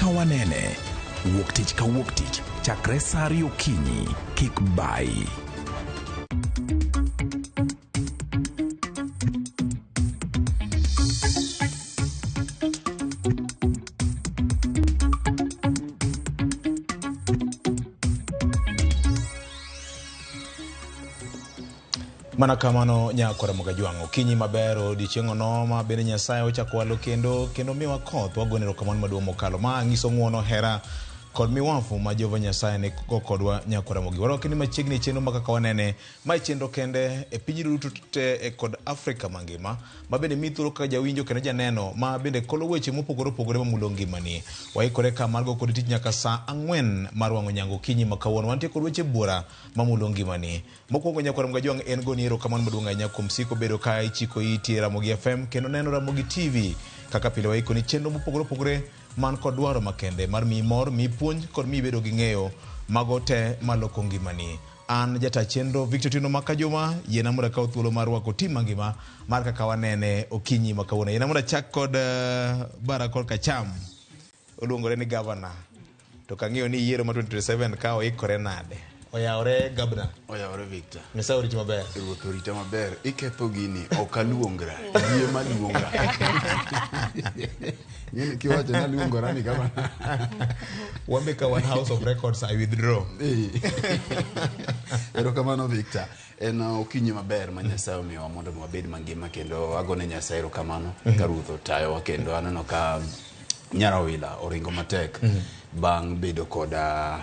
Kaka Wanene. Wuok tich ka wuok tich chakre saa ariyo okinyi. Kik bayi. Mana kamano nyakora Mogajwang', okinyi maber, odiochieng' onoma, bende Nyasaye ochako walo kendo kendo miwa koth, wagone erokamano maduong' mokalo. Ma nyiso ng'uono, hera kod miwafu ma Jehova Nyasaye ni go kodwa nyakora Mogi. Warwaki ni machiegni e chenro ma kaka wanene, ma e chenro kende e piny duto te e kod Afrika mangima, ma bende miyi thuolo kaka jawinjo kendo janeno ma bende kolo weche mopogore opogore mamulo ngimani. Waikore ka mar go kodi tich nyaka saa ang'wen mar wang'o nyango okinyi ma kawuono. Wantie kod weche buora mamulo ngimani. Mokwongo nyakwar Mgajwang' en goni erokamano maduong' ahinya kuom siko bedo ka ichiko iti e Ramogi FM kendo neno Ramogi TV kaka pile waikoni chenro mopogore opogore man kod dwaro makende mar miyi mor, miyi puonj kod miyi bedo gi ng'eyo mago te maloko ngimani. An jata chenro Victor Otieno Makajuma, yiena mondo akaw thuolo mar rwako tim mangima mar kaka wanene okinyi ma kawuono. Yiena mondo achak kod bara korka cham. Oluongore ni gavana. To kang'iyo ni yiero ma 2027 ka oikore nade? Oyawore gabna. Oyawore Victor. Nyasaye oriti maber. Ruoth orita maber. Iketho gini, ok aluongra. Yie maluonga. Ng'eni kiwacho ni aluongora ni gavana. Wambe ka wan House of Records, I withdraw. Erokamano Victor. En okinyi maber ma Nyasaye omiyowa mondo wabed mangima kendo agone Nyasaye erokamano ka Ruoth otayowa kendo aneno ka Nyarawila oringo matek bang' bedo koda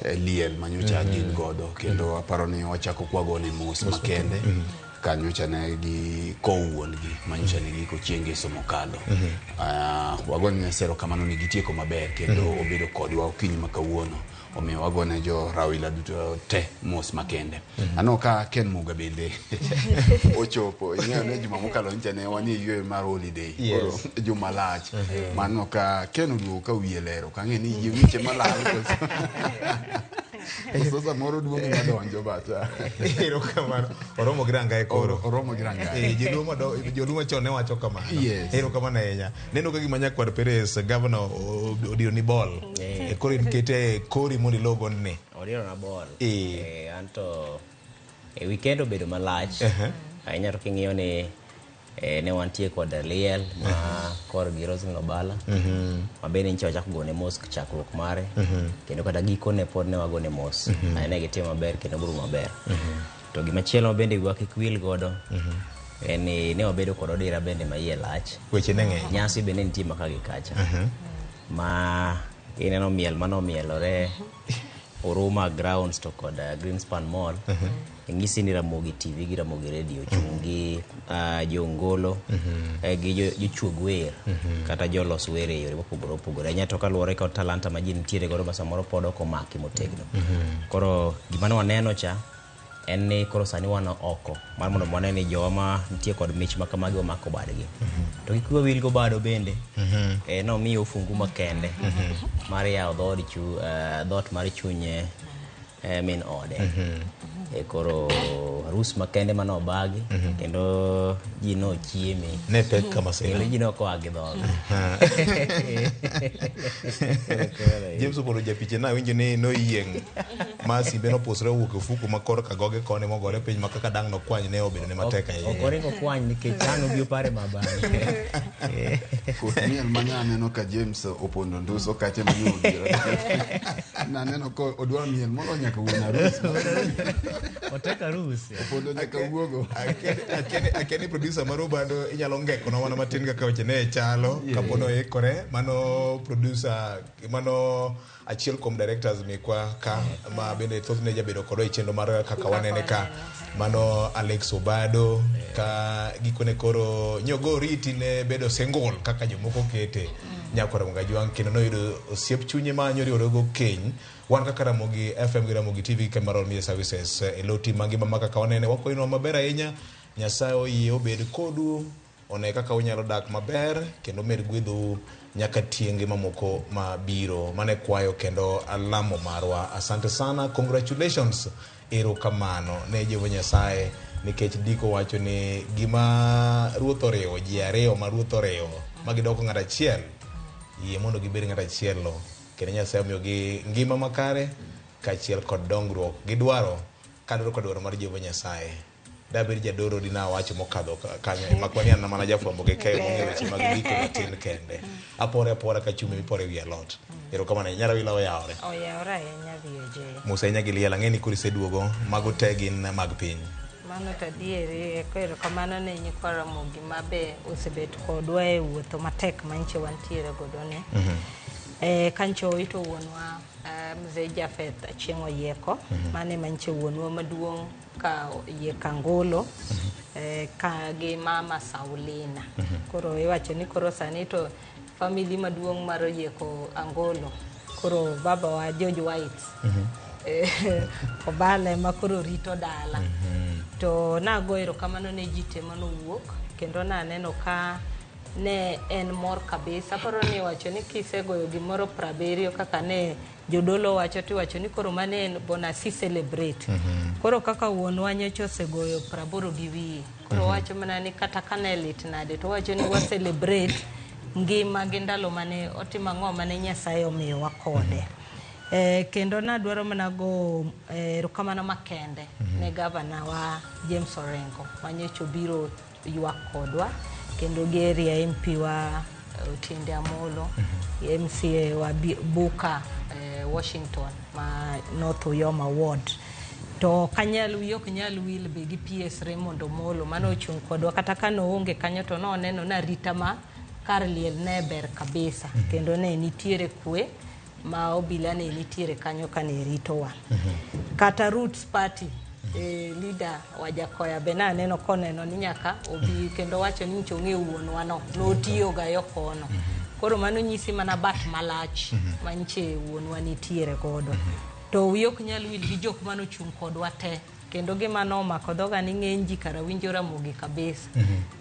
liel manyocha gin godo kendo aparo ni wachako kwagone mos makende ka nyocha ne gikowo wuon-gi manyocha ne giiko chieng' ngeso mokalo. Wagone Nyasaye erokamano ni gitieko maber kendo obedo kodwa okinyi ma kawuono. Omiyo wagone jo Rawila duto te mos makende. Aneno ka Ken Muga bende ochopo. Ing'eyo ni juma mokalo nyicha ne wanie yueyo mar holiday. Yes. Koro juma lach. Maneno ka Ken oduogo ka wiye ler. Ok ang'e ni yie wiche malal koso. Koso samoro duong' ema donjo but. Erokamano. Oromo gi rangae koro. Oromo gi rangae. Joluo joluo machon ne wacho kamano. Yes. Erokamano ahinya. Neno ka gima nyakwar Perez, governor odiro ni ball. Koro in kete e kori mondo ilo gondni. Odiro na ball. Anto e weekend obedo malach. Ahinya to king'iyo ni ne wantie kod liel ma korgi Roselyn Obala. Ma bende nyicha wachako gone mos chakruok mare. Kendo kata gikone pod ne wagone mos. Ne gitimo maber kendo girumo maber. To gimachielo bende wiwa kik wil godo en ni ne wabedo kod odira bende ma iye lach. Weche ne ng'eny. Nyasi bende nitie ma ka gi kacha. Ma ineno miel mane omielore Huruma Grounds to kod Greenspan Mall. Ng'isi ni Ramogi TV gi Ramogi Radio ochung' gi jongolo gi jochuog wer kata jolos wer e yore mopogore opogore. Ahinya to kaluwore kod talanta ma ji nitiere godo ma samoro pod ok omaki motegno. Koro gima ne waneno cha en ni koro sani wan oko mar mondo wane ni jowa ma nitie kod mich ma kamagi wamako badgi. To kik wiwa wil gobado bende. Nomiyo ofungu makende mar yawo dhood dhoot mar chuny min ode. Koro arus makende mane obagi kendo ji nochieme. Ne pek ka masira. Kendo ji ne ok oa gi dhogi. James Opollo japiche nawinjo ni noyieng' ma simbe nopusre owuok e ofuku ma kor ka goge koni mogore piny ma kaka dang' nokwany ne obedo ne matek ahinya. Ok oringo kwany nikech ang' obi opare ma bang'e. Koth miel ma naneno ka James opondo nduso kache ma nyo odiero. Naneno ka odwa miel molo nyaka wuon arus. Otek arus. Opondo nyaka wuogo. Akia ni producer mar Obado inyalo ngekona mana matin kaka weche ne chalo kapo ni oikore. Mano producer, mano achiel kuom directors mekwa ka ma bende thothne jabedo kodwa e chenro mar kaka wanene ka. Mano Alex Obado ka gikone koro nyogo oriti ne bedo single kaka jomoko kete. Nyakwar Mgajwang' kendo noyudo osiep chunye ma nyoriworego keny. Wan kaka Ramogi FM gi Ramogi TV Cameron Media Services e lo tim mangima ma kaka wanene wakwayonwa maber ahinya. Nyasaye oyie obed kodu, one kaka unyalo dak maber kendo med gwedhou nyaka tienge mamoko mabiro. Mano e kwayo kendo alamo marwa. Asante sana, congratulations, erokamano ne Jehova Nyasaye nikech ndiko wacho ni gima Ruoth oriwo, ji ariyo ma Ruoth oriwo ma gidoko ng'at achiel. Yie mondo gibed ng'at achiel kendo Nyasaye omiyogi ngima makare kaachiel kod dongruok gidwaro kaluwore kod dwaro mar Jehova Nyasaye. Dabed jadolo dina awacho mokadho kanyo mak mana ni an mana jafwambo gi keyo mong'eyo weche mag ndiko matin kende. Apore apora ka chumbi miporo e wi alot. Erokamano ahinya. Nyar Awila oyawore. Oyawore ahinya VOJ. Mos ahinya gi liel ang'e ni koro iseduogo mago te gin mag piny. Mano to adieri erokamano ne nyikwa Ramogi ma be osebet kodwa e wuotho matek manyiche wantiere godo ni. Kancho owito wuonwa Mzee Japheth Achieng' Oyieko, mano ema nyiche wuonwa maduong' ka Oyieko Angolo, ka gi mama Saulina. Koro iwacho ni koro sani to family maduong' mar Oyieko Angolo, koro babawa George White Obala ema koro rito dala. To nago erokamano ne ji te manowuok kendo naneno ka ne en mor kabisa. Aparo ni iwacho ni kisegoyo gimoro 70 kaka ne jodolo wacho tiwacho ni koro mano en bonus i celebrate. Koro kaka wuonwa nyocha osegoyo 80 gi wiye. Koro wacho mana ni kata ka ne lit nade to wacho ni wa celebrate ngima gi ndalo mane otimo ang'o mane Nyasaye omiyowa kode. Kendo nadwaro mana go erokamano makende ne gavana wa James Orengo manyocha obiro ywak kodwa kendo gi area MP wa Otiende Amolo, MCA wa Buka Washington ma North Uyoma Ward. To kanyal wiyi ok nyal wil be gi PS Raymond Omolo mane ochung' kodwa kata ka noonge kanyo to noneno ni arita ma kar liel ne ber kabisa kendo ne nitiere kwe ma obila ne nitiere kanyo kane ritowa. Kata Roots Party leader Wajakoya be naneno koneno ni nyaka obi kendo wacho ni nyicha ong'eyo wuonwa no notiyo ga yo kono. Koro mano nyisi mana bat malach manyiche wuonwa nitiere godo. To wiyi ok nyal wil gi jok manochung' kodwa te kendo gima nomako dhoga ni ng'eny ji kara winjo Ramogi kabisa.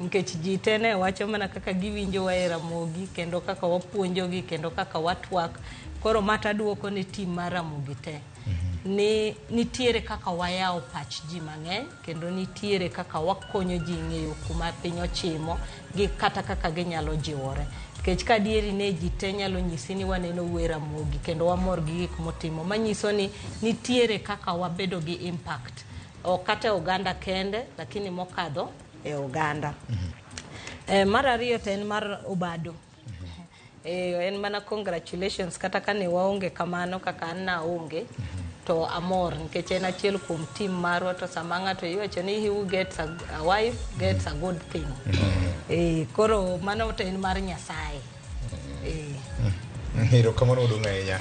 Nikech ji te ne wacho mana kaka giwinjowa e Ramogi kendo kaka wapuonjogi kendo kaka watwak. Koro mata duoko ne team mar Ramogi te. Ni nitiere kaka wayawo pach ji mang'eny kendo nitiere kaka wakonyo ji ng'eyo kuma piny ochimo gi kata kaka ginyalo jiwore. Nikech ka adieri ne ji te nyalo nyisi ni waneno wuoyi Ramogi kendo wamor gi gik motimo manyiso ni nitiere kaka wabedo gi impact. Ok kata e oganda kende lakini mokadho e oganda. Mar ariyo to en mar Obado. En mana congratulations kata kane waonge kamano kaka an naonge to amor nikech en achiel kuom team marwa to sama ng'ato iwacho ni he who gets a wife gets a good thing. Koro mano to en mar Nyasaye. Erokamano maduong' ahinya.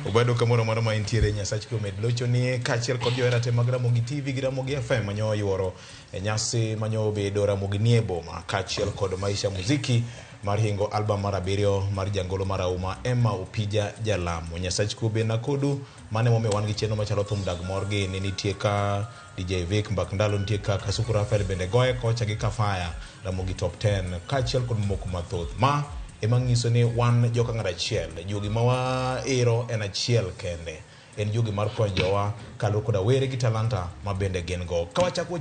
Obado kamoro amora ma intiere Nyasach kwe omed lochoni kaachiel kod johera te mag Ramogi TV gi Ramogi FM manyo yuoro e nyasi manyo obedo Ramogi nie boma kaachiel kod Maisha Muziki mar hingo album mar 7 mar jangolo mar auma Emma Opija Jalamo. Nyasach kwe obed na kodu mane momiyo wan gi chenro machalo thum dag mor gi ni nitie ka DJ Vic Mbak Ndalo nitie ka Kasuku Rafael bende goye kocha gi Kafaya Ramogi Top 10 kaachiel kod mamoko mathoth. Ma ema nyiso ni wan joka ng'at achiel, juogi ma waero en achiel kende. En juogi mar konyo jowa kaluwore koda were gi talanta ma bende gin go. Ka wachako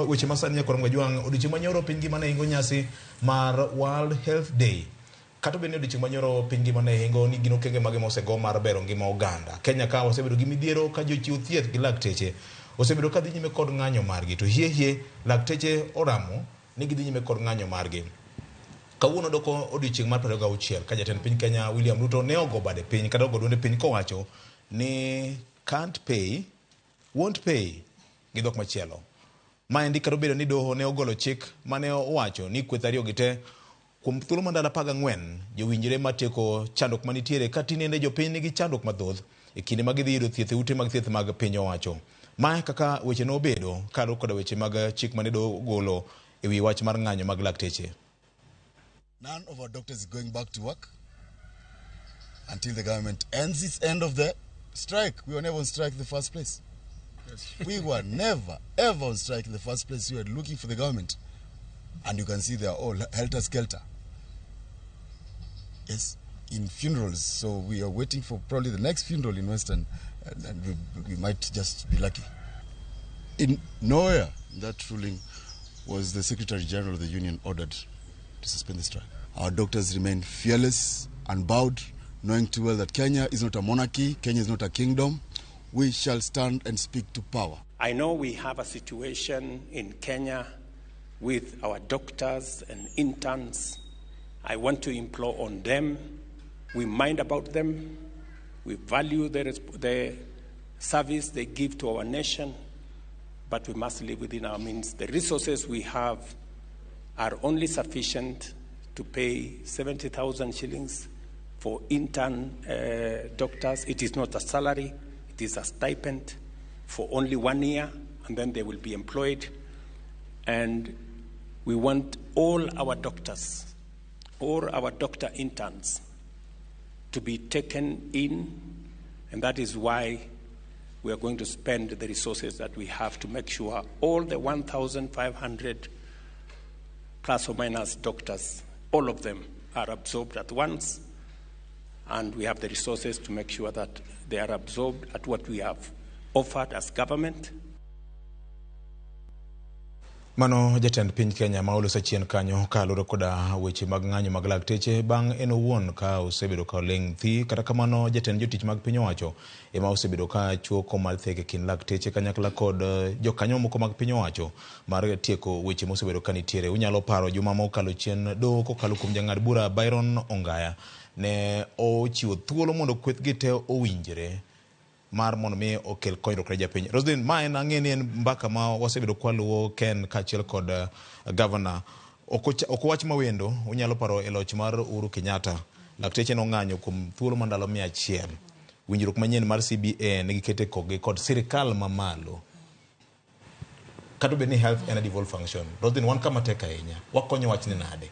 weche masani nyakoro Mwajwang', odiochieng' manyoro piny ngima ne hingo nyasi mar World Health Day. Kata obedo ni odiochieng' manyoro piny ngima ne hingo ni gin okenge mage mosego mar bero ngima oganda. Kenya ka wasebedo gi midhiero ka jochiw thieth gi lakteche osebedo ka dhi nyime kod ng'anyo margi. To hie hie lakteche oramo ni gidhi nyime kod ng'anyo margi. Kawuono doko odiochieng' mar 26 ka jatend piny Kenya William Ruto ne ogo bade piny kata ogo duonde piny kowacho ni can't pay, won't pay gi dhok machielo. Maendi kata obedo ni doho ne ogolo chik mane owacho ni kweth ariyo gi te kuom thuolo mar ndalo 14 jowinjre matieko chandruok manitiere ka tinende jopiny nigi chandruok mathoth e kinde ma gidhi yudo thieth e ute mag thieth mag piny owacho. Mae kaka weche nobedo kaluwore koda weche mag chik mane doho ogolo e wi wach mar ng'anyo mag lakteche. None of our doctors is going back to work until the government ends its end of the strike. We were never on strike in the first place. Yes. We were never, ever on strike in the first place. We were looking for the government. And you can see they are all helter-skelter. Yes, in funerals. So we are waiting for probably the next funeral in Western, and we might just be lucky. In nowhere in that ruling was the Secretary General of the union ordered to suspend the strike. Our doctors remain fearless, unbowed, knowing too well that Kenya is not a monarchy, Kenya is not a kingdom. We shall stand and speak to power. I know we have a situation in Kenya with our doctors and interns. I want to implore on them. We mind about them. We value the service they give to our nation, but we must live within our means. The resources we have are only sufficient to pay 70,000 shillings for intern doctors. It is not a salary, it is a stipend for only 1 year, and then they will be employed. And we want all our doctors, all our doctor interns, to be taken in, and that is why we are going to spend the resources that we have to make sure all the 1,500 plus or minus doctors, all of them are absorbed at once, and we have the resources to make sure that they are absorbed at what we have offered as government. Mano jatend piny Kenya ma oloso chien kanyo kaluwore koda weche mag ng'anyo mag lakteche bang' en owuon ka osebedo ka oling' thi. Kata kamano jatend jotich mag piny owacho ema osebedo ka chuoko mar thek e kind lakteche kanyakla kod jokanyo moko mag piny owacho mar tieko weche mosebedo ka nitiere. Unyalo paro juma mokalo chien doho kokalo kuom jang'ad bura Byron Ongaya ne ochiwo thuolo mondo kwethgi te owinjre mar mondo mi okel konyruok ne japiny. Roslyn, ma en ang'e ni en mbaka ma wasebedo kwaluwo Ken kaachiel kod governor. Ok owach mawendo, unyalo paro e loch mar Uhuru Kenyatta, lakteche nong'anyo kuom thuolo mar ndalo 100. Winjruok manyien mar CBA ne gikete kokgi kod sirikal mamalo. Kata obed ni health en a devolved function. Roslyn, wan kama tek ahinya. Wakonyo wachni nade?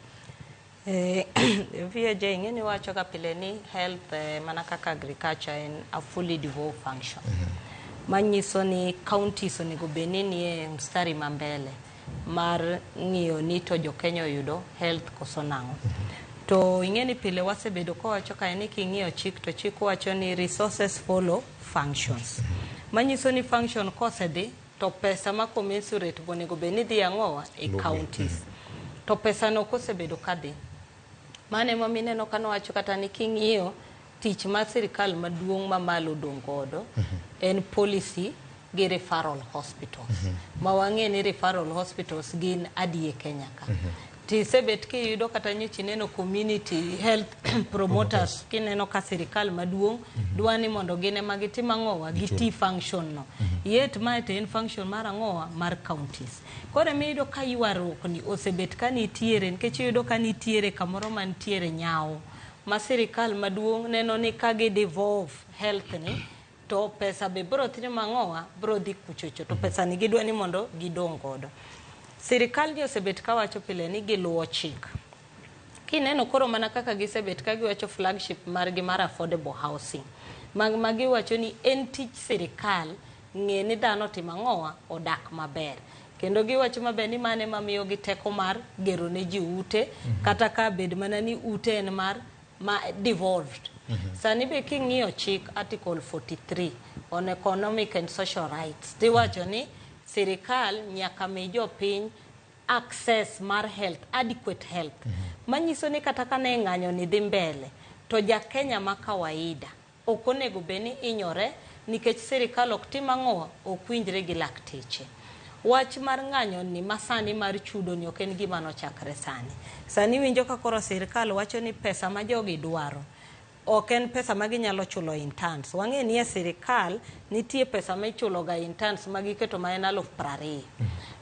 VOJ ing'e ni wacho ga pile ni health mana kaka agriculture en a fully devolved function. Manyiso ni counties onego bed ni nie mstari ma mbele mar ng'iyo ni to jo Kenya oyudo health koso nang'o. To ing'e ni pile wasebedo kawacho kae ni king'iyo chik to chik wacho ni resources follow functions. Manyiso ni function kosedhi to pesa ma commensurate onego bed ni dhi ang'owa e counties. To pesa no kosebedo kadhi. Mano ema mineno kanowacho kata ni king'iyo tich mar sirikal maduong' mamalo odong' godo en policy gi referral hospitals. Ma wang'e ni referral hospitals gin adi e Kenya ka. Tisebet kiyudo kata nyocha ineno community health promoters kineno ka sirikal maduong' dwa ni mondo gin ema gitim ang'owa giti function no. Yet mae to en function mar ang'owa mar counties. Koro emiyudo ka ywaruok ni osebet ka nitiere nikech iyudo ka nitiere kamoro mantiere nyawo ma sirikal maduong' neno ni ka gi devolve health ni to pesa be biro timo ang'owa biro dhi kuchocho to pesa ni gidwa ni mondo gidong' godo. Sirikal ni osebet kawacho pile ni giluwo chik. Kineno koro mana kaka gisebet ka giwacho flagship margi mar affordable housing. Mag magiwacho ni en tich sirikal ng'e ni dhano otimo ang'owa odak maber. Kendo giwacho maber ni mano ema miyogi teko mar gero ne ji ute kata ka bed mana ni ute en mar ma devolved. Sani be king'iyo chik article 43 on economic and social rights tiwacho ni sirikal nyaka mi jopiny access mar health, adequate health. Manyiso ni kata ka ne ng'anyo ni dhi mbele to ja Kenya ma kawaida ok onego bed ni hinyore nikech sirikal ok tim ang'owa ok winjre gi lakteche. Wach mar ng'anyo ni masani mar chudo ni ok en gima nochakre sani. Sani winjo ka koro sirikal wacho ni pesa ma jogi dwaro ok en pesa ma ginyalo chulo interns. Wang'e ni e sirikal nitie pesa ma ichulo ga interns ma giketo ma en 20,000.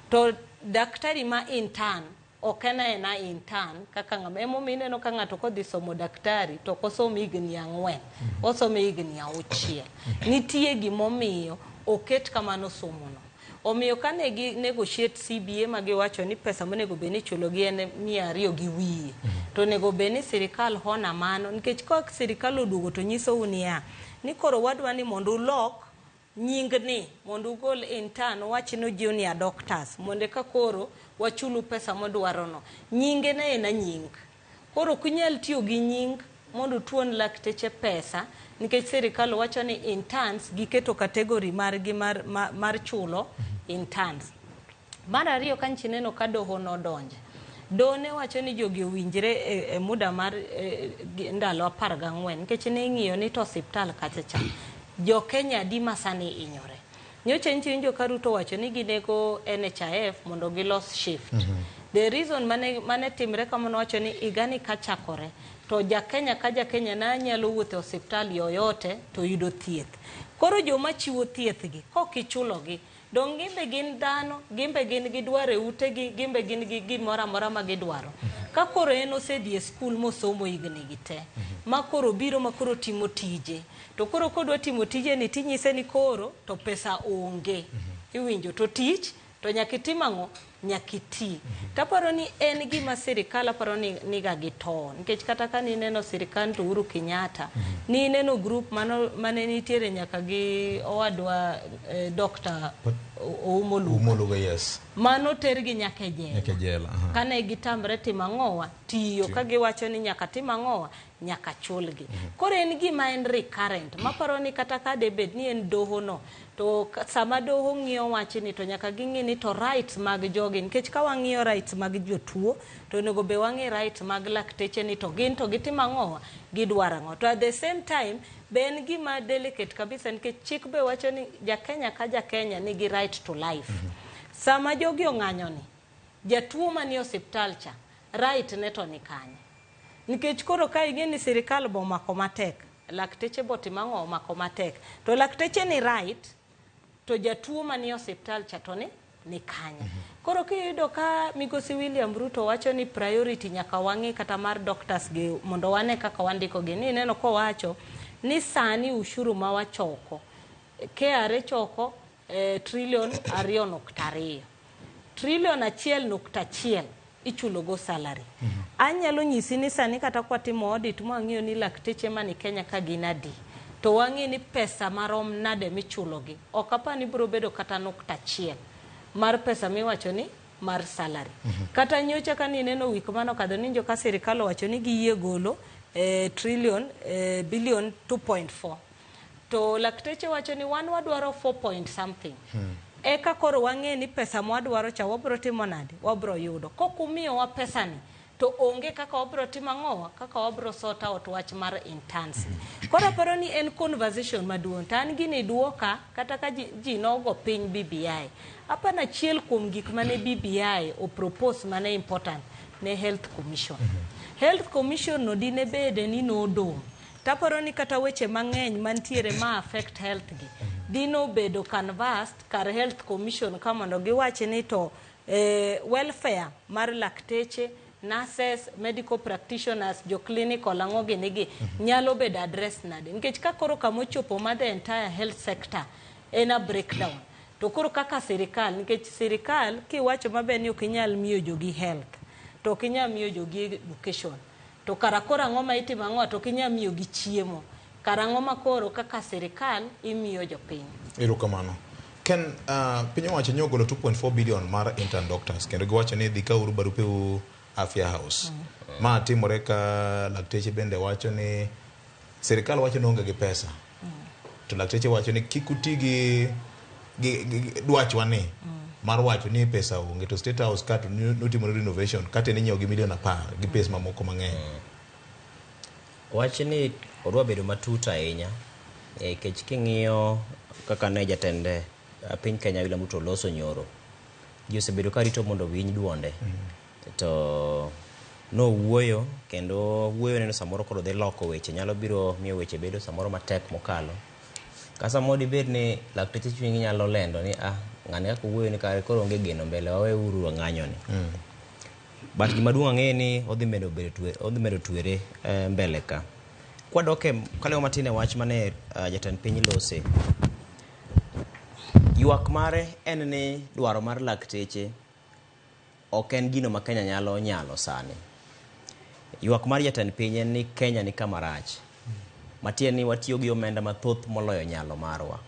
To daktari ma intern ok en aena intern kaka ng'ama emomiyo ineno ka ng'ato kodhi somo daktari to ok osom higni 4, osomo higni 6. Nitie gimomiyo oket kamano somono. Omiyo kane gi negotiate CBA ma giwacho ni pesa monego bed ni ichulo gi en 200 gi wiye. To onego bed ni sirikal hona mano nikech ka sirikal oduogo to nyisou niya ni koro wadwa ni mondo ulok nying ni mondo ugol intern wach ni junior doctors mondo eka koro wachulu pesa modwaro no. Nyinge ne en a nying. Koro ok unyal tiyo gi nying mondo utuon lakteche pesa nikech sirikal wacho ni interns giketo category margi mar chulo interns. Mar ariyo ka nchi neno ka doho nodonje. Doho ne wacho ni jogi owinjre e muda mar ndalo 14 nikech ne ing'iyo ni to osiptal kacha cha jo Kenya adi ma sani hinyore. Nyocha nyicha iwinjo ka Ruto wacho ni ginego NHIF mondo gilos shift. The reason mane timre kamano wacho ni higani kachakore to ja Kenya ka ja Kenya na nyalo wuotho e osiptal yoyote to yudo thieth. Koro joma chiwo thieth gi kok ichulogi dong' gimbe gin dhano, gimbe gin gi dwaro e utegi, gimbe gin gi gimoro amora ma gidwaro. Ka koro en osedhi e skul mosomo higni gi te, ma koro biro ma koro timo tije, to koro kodwa timo tije ni tinyise ni koro to pesa onge. Iwinjo to tich to nyaka itim ang'o? Nyaka iti. Taparo ni en gima sirikal aparo ni niga gi to nikech kata ka nineno sirikand Uhuru Kenyatta nineno group mane nitiere nyaka gi owadwa Dr. Oumo Luga. Oumo Luga, yes. Mano tergi nyaka e jela. Nyaka e jela. Kane gitamre timo ang'owa, tiyo ka giwacho ni nyaka tim ang'owa, nyaka chulgi. Koro en gima en recurrent. Maparo ni kata ka debed ni en doho no, to sama doho ng'iyo wachni to nyaka ging'i ni to rights mag jogi, nikech ka wang'iyo rights mag jotuo, to onego be wang'i rights mag lakteche ni to gin to gitimo ang'owa, gidwaro ang'o. To at the same time, be en gima delicate kabisa nikech chik be wacho ni ja Kenya ka ja Kenya nigi right to life. Sama jogi ong'anyo ni, jatuo manie osiptal cha, right ne to ni kanye? Nikech koro ka ing'e ni sirikal bo omako matek, lakteche bo timo ang'o omako matek. To lakteche ni right, to jatuo manie osiptal cha to ni kanye? Koro kiyudo ka migosi William Ruto wacho ni priority nyaka wang'i kata mar doctors gi mondo wane kaka wandiko gi. Ni ineno kowacho ni sani ushuru ma wachoko, KRA choko trilion 2.2. Trilion 1.1 ichulo go salary. Anyalo nyisi ni sani kata kwatimo audit mwang'iyo ni lakteche mani Kenya ka gin adi, to wang'i ni pesa marom nade michulogi. Ok apar ni biro bedo kata 0.1 mar pesa miwacho ni mar salary. Kata nyocha ka nineno wik mano kadho ninjo ka sirikal owacho ni giyie golo trilion billion 2.4. To lakteche wacho ni wan wadwaro 4 point something. Eka koro wang'e ni pesa mwadwaro cha wabro timo nade? Wabro yudo. Kok umiyowa pesa ni, to onge kaka wabro timo ang'owa, kaka wabro sort out wach mar interns. Koro aparo ni en conversation maduong'. To an gini duoka kata ka ji nogo piny BBI. Apano achiel kuom gik mane BBI o propose mane important ne Health Commission. Health Commission no dine bede ni nodong'. Taparo ni kata weche mang'eny mantiere ma affect health gi dino bedo canvassed kar Health Commission ka mondo giwach ni to welfare mar lakteche, nurses, medical practitioners, jo clinical ang'o gini gi nyalo bedo address nade, nikech ka koro kamochopo ma the entire health sector en a breakdown, to koro kaka sirikal, nikech sirikal kiwacho maber ni ok inyal miyo jogi health to ok inyal miyo jogi education, to kara koro ang'o ma itimo ang'o, to ok inyal miyo gi chiemo, kara ang'o ma koro kaka sirikal imiyo jopiny? Erokamano. Ken, piny owacho nyo ogolo 2.4 billion mar intern doctors kendo giwacho ni dhi kauru barupeu Afya House. Ma timore ka lakteche bende wacho ni sirikal wacho ni onge gi pesa. To lakteche wacho ni kik uti gi dwachwa ni mar wacho ni pesa onge, to State House ka to notimore renovation kata ninyiewo gi milion 10 gi pesa mamoko mang'eny. Wach ni odwa bedo matut ahinya nikech king'iyo kaka ne jatend piny Kenya William Ruto loso nyoro, ji osebedo ka rito mondo owinj duonde. To nowuoyo kendo wuoyo neno samoro koro dhi loko weche, nyalo biro miyo weche bedo samoro matek mokalo. Ka samoro dibed ni lakteche chunygi nyalo lendo ni ng'ani kaka owuoyo ni kare koro onge geno mbele, wawe uru ng'anyo ni. But gima duong' ang'eyo ni odhi medo bedo odhi medo twere mbele ka. Kwadok e kalewo matin e wach mane jatend piny lose. Ywak mare en ni dwaro mar lakteche ok en gino ma Kenya nyalo nyalo sani. Ywak mar jatend piny en ni Kenya ni kama rach. Matiende ni watiyo gi omenda mathoth moloyo nyalo marwa.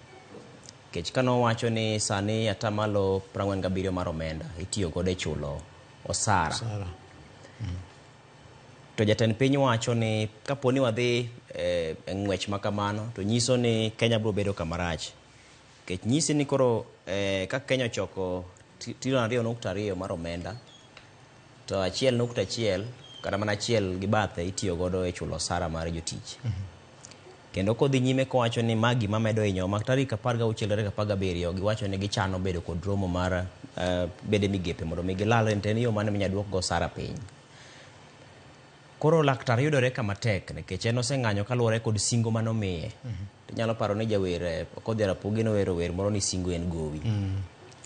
Nikech ka nowacho ni sani atamalo 47 mar omenda itiyo godo e chulo osara. Osara. To jatend piny wacho ni kapo ni wadhi e ng'wech ma kamano to nyiso ni Kenya biro bedo kama rach. Nikech nyisi ni koro ka Kenya ochoko trilion 2.2 mar omenda, To 1.1 kata mana achiel gi bathe itiyo godo e chulo osara mar jotich. Kendo kodhi nyime kowacho ni ma gima medo hinyo ma tarik 16 tarik 17 giwacho ni gichano bedo kod romo mar bede migepe mondo mi gilalre ni yo mane minyalo duok go osara piny. Koro laktar yudore kama tek nikech en oseng'anyo kaluwore kod singo manomiye. Tinyalo paro ni jawer Okodhi Rapogi nowero wer moro ni singo en gowi.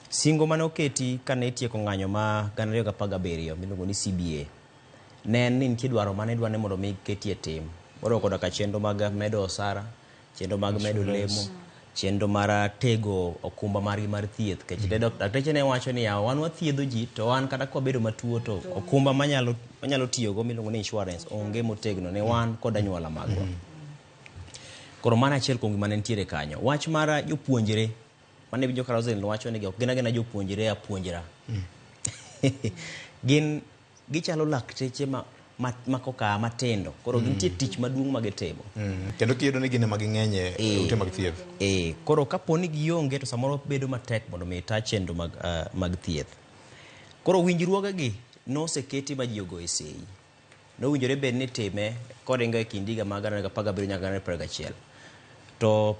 Singo mane oketi kane itieko ng'anyo ma 2017 miluongo ni CBA ne en ni nitie dwaro mane idwa ni mondo mi ketie tim. Moriwo koda ka chenro mag medo osara, chenro mag medo lemo, chenro mar tego okumba margi mar thieth. Nikech dakteche ne wacho ni yawa wan wathiedho ji to wan kata kwabedo matuo to okumba manyalo tiyogo miluongo ni insurance onge motegno ne wan kod anyuola magwa. Koro mano achiel kuom gima ne nitiere kanyo. Wach mar jopuonjre mane winjo ka Roselyn wacho ni ok gin agina jopuonjre apuonjra. Gin gichalo lakteche ma koka matindo. Koro gintie tich maduong' ma gitimo. Kendo kiyudo ni gin ema ging'eny e ute mag thieth. Koro kapo ni gionge to samoro bedo matek mondo mi ta chenro mag thieth. Koro winjruogegi noseketi ma ji ogoye sei. Nowinjore bed ni time koringo e kind higa mag 2017 nyaka 2021. To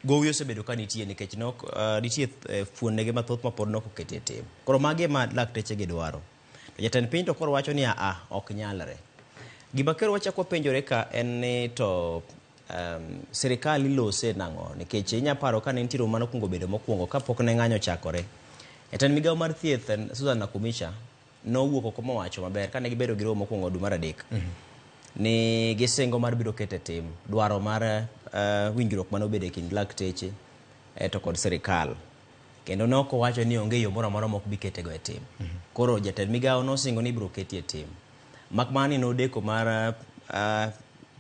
gowi osebedo ka nitie nikech nitie fuondnege mathoth ma pod nok oketie tim. Koro magi ema lakteche gi dwaro. To jatend piny to koro wacho ni a ok nyalre. Gima koro wachako wapenjore ka en ni to sirikal ilose nang'o? Nikech inya paro ka ne nitie romo mane okwongo bedo mokwongo kapok ne ng'anyo ochakore. Jatend migawo mar thieth Susan Nakhumicha nowuok oko mowacho maber kane gibedo gi romo mokwongo dwe mar adek. Ni gisingo mar biro keto e tim dwaro mar winjruok mane obedo e kind lakteche to kod sirikal. Kendo ne ok owacho ni onge yo moro amora mok bi ketego e tim. Koro jatend migawo nosingo ni ibiro keti e tim. Mak mana ni nodeko mar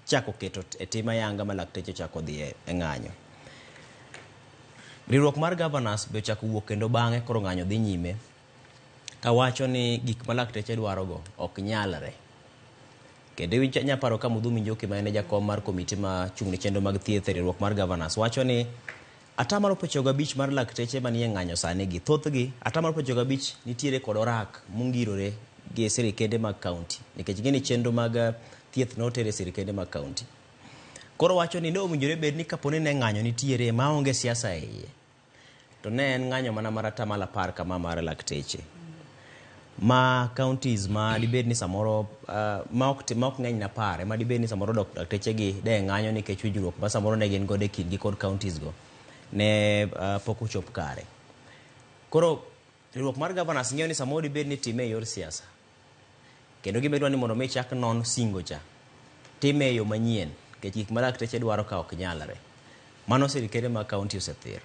chako keto e tim ayanga ma lakteche ochako dhi e ng'anyo. Riwruok mar governors be ochako wuok kendo bang'e koro ng'anyo dhi nyime kawacho ni gik ma lakteche dwarogo ok nyalre. Kendo inya paro ka Mudhumi Njoki ma en jakom mar komiti ma chung' ne chenro mag thieth e riwruok mar governors wacho ni 95% mar lakteche manie ng'anyo sani gi thothgi 95% nitiere kod orak mongirore gi sirikende mag kaunti nikech gini chenro mag thieth notere sirikende mag kaunti. Koro wacho ni ne owinjore bed ni kapo ni ne ng'anyo nitiere maonge siasa e iye to ne en ng'anyo mana mar 10% kama mar lakteche ma counties ma dibed ni samoro ma ok ng'eny na 10 ma dibed ni samoro lakteche gi de ng'anyo nikech winjruok ma samoro ne gin godo e kindgi kod counties go ne pok ochop kare. Koro riwruok mar governors ng'iyo ni samoro dibed ni time e yor siasa. Kendo gima idwa ni mondo mi chak non singo cha time e yo manyien nikech gik ma lakteche dwaro ka ok nyalre. Mano sirikende mag county osethir.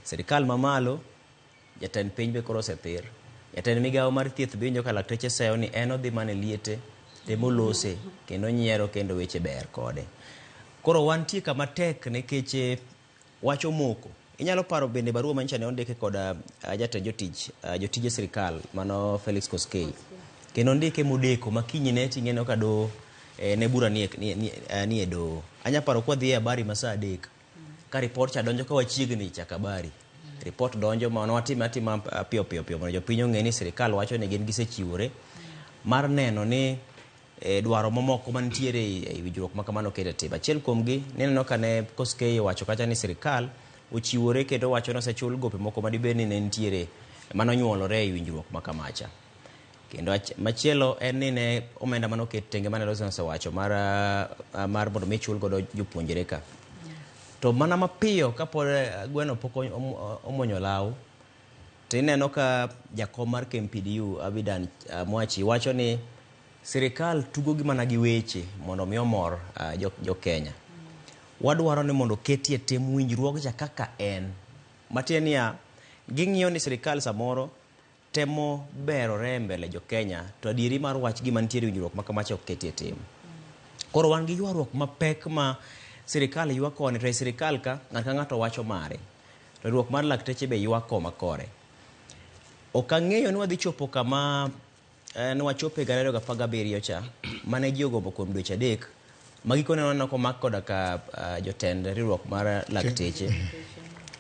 Sirikal mamalo jatend piny be koro osethir. Jatend migawo mar thieth be winjo ka lakteche seyo ni en odhi mana e liete temo lose kendo nyiero kendo weche ber kode. Koro wantie kama tek nikech wach omoko. Inyalo paro bende barua manyicha ne ondike kod jatend jotich jotije sirikal mano Felix Koskei. Kendo ondike modeko ma kinyne ting'eno ka doho ne bura nie e doho. Anya paro kwa dhi e habari ma saa 3 ka report cha donjo ka wachiegni chako habari. Report donjo ma watime atima piyo piyo piyo mondo jopiny ong'e ni sirikal wacho ni gin gisechiwore mar neno ni dwaro mamoko mantiere e winjruok ma kamano oket e tim. Achiel kuomgi nineno ka ne Koskei owacho kacha ni sirikal ochiwore kendo wacho ni osechul gope moko madibed ni ne nitiere manonyuolore e winjruok ma kamacha. Kendo machielo en ni ne omenda manoket tenge mane Roselyn osewacho mar mondo mi chul godo jopuonjre ka. To mana mapiyo kapod gweno pok omonyo law to ineno ka jakom mar KMPDU Abidan Mwachi wacho ni sirikal tugo gi mana gi weche mondo mi omor jo Kenya. Wadwaro ni mondo ketie tim winjruok cha kaka en. Matiende niya, ging'iyo ni sirikal samoro temo berore mbele jo Kenya to adieri mar wach gima nitiere winjruok ma kamacha ok ketie tim. Koro wan gi ywaruok mapek ma sirikal ywak koni to e sirikal ka ng'ato ka ng'ato wacho mare. To riwruok mar lakteche be ywak koma kore. Ok ang'eyo ni wadhi chopo kama ne wachopo e 2017 cha mane ji ogombo kuom dweche 3 ma gikone waneno komak koda ka jotend riwruok mar lakteche.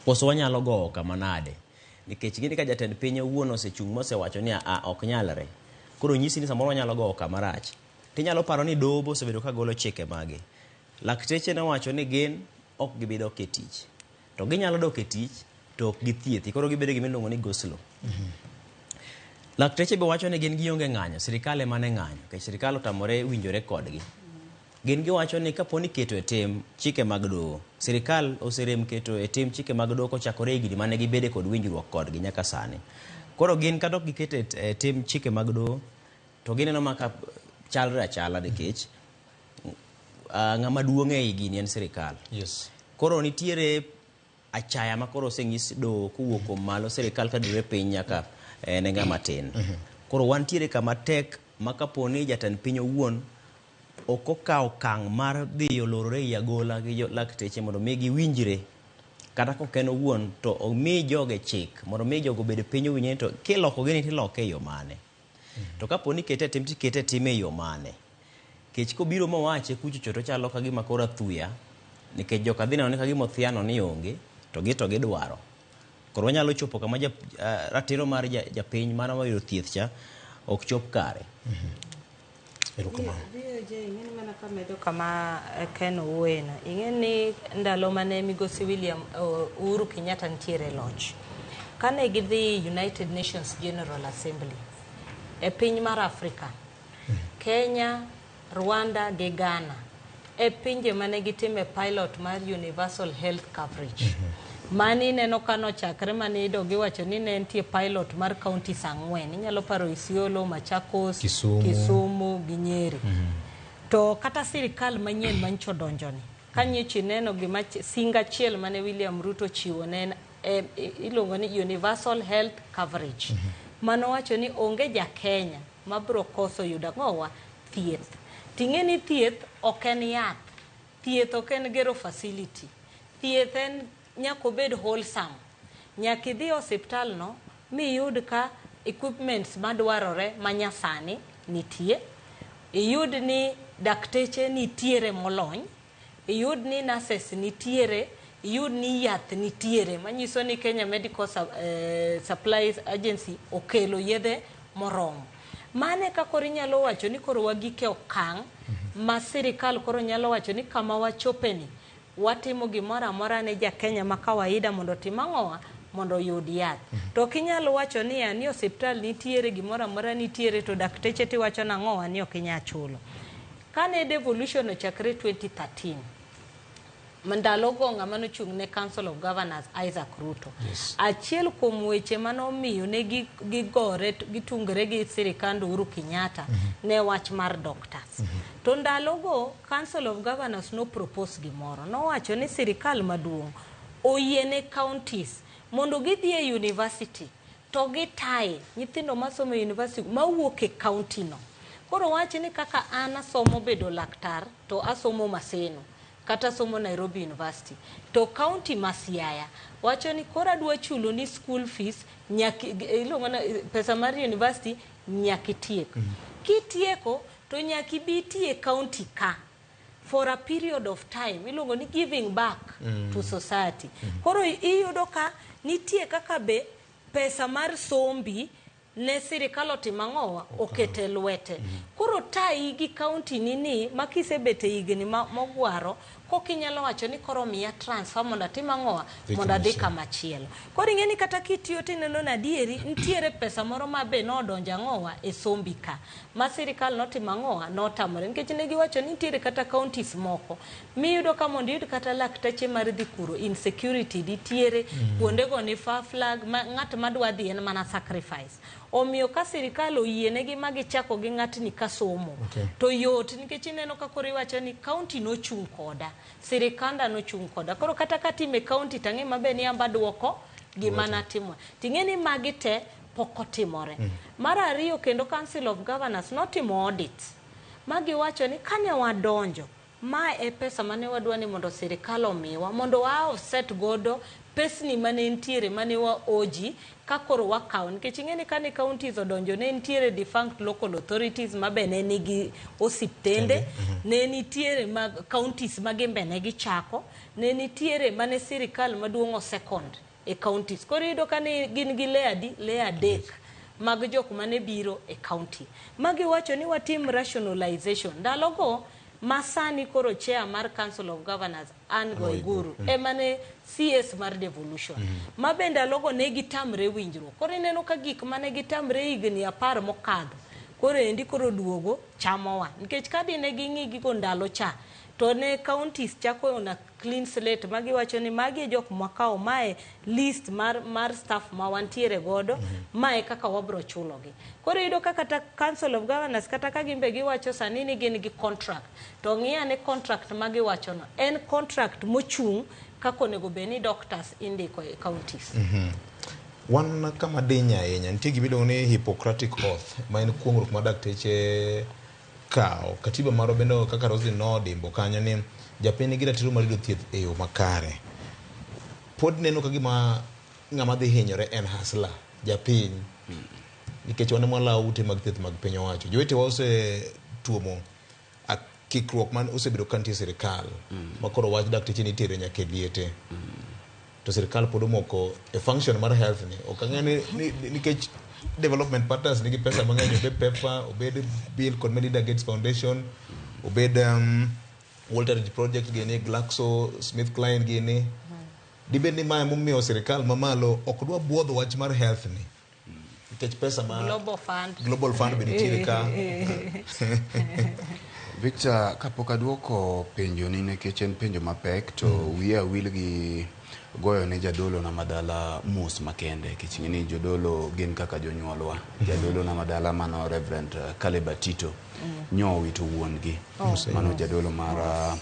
Koso wanyalo gowo kama nade? Nikech gini ka jatend piny owuon osechung' mosewacho ni a ok nyalre. Koro nyisi ni samoro wanyalo gowo kama rach. Tinyalo paro ni doho be osebedo ka golo chike mage. Lakteche nowacho ni gin ok gibi dok e tich. To ginyalo dok e tich to ok githiethi. Koro gibedo gima iluongo ni go slow. Lakteche be wacho ni gin gionge ng'anyo, sirikal ema ne ng'anyo, nikech sirikal otamore winjore kodgi. Gin giwacho ni kapo ni keto e tim chike mag doho, sirikal oserem keto e tim chike mag doho kochakore higni mane gibede kod winjruok kodgi nyaka sani. Koro gin kata ok giketo e tim chike mag doho, to gineno maka chalre achala nikech ng'ama duong' ei gini en sirikal. Yes. Koro nitiere achaya ma koro oseng'is doho kowuok kuom malo sirikal kadire piny nyaka ne ng'ama tin. Koro wantiere kama tek ma kapo ni jatend piny owuon ok okawo okang' mar dhi olorore ei agola gi lakteche mondo mi giwinjre kata kok en owuon to omi joge chik mondo mi jogo obed piny owinjre ni to kiloko gini tiloke e yo mane. To kapo ni kete e tim tikete e tim e yo mane. Kech kobiro mowache kuchocho to chalo ka gima koro athuya nikech joka dhi neno ni kagima othiano ni onge to gi to gidwaro. Koro wanyalo chopo kama ratiro mar japiny mar yudo thieth cha ok chop kare. Erokamano. BOJ ing'e ni mana kamedo kama Ken owuoyeno. Ing'e ni ndalo mane migosi William Uhuru Kenyatta nitiere e loch. Kane gidhi United Nations General Assembly e piny mar Afrika, Kenya, Rwanda gi Ghana e pinje mane gitime pilot mar universal health coverage. Mani ineno ka nochakre mane idog iwacho ni ne nitie pilot mar counties 4. Inyalo paro Isiolo, Machakos, Kisumu. Kisumu gi Nyeri. To kata sirikal manyien manyocha odonjoni, ka nyocha ineno gima singo achiel mane William Ruto ochiwo ne en iluongo ni universal health coverage. Manowacho ni onge ja Kenya mabro koso yudo ang'owa thieth. Ting'e ni thieth ok en yath. Thieth ok en gero facility. Thieth en nyaka obed wholesome. Nyaka idhi e osiptal no miyud ka equipments madwarore manyasani nitie. Iyud ni dakteche nitiere molony. Iyud ni nurses nitiere. Iyud ni yath nitiere. Manyiso ni Kenya Medical Supplies Agency okelo yedhe moromo. Mane ka koro inyalo wacho ni koro wagike okang' ma sirikal koro nyalo wacho ni kama wachopeni watimo gimoro amora ne ja Kenya ma kawaida mondo otim ang'owa mondo oyud yath. To ok inyal wacho niya ni osiptal nitiere gimoro amora nitiere to dakteche tiwacho nang'owa ni ok inyal chulo. Kane devolution ochakre 2013, ndalogo ng'ama nochung' ne Council of Governors Isaac Ruto. Yes. Achiel kuom weche manomiyo ne gigore gitungre gi sirikand Uhuru Kenyatta ne wach mar doctors. To ndalogo Council of Governors no propose gimoro. Nowacho ni sirikal maduong' oyiene counties mondo gidhi e university to gitaye nyithindo masomo e university mawuok e county no. Koro wach ni kaka an asomo bedo laktar to asomo Maseno kata somo Nairobi University to county ma Siaya wacho ni koro adwa chulo ni school fees nyaka iluongo ni pesa mar university nyaka itiek. Kitieko to nyaka ibi iti e county ka for a period of time iluongo ni giving back to society. Koro iyudo ka nitie kaka be pesa mar sombi ne sirikal otimo ang'owa okete lwete. Koro tayi gi county ni ni ma kisebet e higni mogwaro kok inyalo wacho ni koro miya transfer mondo atim ang'owa mondo adhi kamachielo. Koro ing'e ni kata kitiyo tineno ni adieri nitiere pesa moro ma be nodonjo ang'owa e sombi ka ma sirikal notimo ang'owa notamore nikech ne giwacho ni nitiere kata counties moko miyudo ka mondo iyud kata lakteche mar dhi kuro insecurity nitiere kuondego ni far flag ma ng'at madwa dhi en mana sacrifice. Omiyo ka sirikal oyienegi ma gichako gi ng'atni ka somo to yot nikech ineno ka koro iwacho ni county nochung' koda, sirikanda nochung' koda. Koro kata katime county tang'e maber ni amba duoko gima natimo. Ting'e ni magi te pok otimore. Mar ariyo kendo Council of Governors notimo audit ma giwacho ni kane wadonjo ma e pesa mane wadwa ni mondo sirikal omiwa mondo wa offset godo pesni mane nitiere mane wa oji ka koro wakawo nikech ing'e ni kane counties odonjo ne nitiere defunct local authorities ma be ne nigi osiptende ne nitiere mag counties ma gin be ne gichako ne nitiere mane sirikal maduong' o second e counties. Koro iyudo ka ne gin gi layer adi? Layer 3 mag jok mane biro e county. Magiwacho ni watim rationalization. Ndalogo ma sani koro chair mar Council of Governors Anne Waiguru ema ne CS mar devolution. Ma be ndalogo ne gitamre winjruok. Koro ineno ka gik mane gitamre higni 10 mokadho koro endi koro duogo chamowa. Nikech ka dine ging'i gigo ndalo cha to ne counties chako na clean slate magiwacho ni magi e jok mwakawo, mae list mar staff ma wantiere godo, mae kaka wabro chulogi. Koro iyudo ka kata Council of Governors kata ka gin be giwacho sani ni gin gi contract, to ng'i ane contract ma giwachono en contract mochung' kaka onego bed ni doctors indiko e counties. Wan kama diny ahinya, nitie gima iluongo ni Hippocratic Oath, ma en kuong'ruok ma dakteche kawo. Katiba marwa bende kaka Roslyn nodimbo kanyo ni japiny nigi ratiro mar yudo thieth e yo makare. Pod neno ka gima ng'ama dhi hinyore en hasla, japiny. Nikech wan ema walawo ute mag thieth mag piny owacho. Jowetewa osetuomo kikruok man osebedo ka nitie e sirikal. Ma koro wach dakteche ni itere nyaka e liete. To sirikal pod omoko e function mar health ni. Ok ang'eyo ni nikech development partners nigi pesa mang'eny, obed PEPFAR, obed Bill kod Melinda Gates Foundation, obed Walter Reed Project gini, Glaxo Smith Kline gini. Dibed ni mae momiyo sirikal mamalo ok dwa buodho wach mar health ni. Nikech pesa ma Global Fund. Global Fund be nitiere ka. Victor, kapok aduoko penjo ni nikech en penjo mapek to wiya wil gi goyo ne jadolo na madala mos makende nikech ing'e ni jodolo gin kaka jonyuolwa. Jadolo na madala mano Reverend Caleb Atito nyo owito wuon gi. Mano jadolo mar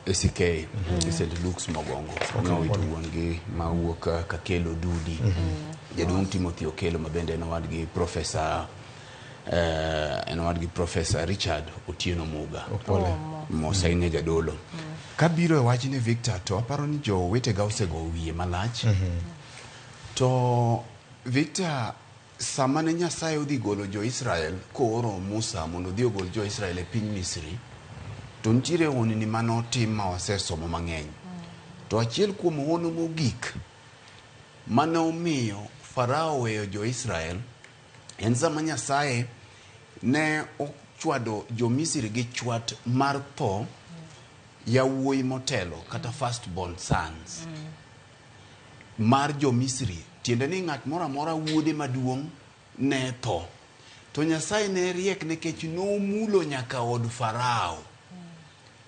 ACK St. Luke's Mogongo. Nyo owito wuon gi mawuok Kakelo Dudi. Jaduong' Timothy Okelo ma bende en owadgi Professor en owadgi Professor Richard Otieno Muga. Mosaine jadolo. Kabiro e wachni Victor to aparo ni jowetega osego wiye malach. To Victor, sama ne Nyasaye odhi golo jo-Israel kooro Musa mondo odhi ogol jo-Israel e piny Misri, to nitiere honni manotim ma wasesomo mang'eny. To achiel kuom hono mogik mane omiyo Farao oweyo jo-Israel en sama Nyasaye ne ochwado jo-Misri gi chwat mar tho yawuoyi motelo kata first born sons mar jo-Misri. Tiende ni ng'at moro amora wuode maduong' ne tho. To Nyasaye ne riek nikech nomulo nyaka od Farao.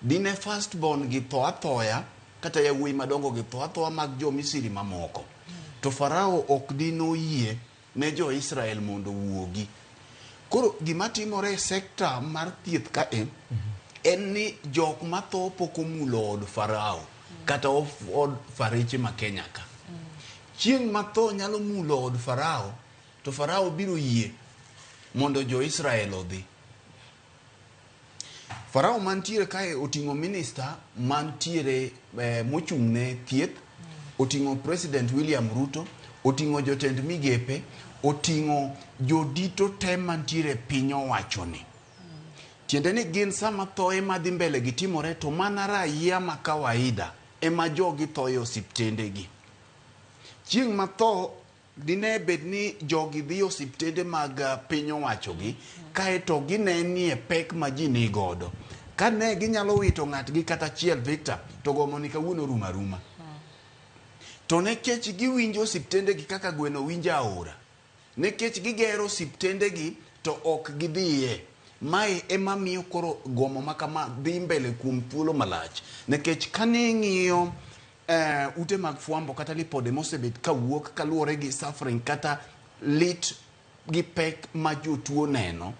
Dine first born gi tho athoya kata yawuoyi madongo gi tho athoya mag jo-Misri mamoko. To Farao ok dinoyie ne jo-Israel mondo owuogi. Koro gima timore e sekta mar thieth kae en ni jok matho pok omulo od Farao kata od fareche ma Kenya ka. Chieng' ma tho nyalo mulo od Farao to Farao biro yie mondo jo-Israel odhi. Farao mantiere kae oting'o minista mantiere mochung' ne thieth, oting'o President William Ruto, oting'o jotend migepe, oting'o jodito te mantiere piny owachoni. Tiende ni gin sama thoe madhi mbele gi timore to mana raia ma kawaida ema jogi tho e osiptendegi. Chieng' ma tho dine bed ni jogi dhi osiptende mag piny owachogi kaeto ginenie pek ma ji ni godo. Ka ne ginyalo wito ng'atgi kata achiel Victor, to gomo ni kawuono rumo aruma. To nikech giwinjo osiptendegi kaka gweno winjo aora, nikech gigero osiptendegi to ok gidhiye. Mae ema miyo koro gomo ma kama dhi mbele kuom thuolo malach. Nikech kane ing'iyo ute mag fwambo kata lipode mosebet kawuok kaluwore gi suffering kata lit gi pek ma jotuo neno,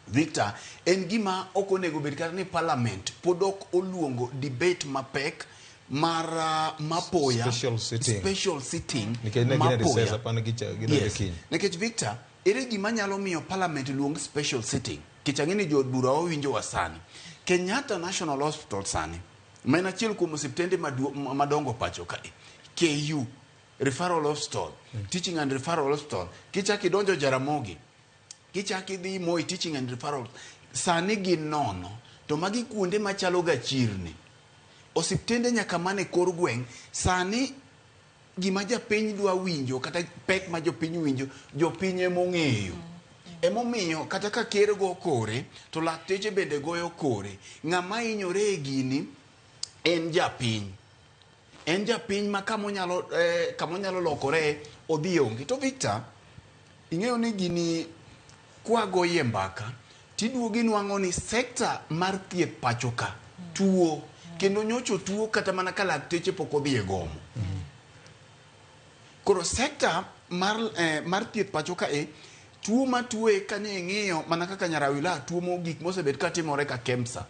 Victor, en gima ok onego bed kata ni parliament pod ok oluongo debate mapek mar mapoya Special sitting. special sitting Nikech ne gin e mapoya. recess, apani gidonjo Yes. kiny. Nikech Victor, ere gima nyalo miyo parliament luong special sitting? Nikech ang'e ni jood bura wawinjowa sani. Kenyatta National Hospital sani, ma en achiel kuom osiptende madongo pacho kae, KU, Referral Hospital, Teaching and Referral Hospital, kichak idonjo Jaramogi, kichak idhi Moi Teaching and Referral, sani gin nono. To magi kuonde machalo ga chirni. Osiptende nyaka mane kor gweng', sani Gima japiny dwa winjo kata pek ma jopiny winjo, jopiny emong'eyo. Emomiyo kata ka ker go kore to lakteche bende goyo kore. Ng'ama hinyore e gini en japiny. En japiny ma kamonyalo kamonyalo lokore odhi onge. To Victor, ing'eyo ni gini kwagoye mbaka tiduogo inwang'o ni sekta mar thieth pacho ka tuo kendo nyocho tuo kata mana ka lakteche pok odhi e gomo. Koro sekta mar thieth pacho ka e tuo matuoe kane ing'iyo mana kaka Nyarawila tuo mogik mosebet katimore ka KEMSA.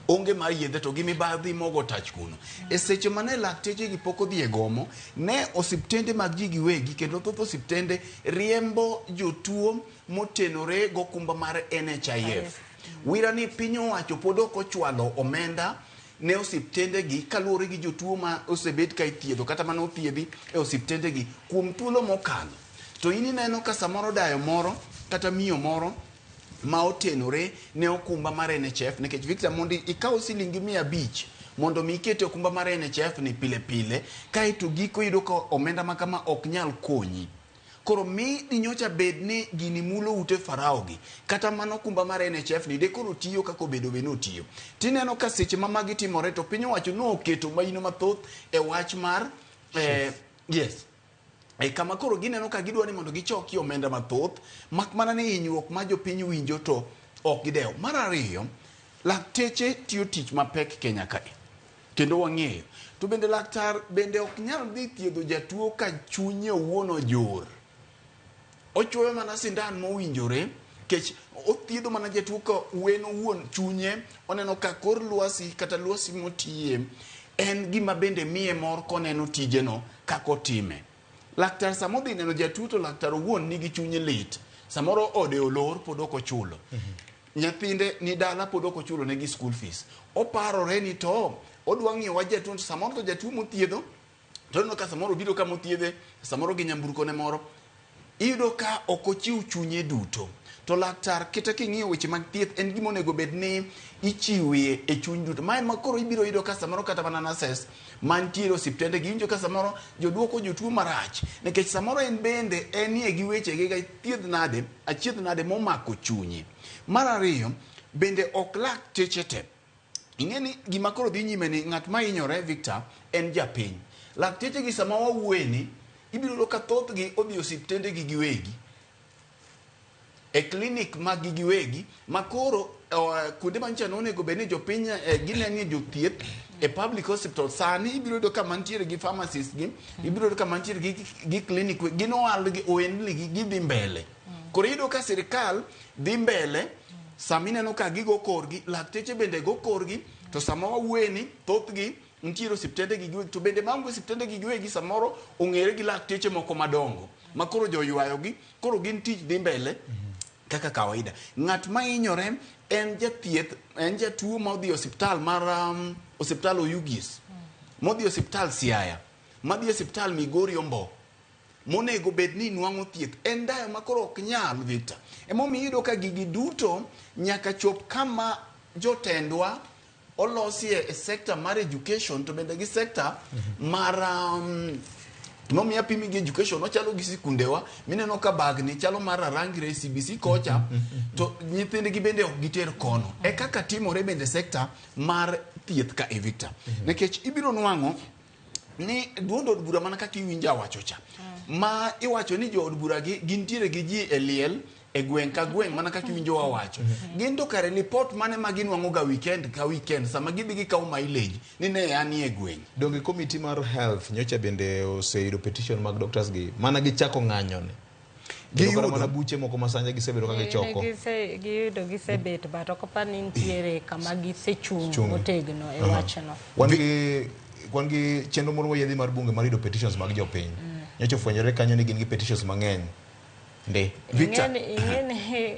Onge mar yedhe to gi mibadhi mogo tach kuno. E seche mane lakteche gi pok odhi e gomo, ne osiptende mag ji giwegi kendo thoth osiptende riembo jotuo motenore gokumba mar NHIF. Wira ni piny owacho pod ok ochwalo omenda ne osiptende gi kaluwore gi jotuo ma osebet ka ithiedho kata mane othiedhi e osiptende gi kuom thuolo mokalo. To in ineno ka samoro dayo moro kata miyo moro ma otenore ne okumba mar NHIF nikech Victor mondo ikaw silingi 500 mondo mi iket e okumba mar NHIF ni pile pile kaeto giko iyudo ka omenda ma kama ok nyal konyi. Koro mi dinyocha bed ni gini mulo ute farao gi kata mano okumba mar NHIF ni de koro tiyo kaka obedo bed ni otiyo. Tineno ka seche ma magi timore to piny owacho noketo maino mathoth e wach mar yes. E kama koro gineno ka gidwa ni mondo gichokie omenda mathoth mak mana ni hinyruok ma jopiny winjo to ok gidewo. Mar ariyo, lakteche tiyo tich mapek Kenya kae kendo wang'eyo. To bende laktar bende ok nyal dhi thiedho jatuo ka chunye owuon ojur. Ochuoyo mana sindan mowinjore kech othiedho mana jatuo ka wen owuon chunye oneno ka kor lwasi kata lwasi motiye en gima bende miye mor koneno tijeno kaka otime. Laktar sama odhi neno jatuo to laktar owuon nigi chunye lit. Samoro ode olor pod ok ochulo. Nyathinde ni dala pod ok ochulo negi school fees. Oparore ni to odwa ng'iyo wach jatuo to samoro to jatuo mothiedho to oneno ka samoro obiro kama othiedhe samoro gi nyamburko ne moro iyudo ka ok ochiw chunye duto. To laktar kata king'iyo weche mag thieth en gima onego bed ni ichiwe e chuny duto. Ma ema koro ibiro yudo ka samoro kata mana nurses mantiere e osiptende gi iwinjo ka samoro joduoko jotuo marach nikech samoro en bende enie gi wechege ga thiedh nade achiedh nade momako chunye. Mar ariyo bende ok lakteche te. Ing'e ni gima koro dhi nyime ni ng'at ma hinyore Victor en japiny. Lakteche gi sama wawuoye ni ibiro yudo ka thothgi odhi osiptende gi giwegi. E klinik mag gi giwegi ma koro kuonde manyicha nonego bed ni jopiny ginenie jothieth e public hospital sani ibiro yudo ka mantiere gi pharmacist gi ibiro yudo ka mantiere gi clinic gin ohalgi ohendni gi gidhi mbele. Koro iyudo ka sirikal dhi mbele sama ineno ka gigo korgi lakteche bende go korgi to sama wawuoye ni thothgi nitiere osiptende gi giwegi to bende maonge osiptende gi giwegi samoro ong'ere gi lakteche moko madongo ma koro joywayogi koro gin tich dhi mbele kaka kawaida. Ng'at ma hinyore en jathieth en jatuo ma odhi e osiptal mar osiptal Oyugis modhi e osiptal Siaya madhi e osiptal Migori Ombo monego bed ni nwang'o thieth en dayo ma koro ok nyal Victor. Emomiyo iyudo ka gigi duto nyaka chop kama jotendwa olosie e sector mar education to bende gi sector mar momiyo apimi gi education ochalo gi sikundewa mineno ka bagni chalo mar Rangre CBC kocha to nyithindgi bende ok giter kono. E kaka timore bende sector mar thieth ka e Victor. Nikech ibiro nwang'o ni duond od bura mana kaka iwinjo awacho cha ma iwacho ni jood bura gi gintiere gi ji e liel e gweng' ka gweng' mana kaka iwinjo wawacho gin to kare lipot mane ma ginwang'o ga weekend ka weekend sama gidhi gikawo mileage ni ne anie gweng'. Donge committee mar health nyocha bende oseyudo petition mag doctors gi mana gichako ng'anyo ni. Kendo kata mana buche moko ma sanja gisebedo ka gichoko. Giyudo gisebet but ok apar ni nitiere kama gisechung' motegno e wachno. Wan gi chenro moro moyiedhi mar bunge mar yudo petitions mag jopiny. Nyocha ofwenyore kanyo ni gin gi petitions mang'eny. Ndi. Victor. Ing'eni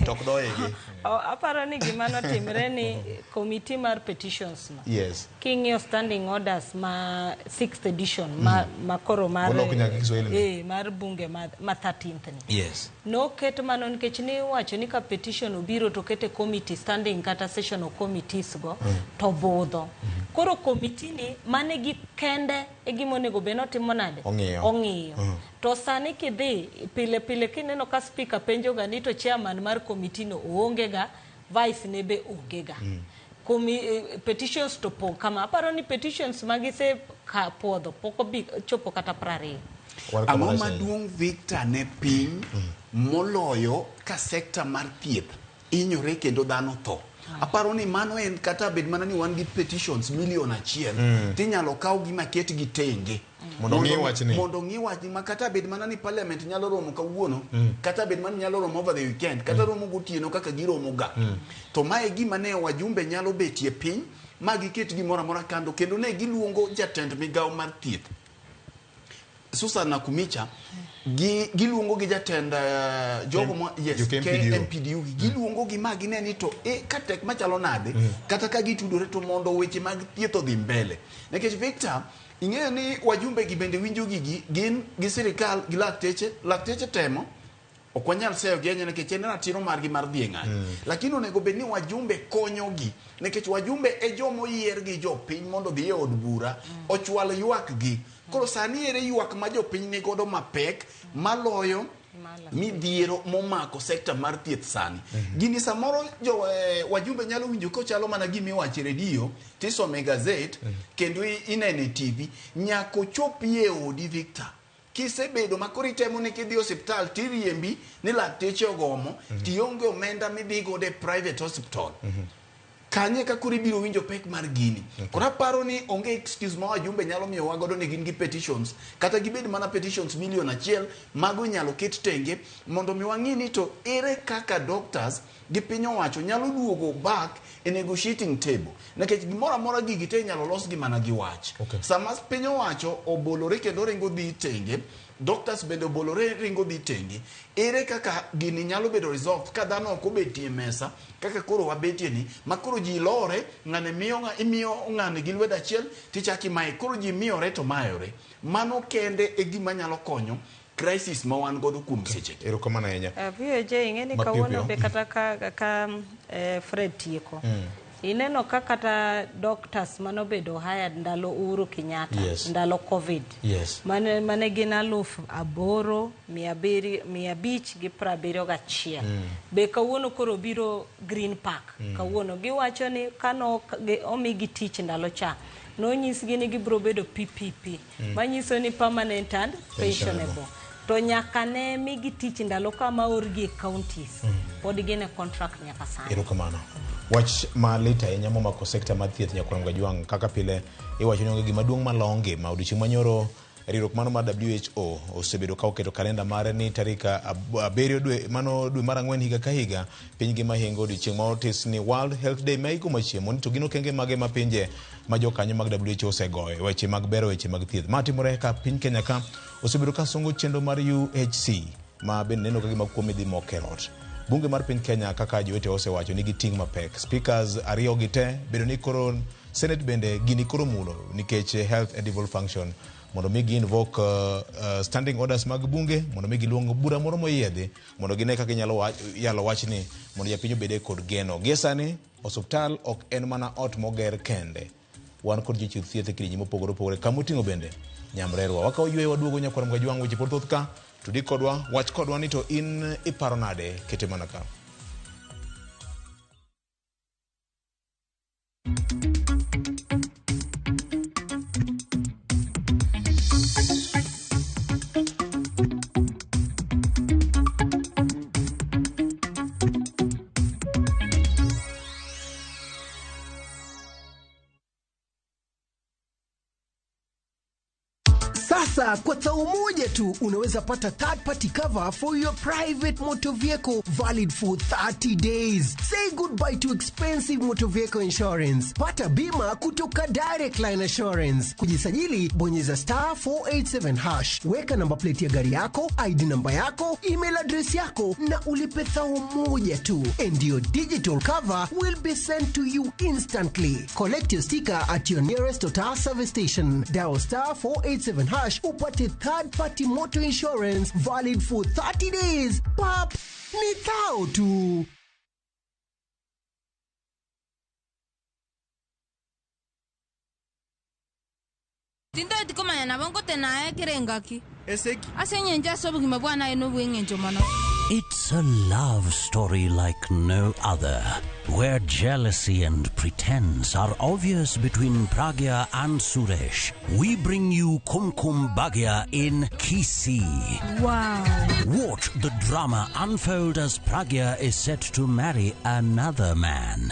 Tok doyegi. Aparo ni gima notimre ni committee mar petitions no. Yes. King'iyo standing orders ma 6th edition ma koro mar Molok nyaka Kiswahili ni. Mar bunge ma 13th ni. Yes. Noket mano nikech ni iwacho ni ka petition obiro to kete committee standing kata sessional committees go to budho. Koro komiti ni mane gi kende e gima onego bed ni otimo nade? Ong'iyo. Ong'iyo. To sani kidhi pile pile kineno ka speaker penjo ga ni to chairman mar komiti no oonge ga, vice ne be onge ga. Petitions to pong' kama. Aparo ni petitions magise ka puodho pok obi chopo kata 20. Wan Ang'o kamoro achiel. maduong' Victor ne piny moloyo ka sekta mar thieth hinyore kendo dhano tho? Aparo ni mano en kata bed mana ni wan gi petitions 1,000,000 tinyalo kawgi maketgi tenge Mondo ong'i wachni. Mondo ong'i wachni ma kata bed mana ni parliament nyalo romo kawuono, kata bed mana ni nyalo romo over the weekend, kata romo gotieno kaka giromo ga. To mae gima ne wajumbe nyalo betie piny ma giket gimoro amora kando kendo ne giluongo jatend migawo mar thieth Susan Nakumicha gi giluongo gi jatend jogo ma yes Jo KMPDU. KMPDU gi giluongo gi ma gine ni to ka tek machalo nade kata ka gitudore to mondo weche mag thieth odhi mbele nikech Victor ing'eyo ni wajumbe gi bende winjo gigi gin gi sirikal gi lakteche lakteche temo ok wanyal seyo gi ahinya nikech en ratiro margi mar dhi e ng'anyo lakini onego bed ni wajumbe konyogi nikech wajumbe e joma oyier gi jopiny mondo odhi e od bura ochwal ywak gi koro sani ere ywak ma jopiny nigodo mapek maloyo midhiero momako sekta mar thieth sani gini samoro jo wajumbe nyalo winjo kochalo mana gima iwacho e redio tisome gazet kendo inene e TV nyaka ochopi e odi Victor kisebedo ma koro itemo ni kidhi osiptal tiriembi ni lakteche ogomo tionge omenda midhi godo e private hospital kanye ka koro ibiro winjo pek mar gini koro aparo ni onge excuse ma wajumbe nyalo miyowa godo ni gin gi petitions kata gibed mana petitions 1,000,000 mago inyalo ket tenge mondo mi wang'i ni to ere kaka doctors gi piny owacho nyalo duogo back e negotiating table nikech gimoro amora gigi te inyalo los gi mana gi wach sama piny owacho obolore kendo ringo dhi tenge doctors bende obolore ringo dhi tenge ere kaka gini nyalo bedo resolved ka dhano ok obetie e mesa kaka koro wabetie ni ma koro ji lore ng'ane miyo imiyo ng'ane gi lwedo achiel tichako imaye koro ji miyore to mayore mano kende e gima nyalo konyo crisis ma wan godo kuom seche gi Erokamano ahinya. VOJ ing'e ni Mapiyo kawuono piyo. be kata ka Fred tieko ineno ka kata doctors manobedo hired ndalo Uhuru Kenyatta ndalo Covid mane gin 8,571 be kawuono koro biro Green Park kawuono giwacho ni kano omigi tich ndalo cha nonyisgi ni gibiro bedo PPP manyiso ni permanent and pensionable to nyaka ne migi tich ndalo kama orgi e counties pod gin e contract nyaka sani. Erokamano. Wach malit ahinya momako sekta mar thieth nyakwar Mgajwang' kaka pile iwacho ni onge gima duong' maloyo ngima. Odiochieng' manyoro riwruok mano mar WHO osebedo ka oketo kalenda mare ni tarik 7 dwe mano dwe mar 4 higa ka higa piny ngima hingo odiochieng' ma otis ni World Health Day ma igomo chiemo ni to gin okenge mage ma pinje ma jokanyo mag WHO osegoyo weche mag bero weche mag thieth. Ma timore ka piny Kenya ka osebedo ka songo chenro mar UHC ma bende neno ka gima kuom idhi mok e ot. Bunge mar piny Kenya kaka jowete osewacho nigi ting' mapek. Speakers ariyo gi te bedo ni koro Senate bende gini koro mulo nikech health and devolved function mondo mi gi invoke standing orders mag bunge mondo mi giluong bura moro moyiedhi mondo gine kaka inyalo yalo wachni mondo japiny obede kod geno. Gie sani osuptal ok en mana ot moger kende. Wan kod jochiw thieth e kidienje mopogore opogore kamoting'o bende nyamrerwa. Wakawo yweyo waduogo nyakwar Mgajwang' weche pod thoth ka tudi kodwa wach kodwa ni to in iparo nade kete mana ka. Sasa kwa thao moja tu unaweza pata third party cover for your private motor vehicle valid for 30 days. Say goodbye to expensive motor vehicle insurance. Pata bima kutoka Direct Line Assurance. Kujisajili bonyeza star 487 hash. Weka namba plate ya gari yako, ID namba yako, email address yako na ulipe thao moja tu. And your digital cover will be sent to you instantly. Collect your sticker at your nearest Total service station. Dial star 487 hash upate third party motor insurance valid for 30 days. Pap, ni thao tu. Tindoti komanya nabo ngote naye kerengaki. Ase nyenje ase obogima bwa naye nobweng'encho mono. It's a love story like no other, where jealousy and pretense are obvious between Pragya and Suresh. We bring you Kumkum Bhagya in Kisii. Wow. Watch the drama unfold as Pragya is set to marry another man.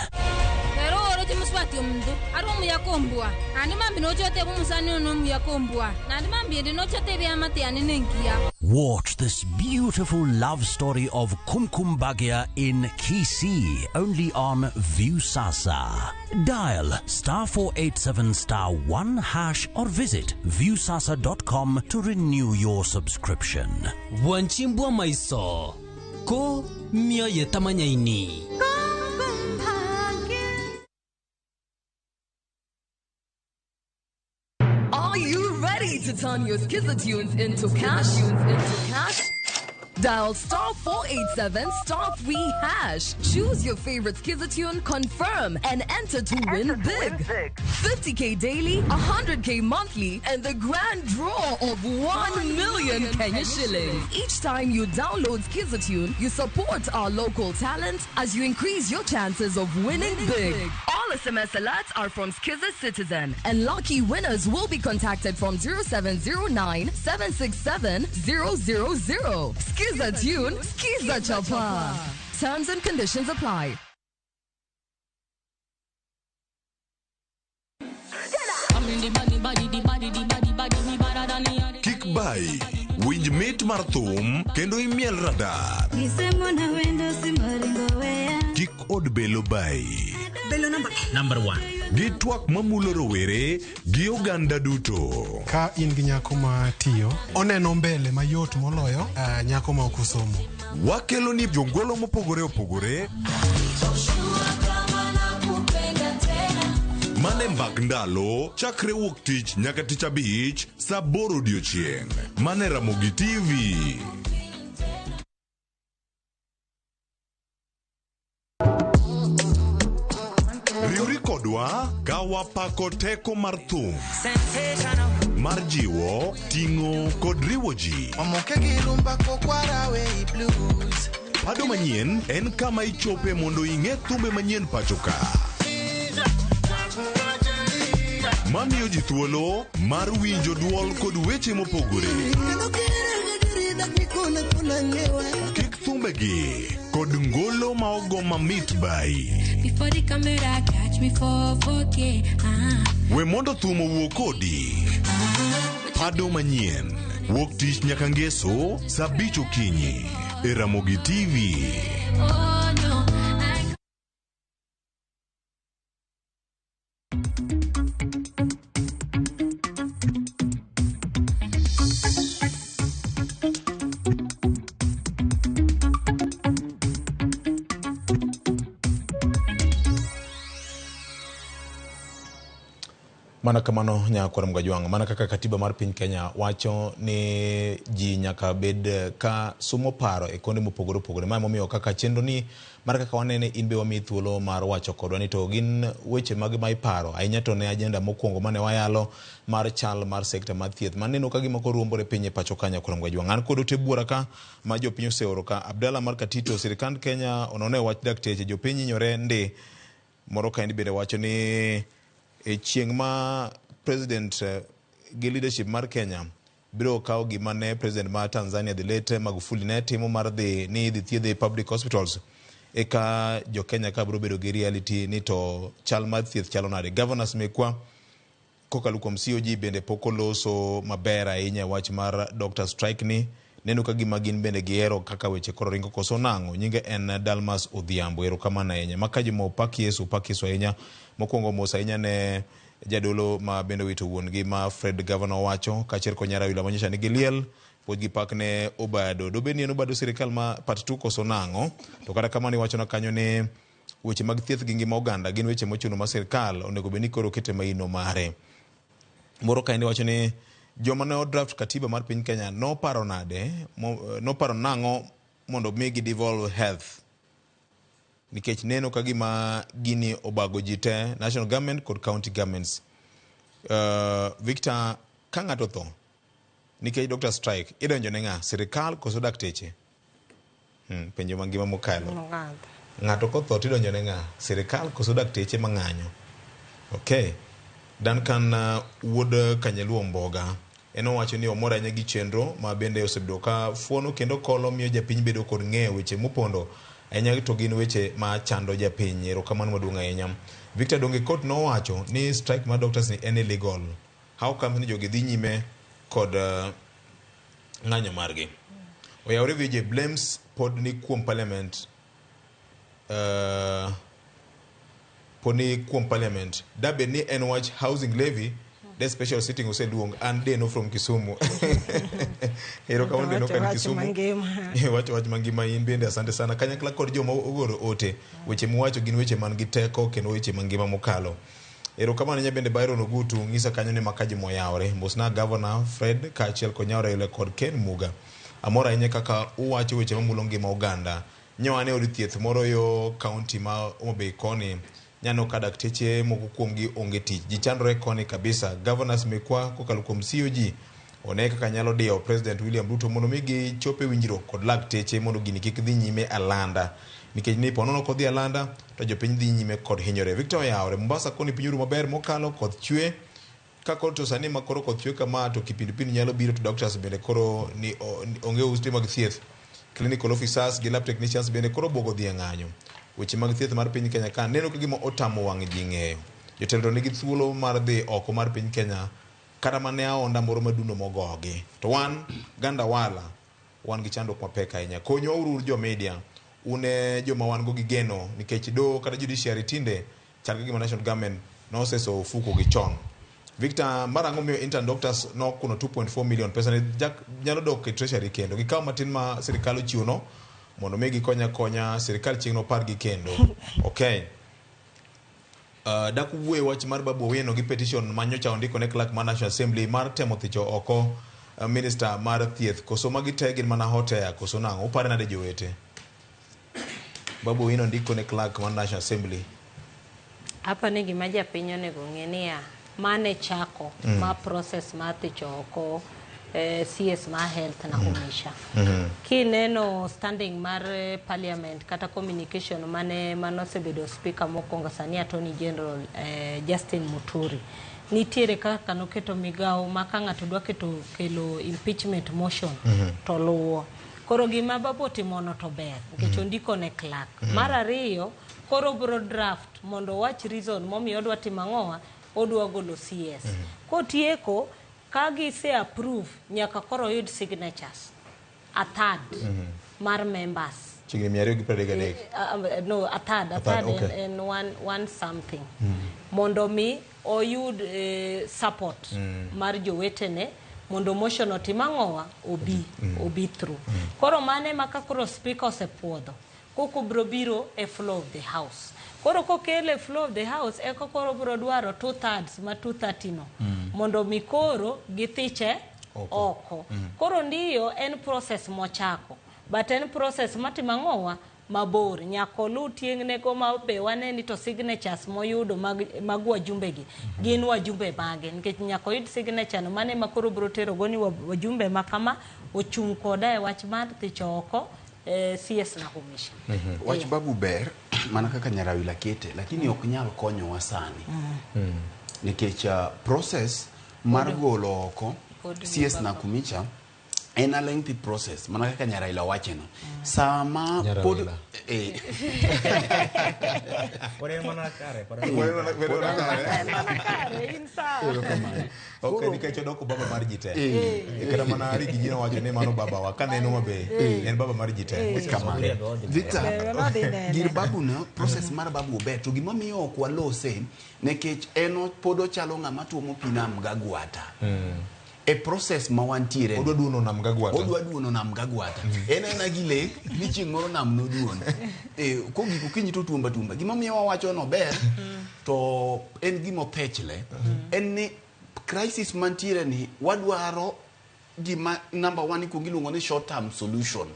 Pero oroche muswati omundu ari omuyakombwa nandi mambi nochote bumusani ono omuyakombwa nandi mambi endi nochote byamate yani nenkiya. Watch this beautiful love story of Kumkum Bhagya in Kisii, only on Viusasa. Dial *487 *1# or visit viusasa.com to renew your subscription. Wanchimbwa maiso ko mioyo tamanyaini. Are you ready to turn your Skiza tunes into cash? Into cash? Dial *487 *3#. Choose your favorite Skiza tune, confirm, and enter to win big. 50K daily, 100K monthly, and the grand draw of 1 million Kenya shillings. Each time you download Skiza tune, you support our local talent as you increase your chances of winning big. All SMS alerts are from Skiza Citizen, and lucky winners will be contacted from 0709 767 000. Skiza tune, Skiza Chapa. Terms and conditions apply. Kik bai, winj mit mar thum kendo imiel radar. Kik od belo bai. Belo number 1. Gi twak mamulo rowere gi oganda duto. Ka in gi nyako ma tiyo, oneno mbele mayot moloyo nyako ma ok osomo. Wakelo ni jongolo mopogore opogore. Mane mbak ndalo chakre wuok tich nyaka tich abich saa 8 odiochieng'. Mane Ramogi TV. Riwri kodwa ka wapako teko mar thum mar jiwo, ting'o kod riwo ji. Pado manyien en kama ichope mondo ing'e thumbe manyien pacho ka. Mamiyo ji thuolo mar winjo duol kod weche mopogore. Kik thumbegi kod ngolo ma ogo mamit bai. Before the camera catch me for 4K. We mondo thum owuo kodi. Pado manyien wuok tich nyaka ngeso saa 5 okinyi e Ramogi TV. Oh no. Mana kamano nyakwar Mgajwang', mana kaka katiba mar piny Kenya wacho ni ji nyaka bed ka sumo paro e konde mopogore opogore. Ma emomiyo kaka chenro ni mar kaka wanene in be wamiyi thuolo mar wacho kodwa ni to gin weche mage ma iparo ahinya to ne ajenda mokwongo mane wayalo mar chal mar sekta mar thieth maneno ka gima koro ruombore piny e pacho ka nyakwar Mgajwang'. An kod ote buora ka ma jopiny oseoro ka Abdalla mar Katito, sirikand Kenya onone wach dakteche jopiny hinyore ndi. Moro kaendi bende wacho ni e chieng' ma president gi leadership mar Kenya biro kawo gima ne president mar Tanzania the late Magufuli ne timo mar dhi ni idhi thiedhe e public hospitals, eka jo Kenya ka biro bedo gi reality ni to chal mar thieth chalo nade. Governors mekwa kokalo kuom COG bende pok oloso maber ahinya e wach mar doctor strike ni neno ka gima gin bende gihero kaka weche koro ringo koso nang'o. Nyinge en Dalmas Odhiambo, erokamano ahinya. Makaji mo pak Yesu, pak Yesu ahinya. Mokwongo mos ahinya ne jadolo ma bende owito wuon gi ma Fred Governor owacho kaachiel kod nyar Awila manyocha nigi liel puonj gi pak ne Obado. Dobed ni en Obado sirikal ma part 2 koso nang'o. To kata kamano iwachona kanyo ni weche mag thieth gi ngima oganda gin weche mochuno ma sirikal onego bed ni koro kete maino mare. Moro kaendi wacho ni joma ne odraft katiba mar piny Kenya noparo nade, noparo nang'o mondo mi gi devolve health, nikech neno ka gima gini obago ji te, national government kod county governments. Victor Ka ng'ato otho nikech doctor strike, idonjo ne ng'a? Sirikal koso dakteche? Penjo mangima mokalo. Ng'ato kotho tidonjo ne ng'a? Sirikal koso dakteche mang'anyo? Okay. Duncan wuod Kanyaluo Mboga en owacho ni omor ahinya gi chenro ma bende osebedo ka fuono kendo kolo miyo japiny bedo kod ng'eyo weche mopondo ahinya to gin weche ma chando japiny. Erokamano maduong' ahinya. Victor Donge Court nowacho ni strike mar doctors ni en illegal. How comes ni jogi dhi nyime kod ng'anyo margi? Oyawore VJ blames pod ni kuom parliament pod ni kuom parliament. Dabed ni en wach housing levy de special sitting oseluong an Deno from Kisumu. Erokamano Deno kan Kisumu. Wacho wach mangima in bende asante sana. Kanyakla kod joma ogoro ote weche muwacho gin weche man gi teko kendo weche mangima mokalo. Erokamano nya bende Byron Ogutu ng'isa kanyo ni makaji moyawore. Mosna Governor Fred kaachiel kod Nyaora Ile kod Ken Muga. Amor ahinya kaka uwacho weche mamulo ngima oganda. Nyo ane od thieth moro yo kaunti ma Homa Bay koni. Nyaneno ka dakteche moko kuomgi onge tich. Ji chandore koni kabisa. Governors mekwa kokalo kuom COG one kaka nyalo diyo President William Ruto mondo mi gichop e winjruok kod lakteche mondo gini kik dhi nyime alanda. Nikech ni ponono kodhi alanda to jopiny dhi nyime kod hinyore. Victor Oyawore, Mombasa koni piny oru maber mokalo koth chwe. Ka koro to sani ma koro koth chwe kama to kipindupindu nyalo biro to doctors bende koro ni onge ute mag thieth. Clinical officers gi lab technicians bende koro buogo dhi e ng'anyo. Weche mag thieth mar piny Kenya ka neno ka gima otamo wang' ji ng'eyo. Jotelo to nigi thuolo mar dhi oko mar piny Kenya kata mana e aonda moro madundo mogogi. To wan Gandawala wan gi chandruok mapek ahinya. Konywa uru un jo media, un e joma wan go gi geno nikech doho kata judiciary tinde chal ka gima national government noseso ofuko gi chon. Victor, mar ang'o miyo intern doctors nokuno 2.4 million pesa ni nyalo dok e treasury kendo gikaw matin ma sirikal ochiwo no mondo mi gikony akonya sirikal chieng' nopar gi kendo. Okay. Dak uwuoye wach mar Babu Owino gi petition ma nyocha ondiko ne clerk mar National Assembly mar temo thicho oko minister mar thieth koso magi te gin mana hot air koso nang'o upare nade jowete? Babu Owino ndiko ne clerk mar National Assembly. Apa ni gima japiny onego ng'e niya, mane chako ma process mar thicho oko CS mar health na Nakhumicha. Kineno standing mar parliament kata communication mane manosebedo speaker mokwongo sani Attorney General Justin Muturi. Nitiere kaka noketo migawo ma ka ng'ato dwa keto kelo impeachment motion to luwo. Koro gima Babu otimono to ber nikech ondiko ne clerk. Mar ariyo, koro bro draft mondo owach reason momiyo odwa timo ang'owa, odwa golo CS. Kotieko, ka gise approve, nyaka koro oyud signatures. A third mar members. Chiegni 233. No, a third, a third en one something. Mondo mi oyud support mar jowetene mondo motion otim ang'owa obi obi through. Koro mane ma ka koro speaker osepuodho, koko bro biro e floor of the house. Koro kokele e floor of the house, eka koro bro dwaro 2/3 ma 230 no. Mondo mi koro githiche oko. Koro ndiyo en process mochako. But en process matimo ang'owa mabor. Nyaka oluw tieng'ne go ma be wane ni to signatures moyudo mag wajumbe gi gin wajumbe mage. Nikech nyaka oyud signature no mane ma koro bro tero go ni wajumbe ma kama ochung' koda e wach mar thicho oko CS Nakhumicha. Wach Babu ber mana kaka Nyarawila kete, lakini ok nyal konyowa sani. Nikech process mar golo oko CS Nakhumicha en a lengthy process mana kaka Nyaraila wacheno. Sama pod Pod en mana kare, pod en mana kare. In sawa. Ok, nikech odoko baba mar ji te. Kata mana Rigi ji nowacho ni mano baba wa, kaneno maber, en baba mar ji te. Kamano. Victor, gir Babu no, process mar Babu ober, to gimomiyo ok walose, nikech en pod ochalo ng'ama tuomo pi nam gagwata. E process ma wantiere. Odwa duono nam gagwata. Odwa duono nam gagwata. En aena gi lek ni chieng' moro nam noduon. Kogik okinyi to tuomba tuomba. Gimomiyo wawacho no ber, to en gima opechle, en ni crisis mantiere ni wadwaro gima number one ikuongo iluongo ni short term solution.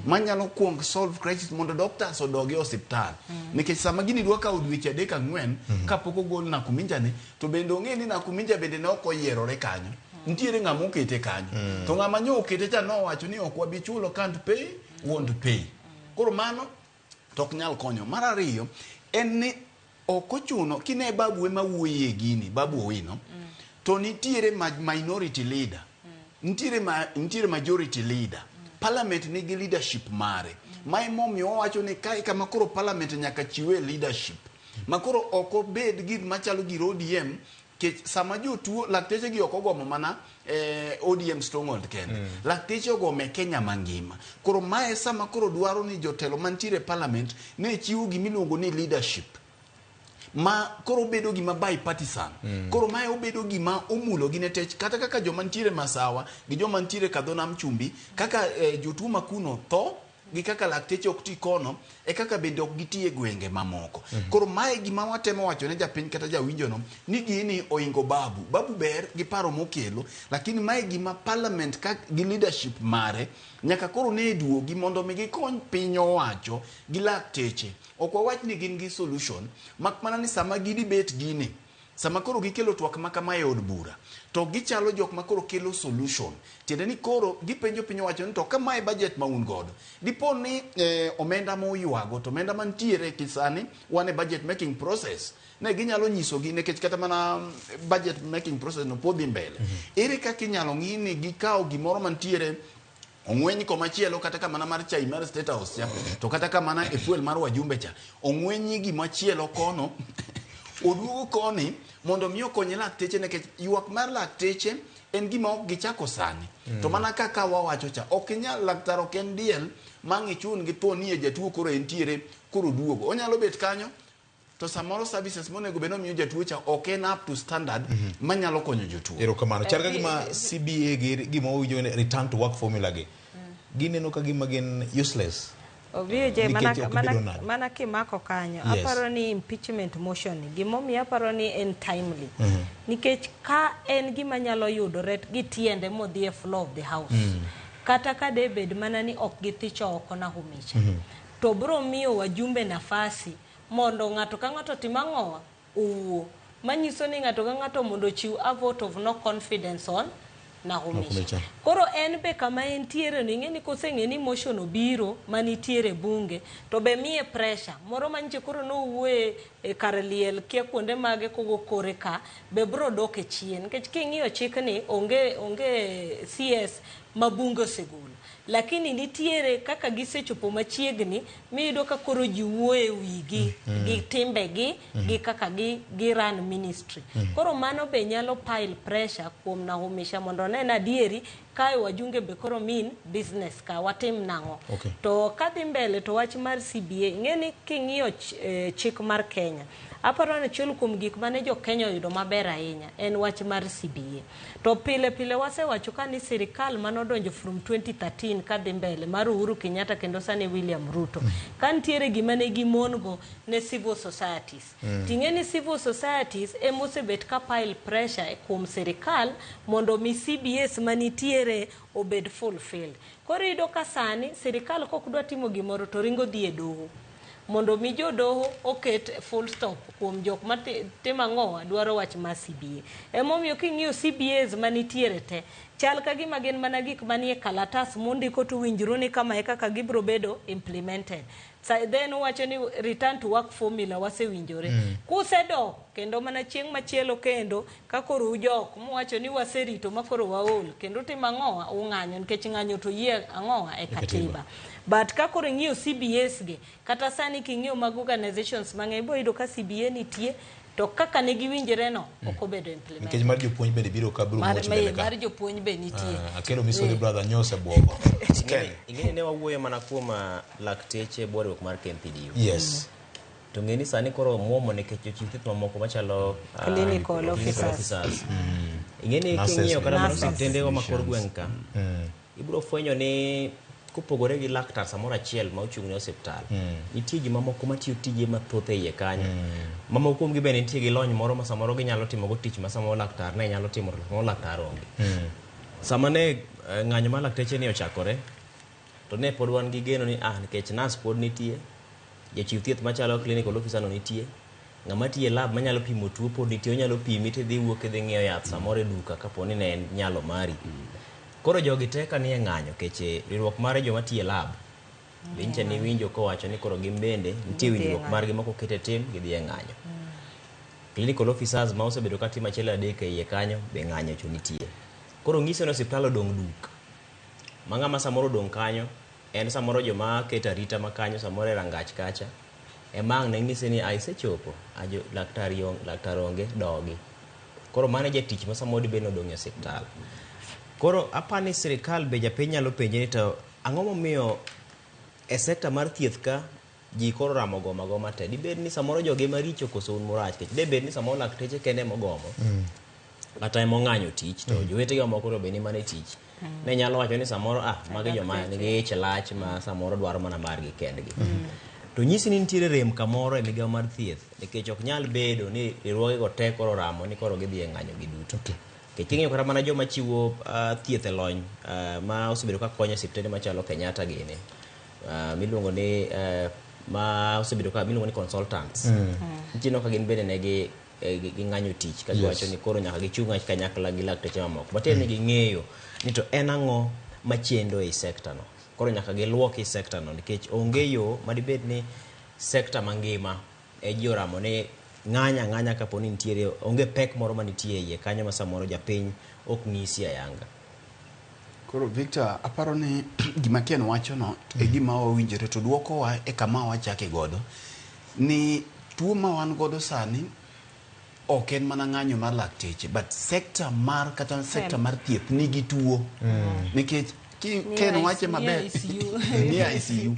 Manyalo kuong solve crisis mondo doctors odog e osiptal. Nikech sama gini dwa kawo dweche 3 4 kapok ogol Nakhumicha ni, to bende ong'e ni Nakhumicha bende ne ok oyierore kanyo. Nitiere ng'ama okete kanyo. To ng'ama nyo okete cha nowacho ni ok wabi chulo, can't pay, won't pay. Koro mano to ok nyal konyo. Mar ariyo en ni ok ochuno kine Babu ema wuoye e gini, Babu Owino, to nitiere minority leader, nitiere majority leader. Parliament nigi leadership mare. Ma emomiyo wawacho ni kae kama koro parliament nyaka chiwe leadership. Ma koro ok obed gir machalo gir ODM, kech sama jotuo lakteche gi ok ogomo mana ODM stronghold kende. Lakteche ogomo e Kenya mangima. Koro mae sama koro dwaro ni jotelo mantiere e parliament ne chiwo gimiluongo ni leadership. Ma koro bedo gima bipartisan. Koro mae obedo gima omulo gi netech kata kaka joma nitiere Masawa gi joma nitiere Kadho Nam Chumbi, kaka jotuo ma kuno tho gi kaka lakteche ok ti kono, e kaka bende ok giti e gwenge mamoko. Koro mae gima watemo wacho ne japiny kata jawinjo no, ni gini oingo Babu. Babu ber gi paro mokelo, lakini mae gima parliament ka gi leadership mare nyaka koro ne duogi mondo mi gikony piny owacho gi lakteche. Ok wawach ni gin gi solution, mak mana ni sama gidibet gini, sama koro gikelo twak ma kama e od bura, to gichalo jok ma koro kelo solution. Tiende ni koro gipenjo piny owacho ni to ka mae budget ma un godo, dipo ni omenda ma uywago to omenda mantiere kisani wan e budget making process, ne ginyalo nyisogi nikech kata mana budget making process no pod dhi mbele. Ere kaka inyalo ng'i ni gikawo gimoro mantiere ong'weny komachielo, kata ka mana mar chai mar State House cha, to kata ka mana e fuel mar wajumbe cha, ong'wenyi gimachielo kono oduogo koni mondo mi okony lakteche, nikech ywak mar lakteche en gima ok gichako sani. To mana kaka wawacho cha, ok inyal, laktar ok en diel ma ang' ichun gi thuon ni e jatuo koro entiere koro oduogo. Onyalo bet kanyo to samoro services monego bed ni omiyo jatuo cha ok en up to standard manyalo konyo jotuo. Erokamano. Chal ka gima CBA gi gima owinjo ni return to work formula gi, gineno ka gima gin useless. Obije Nikech mana, ok mana, gibedo nade. mana kimako kanyo. Yes. Aparo ni impeachment motion ni gimomiyo aparo ni en timely, nikech ka en gima nyalo yudore gi tiende modhi e floor of the house, kata ka de bed mana ni ok githicho oko Nahumicha, to bro miyo wajumbe nafasi mondo ng'ato ka ng'ato tim ang'owa owuo, manyiso ni ng'ato ka ng'ato mondo ochiw a vote of no confidence on Nahumicha. Nahumicha. Koro en be kama entiere no, ing'e ni koseng'e ni motion obiro manitiere e bunge, to be miye pressure moro manyiche koro nowuoye e kar liel kia kuonde mage kogo kore ka be bro dok e chien, nikech king'iyo chikni onge CS ma bunge osegolo, lakini nitiere kaka gisechopo machiegni miyudo ka koro ji wuoyo e wigi gi timbegi gi kaka gi run ministry. Koro mano be nyalo pile pressure kuom Nahumisha mondo one ni adieri kae wajunge be koro mean business ka watim nang'o. To kadhi mbele to wach mar CBA, ing'e ni king'iyo chik mar Kenya, aparo ni achiel kuom gik mane jo Kenya oyudo maber ahinya en wach mar CBA. To pile pile wasewacho ka ni sirikal manodonjo from 2013 kadhi mbele mar Uhuru Kenyatta kendo sani William Ruto, ka nitiere gima ne gimon go ne civil societies. Ting'e ni civil societies emosebet ka pile pressure kuom sirikal mondo mi CBS manitiere obed fulfilled. Koro iyudo ka sani sirikal kok dwa timo gimoro to ringo dhi e doho mondo mi jodoho oket full stop kuom jok ma timo ang'owa dwaro wach mar CBA. Emomiyo king'iyo CBAs manitiere te, chal ka gima gin mana gik manie kalatas mondiko to winjru ni kama e kaka gibiro bedo implemented. Then owacho ni return to work formula wasewinjore. Kusedok kendo mana chieng' machielo kendo ka koro ujok muwacho ni waserito ma koro waol kendo timo ang'owa ung'anyo, nikech ng'anyo to yie ang'owa e katiba. But ka koro ing'iyo CBAs gi, kata sani king'iyo mag organizations mang'eny, ibiro yudo ka CBA nitie to kaka ne giwinjore no ok obedo implemented. Nikech mar jopuonj bende biro ka biro muoch mbele ka. Mar jopuonj be nitie. Akelo misori brother nyose buogo. Ing'eni ne wawuoyo mana kuom lakteche e riwruok mar KMPDU. To ng'e ni sani koro muomo nikech jochiw thieth mamoko machalo Clinical officers. Ing'e ni Nurses. king'iyo kata mana Nurses. osiptendewa ma kor gweng' ka, ibiro fwenyo ni kopogore gi laktar samoro achiel ma ochung' ne osiptal, nitie ji mamoko matiyo tije mathoth e iye kanyo. Mamoko kuomgi bende nitie gi lony moro ma samoro ginyalo timogo tich ma samoro laktar ne nyalo timo to samoro laktar onge. Sama ne ng'anyo mar lakteche ni ochakore, to ne pod wan gi geno ni nikech nas pod nitie, jachiw thieth machalo clinical officer no nitie, Ng'ama tiyo e lab manyalo pimo tuo pod nitie, onyalo pimi tidhi wuok idhi ng'iewo yath samoro e duka kapo ni ne en nyalo mari. Koro jogi te ka nie ng'anyo keche riwruok mar joma tiyo e lab be nyicha niwinjo kowacho ni koro gin bende nitie winjruok margi ma koket e tim gidhi e ng'anyo. Clinical officers ma osebedo ka timo achiel adek e iye kanyo be ng'anyo cho nitie. Koro ng'iso ni osiptal odong' duk. Ma ng'ama samoro odong' kanyo en samoro joma keto arita ma kanyo samoro e rangach kacha ema ang' ne ng'ise ni a isechopo a jo laktar laktar onge dogi. Koro mano e jatich ma samoro dibed ni odong' e osiptal. Koro apani sirikal be japiny nyalo penje ni to ang'o momiyo e sekta mar thieth ka ji koro ramo gomo agoma te. Dibed ni samoro jogi ema richo koso un murach nikech debed ni samoro lakteche kende ema ogomo kata ema ong'anyo tich to jowetegi mamoko to be ni mana e tich. Ne nyalo wacho ni samoro ah magi joma nigi ich lach ma samoro dwaro mana margi kendgi. To nyisi ni nitiere rem kamoro e migawo mar thieth nikech ok nyal bedo ni riwruoge go te koro oramo ni koro gidhi e ng'anyo giduto. Nikech king'iyo kata mana joma chiwo thieth e lony ma osebedo ka konyo e osiptende machalo Kenyatta gini miluongo ni ma osebedo ka miluongo ni consultants. Nitie ka gin bende ne gi ging'anyo tich ka giwacho ni koro nyaka gichung' kanyakla gi lakteche mamoko. Matiende ni ging'eyo ni to en ang'o machendo ei sekta no. Koro nyaka giluoki sekta no nikech onge yo madibed ni sekta mangima e ji oramo ni ng'anya ng'anya kapo ni nitiere onge pek moro manitie e iye kanyo ma samoro japiny ok ng'isi ayanga. Koro Victor, aparo ni gima Ken wacho no e gima wawinjore to duokowa e kama wachake godo ni tuo ma wan godo sani ok en mana ng'anyo mar lakteche but sector mar kata sector mar thieth nigi tuo nikech Ken wache maber ni ICU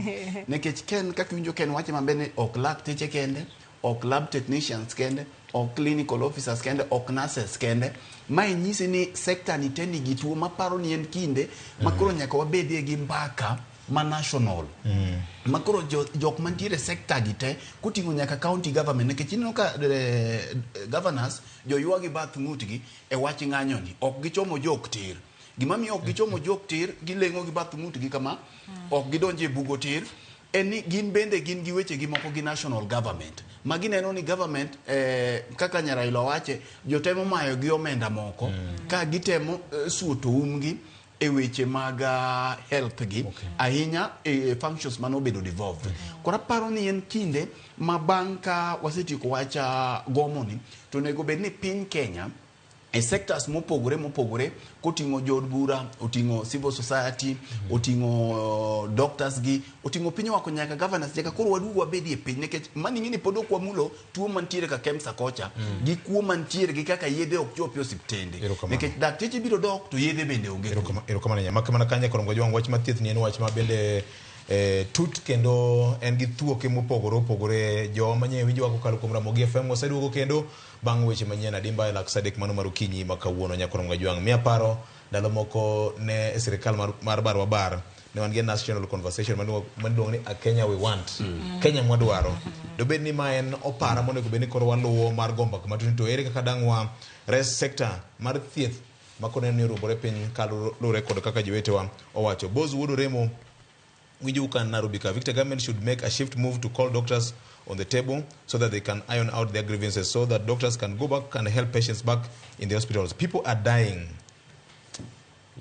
nikech Ken kaka iwinjo Ken wache maber ni ok lakteche kende, ok lab technicians kende, ok clinical officers kende, ok nurses kende. Mae nyisi ni sector ni te nigi tuo maparo ni en kinde ma koro nyaka wabedie gi mbaka ma national ma koro jok mantiere sector gi te koting'o nyaka county government nikech ineno ka governors joywa gi bath ng'utgi e wach ng'anyo ni ok gichomo jok tir. Gima miyo ok gichomo jok tir gileng'o gi bath ng'utgi kama ok gidonjo e bugo tir en ni gin bende gin gi weche gi moko gi national government ma gineno ni government kaka Nyaraila wache jotemo mayo gi omenda moko ka gitemo suoto umgi e weche mag health gi ahinya e functions mane obedo devolved. Koro aparo ni en kinde ma bang' ka wasetieko wach gomo ni to onego bed ni piny Kenya e sectors mopogore mopogore koting'o jood bura, oting'o civil society, oting'o doctors gi, oting'o piny owacho nyaka governors nyaka koro waduog wabedie piny nikech mani ing'e ni pod ok wamulo tuo mantiere ka KEMSA kocha gi kuo mantiere gi kaka yedhe ok chopi e osiptende nikech dakteche biro dok to yedhe bende onge. Erokamano ahinya. Mak mana kanyo koro Jwang' wach mathieth ni en wach ma bende tut kendo en gi thuoke mopogore opogore. Jowa manye winjowa kokalo kuom Ramogi FM waseduogo kendo bang' weche manyien adimba e lak sa adek mano mar okinyi ma kawuono nyakoro Jwang'. Miya paro ndalo moko ne sirikal mar barwa bar ne wan gi national conversation miluongo ni a Kenya we want. Kenya mwadwaro. Dobed ni ma en opara monego bed ni koro waluwo mar go mbaka matut to ere kaka dang' wa res sector mar thieth ma koro neno ni oruombore piny kaluwore kod kaka jowetewa owacho. Boz Wuod Oremo winjo ka Nairobi ka Victor government should make a shift move to call doctors on the table so that they can iron out their grievances so that doctors can go back and help patients back in the hospitals. People are dying.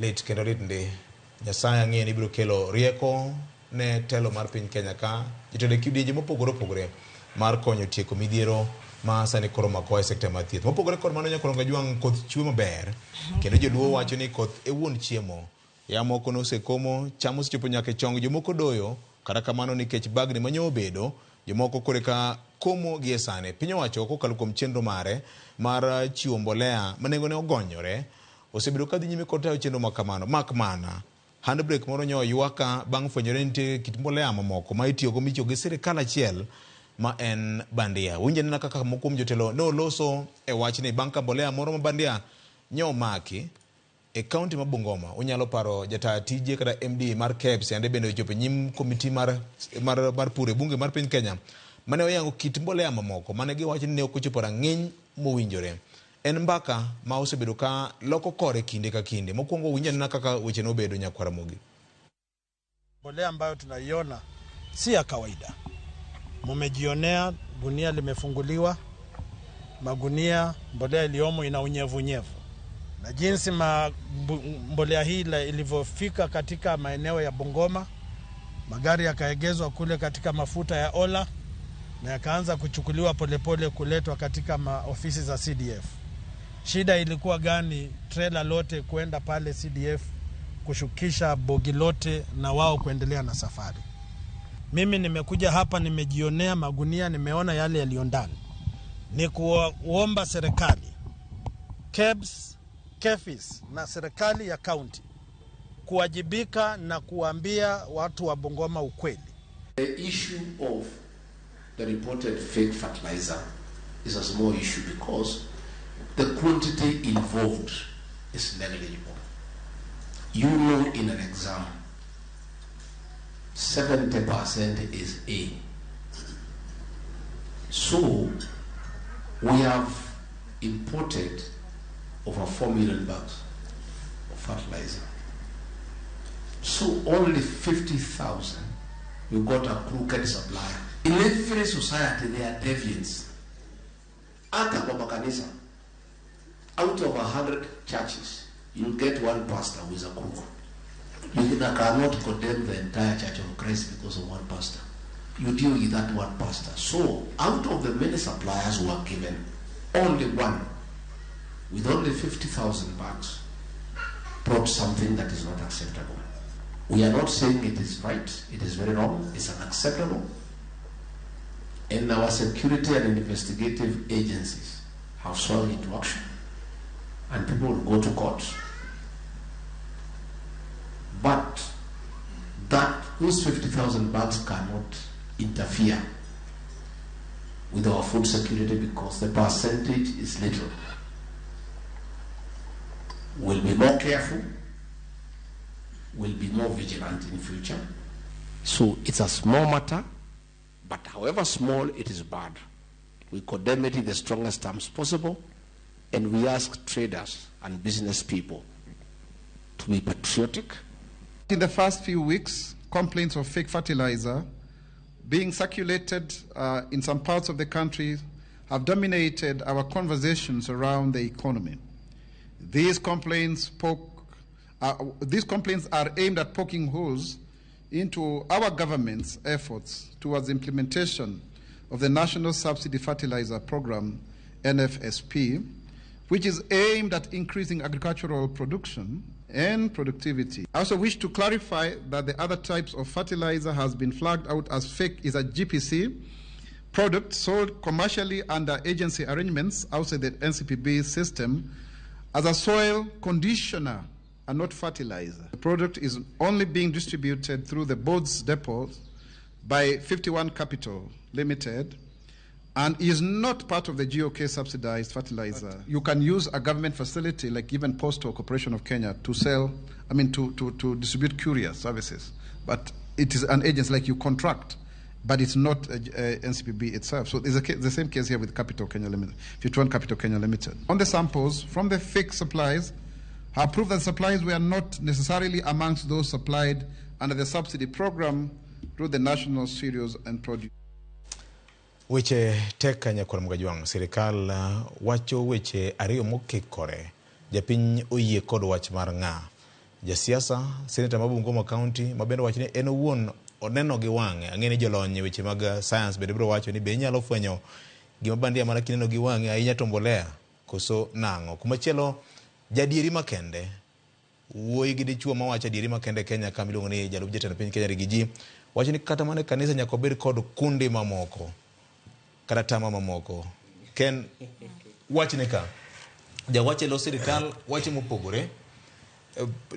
Lit kendo lit ndi. Nyasaye ang'eyo ni biro kelo rieko ne telo mar piny Kenya ka jotelo e kidienje mopogore opogore mar konyo tieko midhiero ma sani koro makowa e sekta mar thieth. Mopogore kod mano nyakoro Jwang' koth chwe maber kendo joluo wacho ni koth e wuon chiemo. Yamo moko nosekomo, cham osechopo nyaka e chong, jomoko doyo, kata kamano nikech bagni manyo obedo, jomoko koreka komo gi e sani. Piny owacho kokalo kuom chenro mare mar chiwo mbolea ma nengone ogonyore, osebedo ka dhi nyime kod tayo chenro ma kamano. Mak mana, handbrake moro nyo oywaka bang' fwenyore ni nitie kit mbolea mamoko ma itiyogo michiwo gi sirikal achiel ma en bandia. Winj anena kaka moko kuom jotelo ne oloso e wachni bang' ka mbolea moro ma bandia nyo omaki e kaunti ma Bungoma. Unyalo paro jata tije kata MD mar KEBS yande bende ochopo e nyim komiti mar pur e bunge mar piny Kenya mane oyango kit mbolea mamoko mane giwacho ni ne ok ochopo rang'iny mowinjore. En mbaka ma osebedo ka loko kore kinde ka kinde. Mokwongo winj anena kaka weche nobedo nyakwar Ramogi. Mbolea ambayo tunaiona si ya kawaida. Mumejionea, gunia limefunguliwa. magunia mbolea iliyomo ina unyevunyevu, na jinsi mbolea hii ilivyofika katika maeneo ya Bungoma, magari yakaegezwa kule katika mafuta ya Ola na yakaanza kuchukuliwa polepole kuletwa katika maofisi za CDF. Shida ilikuwa gani? Trela lote kwenda pale CDF kushukisha bogi lote na wao kuendelea na safari. Mimi nimekuja hapa, nimejionea magunia, nimeona yale yaliyo ndani. Ni kuomba serikali, KEBS, KEPHIS na serikali ya kaunti kuwajibika na kuambia watu wa Bungoma ukweli. The issue of the reported fake fertilizer is a small issue because the quantity involved is negligible. You know, in an exam, 70% is A. So we have imported over 4 million bags of fertilizer. So only 50,000, we got a crooked supplier. In every society there are deviants. Hata kwa makanisa, out of 100 churches, you'll get one pastor who is a crook. You cannot condemn the entire Church of Christ because of one pastor. You deal with that one pastor. So, out of the many suppliers who are given, only one, with only 50,000 bags, brought something that is not acceptable. We are not saying it is right, it is very wrong, it's unacceptable. And our security and investigative agencies have swung into action. And people will go to court. But that those 50,000 bags cannot interfere with our food security because the percentage is little. We'll be more careful, we'll be more vigilant in future. So it's a small matter, but however small, it is bad. We condemn it in the strongest terms possible, and we ask traders and business people to be patriotic. In the first few weeks, complaints of fake fertilizer being circulated in some parts of the country have dominated our conversations around the economy. These complaints are aimed at poking holes into our government's efforts towards implementation of the National Subsidy Fertilizer Program, NFSP, which is aimed at increasing agricultural production and productivity. I also wish to clarify that the other types of fertilizer has been flagged out as fake is a GPC product sold commercially under agency arrangements outside the NCPB system as a soil conditioner and not fertilizer. The product is only being distributed through the board's depots by 51 Capital Limited and is not part of the GOK subsidized fertilizer. You can use a government facility like even Postal Corporation of Kenya to sell, I mean, to distribute courier services. But it is an agency like you contract, but it's not a NCPB itself. So there's the same case here with Capital Kenya Limited, 51 Capital Kenya Limited. On the samples from the fake supplies, have proved that supplies were not necessarily amongst those supplied under the subsidy program through the National Cereals and Produce. Weche tek nyakwar Mgajwang', sirikal wacho weche ariyo mokikore. Japiny oyie kod wach mar ng'a. Jasiasa, seneta ma Bungoma County, ma bende wacho ni en owuon oneno gi wang'e. Ang'e ni jolony e weche mag science bende biro wacho ni be inyalo fwenyo gima bandia mana kineno gi wang'e ahinya to mbolea koso nang'o. Kumachielo, jadieri makende, wuoyi gi dichuo mawacho adieri makende Kenya ka miluongo ni jalup jatend piny Kenya Rigiji, wacho ni kata mana e kanisa nyaka obed kod kundi mamoko kata tama mamoko. Ken wachne ka jawach e lo sirikal wacho mopogore,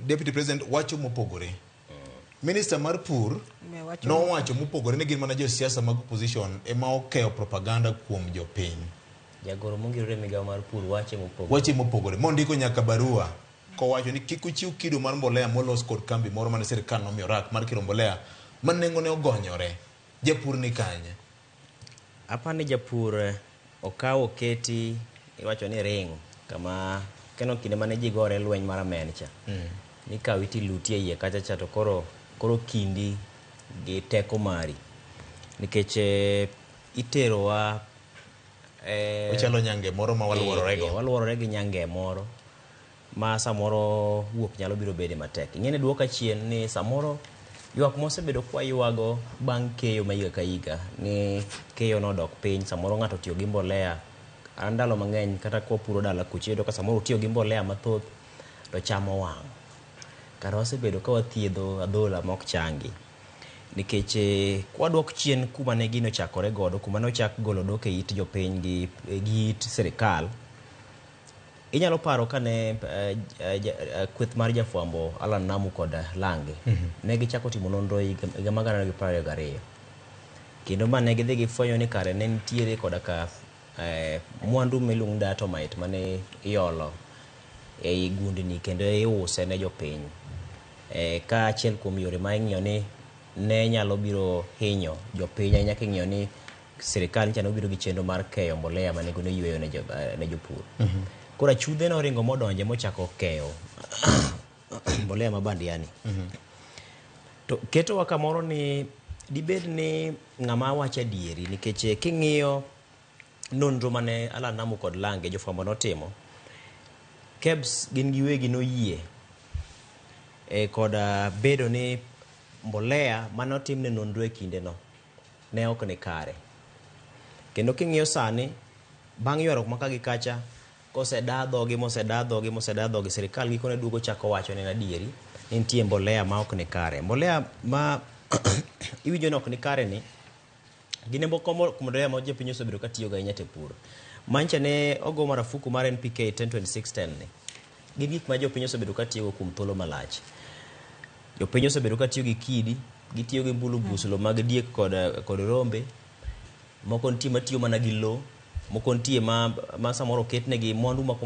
Deputy President wacho mopogore, Minister mar pur nowacho mopogore ni gin mana josiasa mag opposition ema okeyo propaganda kuom jopiny. Jagoro mongirore migawo mar pur wache mopogore. Wache mopogore mondiko nyaka barua kowacho ni kik uchiw kido mar mbolea molos kod kambi moro mane sirikal nomiyo rak mar kiro mbolea ma nengone ogonyore. Japur ni kanye? Apani japur okawo oketi iwacho ni ring kama keno kinde mane ji gore lweny mar amen cha. Nikawi tiluti e iye kacha cha to koro kindi gi teko mari. Nikech iterowa Ochalo nyange moro ma waluorore go. Waluorore gi nyange moro ma samoro wuok nyalo biro bede matek. Ing'e ni duoka chien ni samoro ywak mosebedo kwa ywago bang' keyo ma higa ka higa ni keyo nodok piny, samoro ng'ato otiyo gi mbolea. An ndalo mang'eny kata kwapuro dala kucha iyudo ka samoro otiyo gi mbolea mathoth to cham owang'. Kara wasebedo ka wathiedho adhola mok changi. Nikech kwadok chien kuma ne gino ochakore godo, kuma ne ochak golo odok e it jopiny gi it sirikal, inyalo paro kane kweth mar jafwambo Alan Namu kod Lange ne gichako timo nonro higa mar 2022. Kendo ma ne gidhi gifwenyo ni kare ne nitiere koda ka mwandu miluongo ni diatomite mane iolo ei gundni kendo iuse ne jopiny. Ka achiel kuom yore ma ing'iyo ni ne nyalo biro hinyo jopiny ahinya king'iyo ni sirikal nyicha nobiro gi chenro mar keyo mbolea ma nengone yweyo ne jopur. Koro achudhe noringo modonje mochako keyo mbolea ma bandia ni. To ketowa kamoro ni dibed ni ng'ama wacho adieri nikech king'iyo nonro mane Alan Namu kod Lange jofwambo notimo, KEBS gin giwegi noyie kod bedo ni mbolea mane otimne nonro e kindeno ne ok ni kare. Kendo king'iyo sani, bang' ywaruok ma ka gi kacha, koseda dhogi moseda dhogi moseda dhogi, sirikal gikone duogo chako wacho ni adieri ni nitie mbolea ma ok ni kare. Mbolea ma iwinjo ni ok ni kare ni, gin e moko mbolea ma jopiny osebedo ka tiyogo ahinya te pur. Mancha ne ogo marufuku mar NPK 10-26-10 ni, gin gik ma jopiny osebedo ka tiyogo kuom thuolo malach. Jopiny osebedo ka tiyo gi kidi, gitiyo gi mbulubuslo mag diek kod rombe, moko nitie matiyo mana gi lo, moko nitie ma samoro oketnegi mwandu moko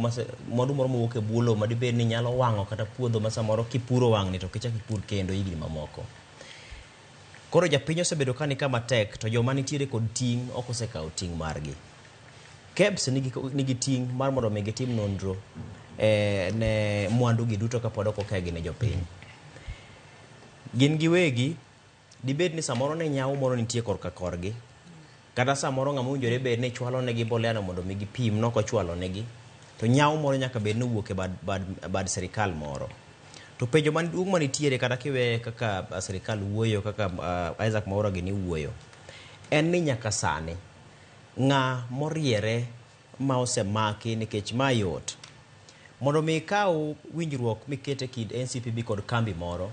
mwandu moro mowuok e bwo lo madibed ni nyalo wang'o kata puodho ma samoro kipuro wang'ni to ok ichak ipur kendo higni mamoko. Koro japiny osebedo ka ni kama tek to joma nitiere kod ting' ok osekawo ting' margi. KEBS nigi ting' mar mondo mi gitim nonro ne mwandu gi duto kapod ok okegi ne jopiny. Gin giwegi dibed ni samoro ne nyawo moro nitie korka korgi, kata samoro ng'ama owinjore bed ni chwalo negi mbolea no mondo mi gipim nok ochwalo negi, to nyawo moro nyaka bed ni owuok e bad sirikal moro. To penjo maduong' manitiere kata kiwe kaka sirikal wuoyo, kaka Isaac Mwaura gini wuoyo, en ni nyaka sani ng'a moriere ma osemaki nikech ma yot. Mondo mi ikaw winjruok mikete kind NCPB kod kambi moro,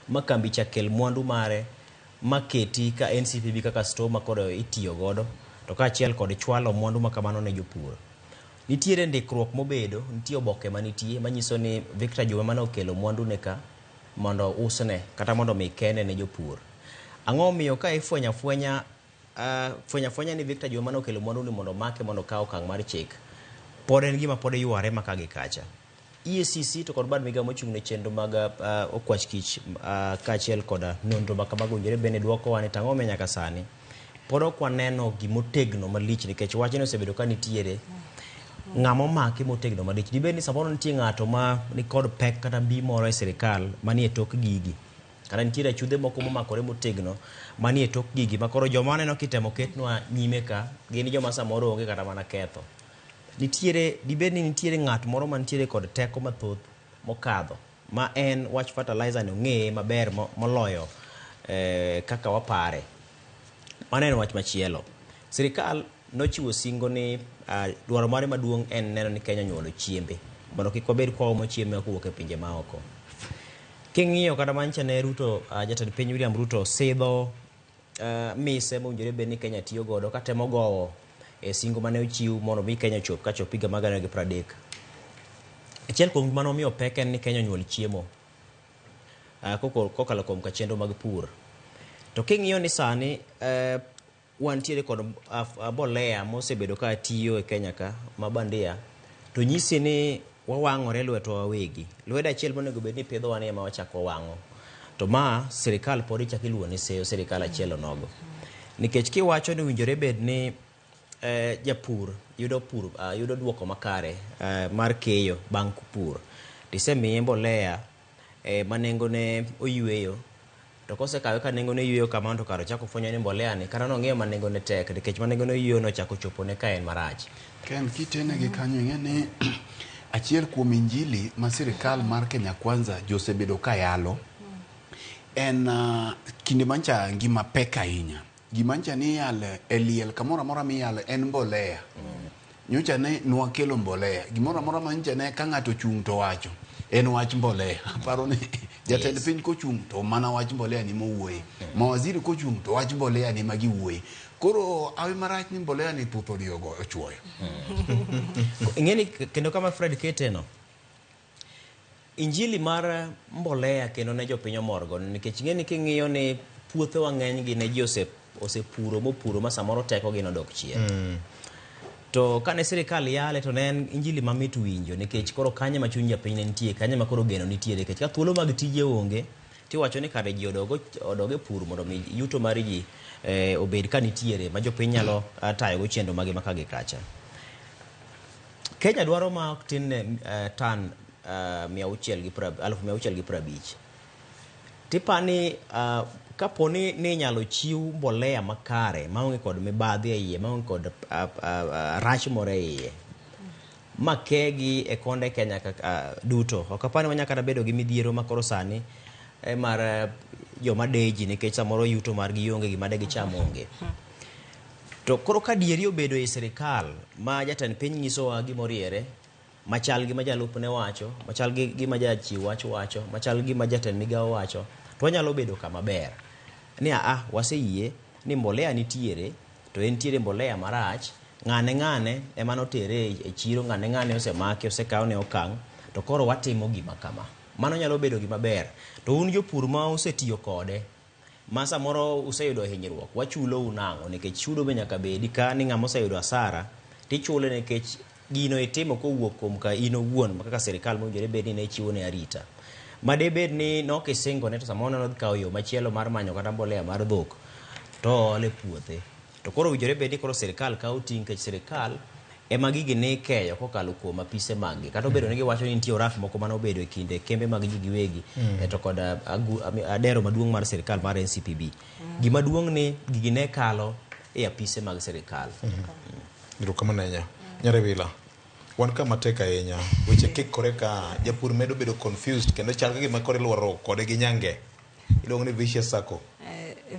ma kambi cha kel mwandu mare maketi ka NCPB kaka store ma koro itiyo godo, to kaachiel kod chwalo mwandu ma kamano ne jopur. Nitiere ndikruok mobedo, nitie oboke manitie manyiso ni Victor Juma mane okelo mwandu ne ka mondo usne kata mondo mi kene ne jopur. Ang'o miyo ka ifwenyo afwenya fwenyo afwenya ni Victor Juma mane okelo mwandu ni mondo omake mondo okaw okang' mar chik, pod en gima pod yware ma ka gi kacha. EACC to kod bad migao mochung' ne chenro mag okwach kich kaachiel kod nonro ma kamago owinjore bende dwokowa ni tang'o momiyo nyaka sani pod ok waneno gimotegno malich nikech wachni osebedo ka nitiere ng'ama omaki motegno malich. Dibed ni samoro nitie ng'ato ma nikod pek kata mbi moro e sirikal manie tok gigi, kata nitiere achudhe moko momakore motegno manie tok gigi ma koro joma aneno kitemo ketnwa nyime ka gin joma samoro onge kata mana ketho. Nitiere dibed ni nitiere ng'at moro mantiere kod teko mathoth mokadho ma en wach fertilizer ni ong'eye maber moloyo kaka wapare. Mano en wach machielo. Sirikal nochiwo singo ni dwaro mare maduong' en neno ni Kenya onyuolo chiembe mondo kik wabed kwaomo chiembe kowuok e pinje maoko. King'iyo kata mancha ne Ruto, jatend piny William Ruto sidho mise mowinjore bed ni Kenya tiyo godo katemo gowo e singo mane ochiw mondo mi Kenya ochop kachop higa mar 2030. Achiel kuom gima nomiyo pek en ni Kenya onyuol chiemo kokalo kuom ka chenro mag pur. To king'iyo ni sani wantiere kod mbolea mosebedo ka tiyo e Kenya ka ma bandia, to nyisi ni wawang'ore lwetwa wawegi. Lwedo achiel monego bed ni pidhowa ni ema wachako wawang'o. To ma sirikal pod ichako iluwo ni seyo sirikal achiel onogo. Nikech kiwacho ni owinjore bed ni japur yudo pur yudo duoko makare mar keyo bang' pur, tisemiye mbolea ma nengone oyweyo, To kosekawe ka nengone yueyo kamano to kare ochako fwenyo ni mbolea ni kata nong'iewo ma nengone tek nikech ma nengone yueyo nochako chopone ka en marach. Ken, kitene gi kanyo ing'e ni achiel kuom injili ma sirikal mar Kenya Kwanza josebedo ka yalo en kinde mancha ngima pek ahinya. Gima ncha ni iyalo e liel kamoro amora miyalo en mbolea. Nyocha ne nwakelo mbolea. Gimoro amora ma nyocha ne ka ng'ato ochung' to wacho en wach mbolea. Aparo ni jatend piny kochung' to mana wach mbolea ni mowuoye. Mawaziri kochung' to wach mbolea ni ma giwuoye. Koro awi marach ni mbolea ni thuth odiyo ochuoyo. Ing'eni kendo kama Fred keteno, injili mar mbolea kendo ne jopiny omorgo nikech ing'eni king'iyo ni puothewa ng'eny gi ne ji osepuro mopuro ma samoro tekogi nodok chien. To kane sirikal yale to ne en injili mamit winjo nikech koro kanye ma chuny japiny ne nitie, kanye ma koro geno nitie nikech ka thuolo mag tije onge tiwacho ni kare ji odog e pur mondo mi yuto mar ji obed ka nitiere ma jopiny nyalo tayogo chenro mage ma ka gi kacha. Kenya dwaro ma ok tin ne tan 650,000. Tipani kaponi ni inyalo chiw mbolea makare maonge kod mibadhi e iye, maonge kod rach moro e iye, makegi e konde Kenya duto. Ok apani wanyalo kata bedo gi midhiero ma koro sani mar joma deji nikech samoro yuto margi onge, gima de gicham onge. To koro ka dieri obedo e sirikal ma jatend piny nyisowa gimoriere, machal gi ma jalupne wacho, machal gi gima jachiw wach wacho, machal gi ma jatend migawo wacho, to wanyalo bedo kama ber. Ni waseyie ni mbolea nitiere, to entiere mbolea marach, ng'ane ng'ane ema notere e chiro, ng'ane ng'ane osemaki, osekawne okang', to koro watimo gima kama. Mano nyalo bedo gima ber. To un jopur ma usetiyo kode, ma samoro useyudo hinyruok, wachulou nang'o? Nikech chudo be nyaka bedi ka ni ng'ama oseyudo hasara, tichule nikech gino itimo kowuok kuom ka in owuon kaka sirikal mowinjore bed ni ne chiwo ne arita. Ma debed ni nok isingone to samoro ne odhi kawo yo machielo mar manyo kata mbolea mar dhok to oole puothe. To koro owinjore bed ni koro sirikal kawo ting' nikech sirikal ema gigi ne ikeyo kokalo kuom apise mag gi. Kata obedo ni giwacho ni nitie oraf moko mane obedo e kinde kembe mag ji giwegi to kod adero maduong' mar sirikal mar NCPB. Gima duong' ni gigi ne kalo e apise mag sirikal. Erokamano ahinya. Nyarewila, wan ka matek ahinya, weche kikore ka japur medo bedo confused kendo chal ka gima koro iluoro kode gi nyange. Iluongo ni vicious circle.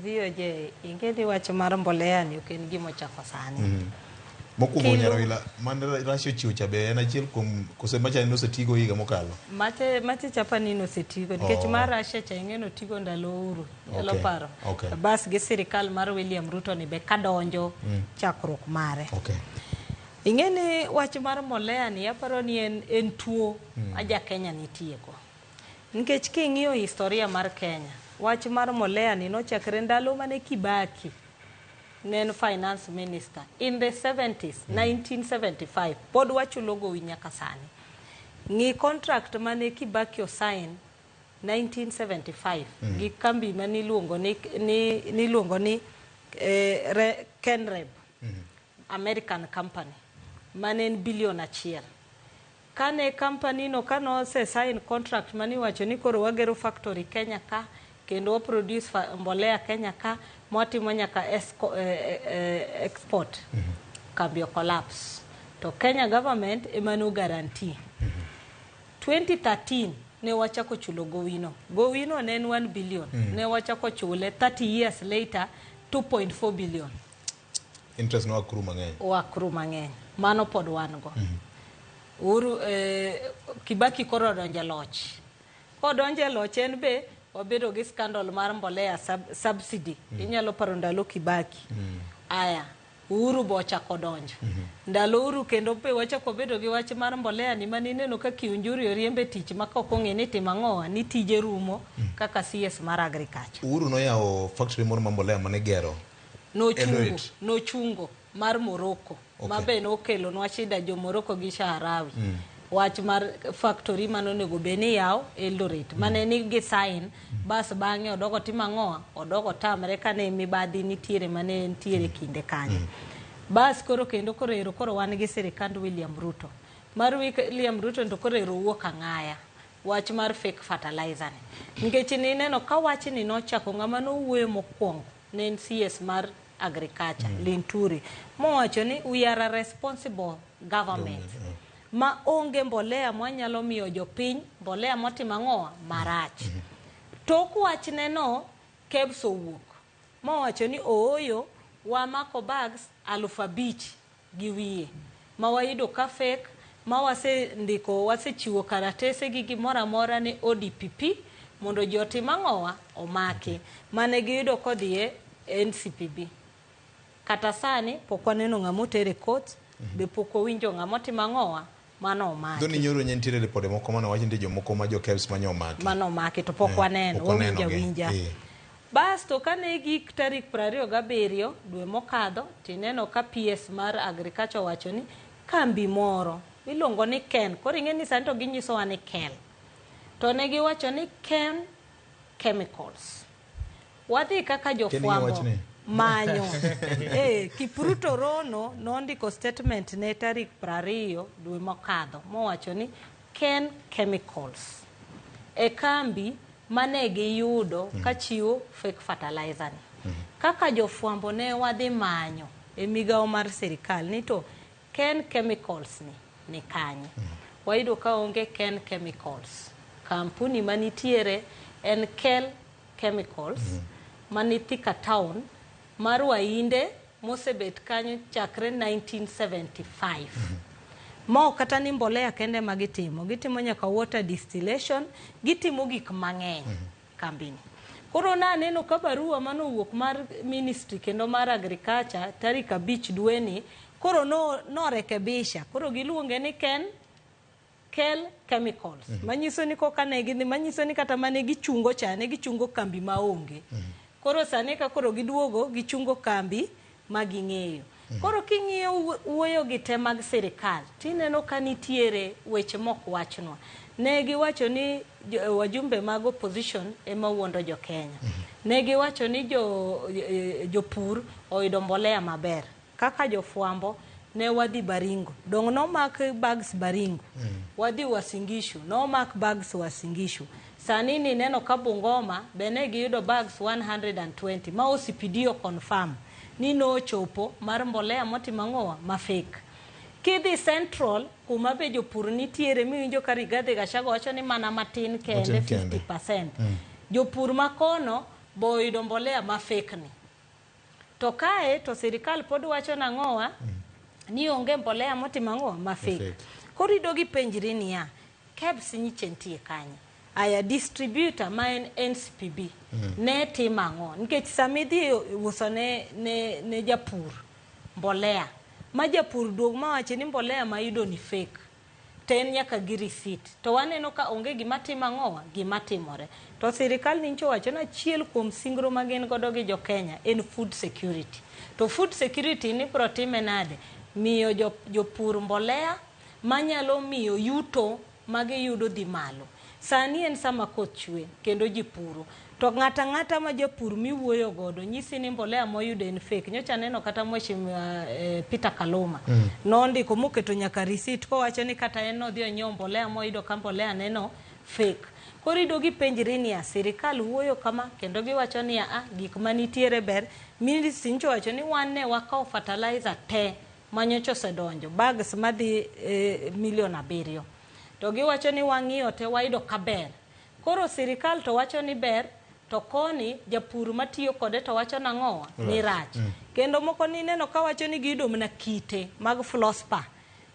VOJ, ing'e ni wach mar mbolea ni ok en gima ochako sani. Mokwongo Nyarewila, mane Russia ochiwo cha be en achiel kuom kose macha en osetigo higa mokalo? Mache chapani nosetigo nikech mar Russia cha ing'e notigo ndalo Uhuru, nyalo paro. Bas gi sirikal mar William Ruto ni be kadonjo chakruok mare. Ing'e ni wach mar mbolea ni aparo ni en tuo ma ja Kenya nitiego. Nikech king'iyo historia mar Kenya, wach mar mbolea ni nochakre ndalo mane Kibaki ne en finance minister in the 70s, 1975, pod wachulo gowi nyaka sani. Ng'i contract mane Kibaki osign 1975 gi kambi mane iluongo ni Kenreb, American company, mane en bilion 1. Kane company no kane ose sign contract mane iwacho ni koro wagero factory Kenya ka, kendo wa produce mbolea Kenya ka, mwatimo nyaka export, kambi o collapse. To Kenya government ema no guarantee. 2013 ne wachako chulo gowino. Gowino ne en 1 billion. Ne wachako chule 30 years later 2.4 billion. Interest no akru mang'eny. Wakru mang'eny. Mano pod wan go. Uhuru Kibaki koro odonjo e loch. Kodonjo e loch en be wabedo gi scandal mar mbolea subsidy. Inyalo paro ndalo Kibaki. Aya, Uhuru bo ochako donjo. Ndalo Uhuru kendo be wachako bedo gi wach mar mbolea ni mane ineno ka Kiunjuri oriembe tich ma ok ong'e ni timo ang'owa, ni tije rumo kaka CS mar agriculture. Uhuru noyawo factory moro mar mbolea mane igero. Nochungo mar Morocco. Ma be nokelonwa shida jo Morocco gi Saharawi. Wach mar factory mane onego bed ni yawo Eldoret. Mane ni gi sign, bas bang'e odogo timo ang'owa, odogo tamre kane mibadhi nitiere mane nitiere kinde kanyo. Bas koro kendo koro ero koro wan gi sirikand William Ruto. Mar William Ruto to koro ero wuok ang'aya. wach mar fake fertilizer ni. Nikech nineno ka wachni nochako ng'ama nowuoyo mokwongo ne en CS mar agriculture, Linturi, mowacho ni we are a responsible government. Ma onge mbolea mwanyalo miyo jopiny, mbolea motimo ang'owa marach. Tok wachne no, KEBS owuok mowacho ni ooyo wamako bags 5,000 200 ma wayudo ka fake ma wasendiko wasechiwo karatese gi gimoro amora ne ODPP mondo ji otim ang'owa omaki mane giyudo kodhi e NCPB kata sani pok waneno ng'ama oter e court be pok wawinjo ng'ama otimo ang'owa mano omaki Dhoni nyoro ne nitiere ripode moko mane wach ni nitie jomoko ma jo KEBS mane omaki. mano omaki to pok waneno pok wawinjo wanenogi. awinja Basto kane gik tarik 27 dwe mokadho tineno ka PS mar agriculture owacho ni kambi moro miluongo ni Ken koro ing'e ni sani to ginyisowa ni Kel to ne giwacho ni Ken Chemicals wadhi kaka jofwambo wachni? manyo Kipruto Rono nondiko statement ne tarik 20 dwe mokadho mowacho ni Ken Chemicals e kambi mane giyudo ka chiwo fake fertilizer ni. Kaka jofwambo ne wadhi manyo e migawo mar sirikal ni to Ken Chemicals ni ni kanye. Wayudo ka onge Ken Chemicals. Kampuni manitiere en Kel Chemicals mani Thika Town mar Wainde mosebet kanyo chakre 1975. Ma ok kata ni mbolea kende ma gitimo, gitimo nyaka water distillation, gitimo gik mang'eny kambini. Koro naneno ka barua manowuok mar ministry kendo mar agriculture tarik 5 dweni, koro no norekebisha, koro giluonge ni Ken Kel Chemicals. Manyiso ni koka ne gidhi, manyiso ni kata mane gichungo cha, ne gichungo kambi maonge. Koro sani ka koro giduogo, gichungo kambi ma ging'eyo. Koro king'iyo wuoyo gi te mag sirikal, tineno ka nitiere weche mok wachnwa. Ne giwacho ni wajumbe mag opposition ema wuondo jo Kenya. Ne giwacho ni jopur oyudo mbolea maber. Kaka jofwambo ne wadhi Baringo. Dong' nomak bags Baringo. Wadhi Uasin Gishu, nomak bags Uasin Gishu. Sani ni neno ka Bungoma be ne giyudo bags 120 ma OCPD o confirm ni nochopo mar mbolea motimo ang'owa ma fake. Kidhi Central kuma be jopur nitiere miwinjo ka Rigathi Gachagua wacho ni mana matin kende Matin kende. 50%. Jopur makono bo oyudo mbolea ma fake ni. To kae to sirikal pod wacho nang'owa ni onge mbolea motimo ang'owa ma fake. Fake. Koro idogi penjri niya, KEBS nyiche nitie kanye? Aya distributor ma en NCPB ne timo ang'o? Nikech sama idhi uso ne japur mbolea, ma japur duog mawachi ni mbolea mayudo ni fake, to en nyaka gi receipt. To waneno ka onge gima timo ang'owa, gima timore. To sirikal nyicho owacho ni achiel kuom singro ma gin godo gi jo Kenya en food security. To food security ni bro time nade? Miyo jopur mbolea manyalo miyo yuto magiyudo dhi malo. Sani en sama koth chwe kendo ji puro. To ng'ata ng'ata ma japur miwuoyo godo nyisi ni mbolea moyudo en fake. Nyocha aneno kata mheshimiwa Peter Kaluma nondiko moketo nyaka receipt kowacho ni kata en nodhi onyiewo mbolea moyudo ka mbolea neno fake. Koro idogi ipenjri niya, sirikal wuoyo kama kendo giwacho niya, ah, gik manitiere ber. Ministry nyicho owacho ni wan ne wakawo fertilizer te manyocha osedonjo bags madhi milion 7. To giwacho ni wang'iyo te wayudo ka ber. Koro sirikal to wacho ni ber, to koni japur matiyo kode to wacho nang'owa ni rach. Kendo moko nineno kawacho ni giyudo mana kite mag fluorspar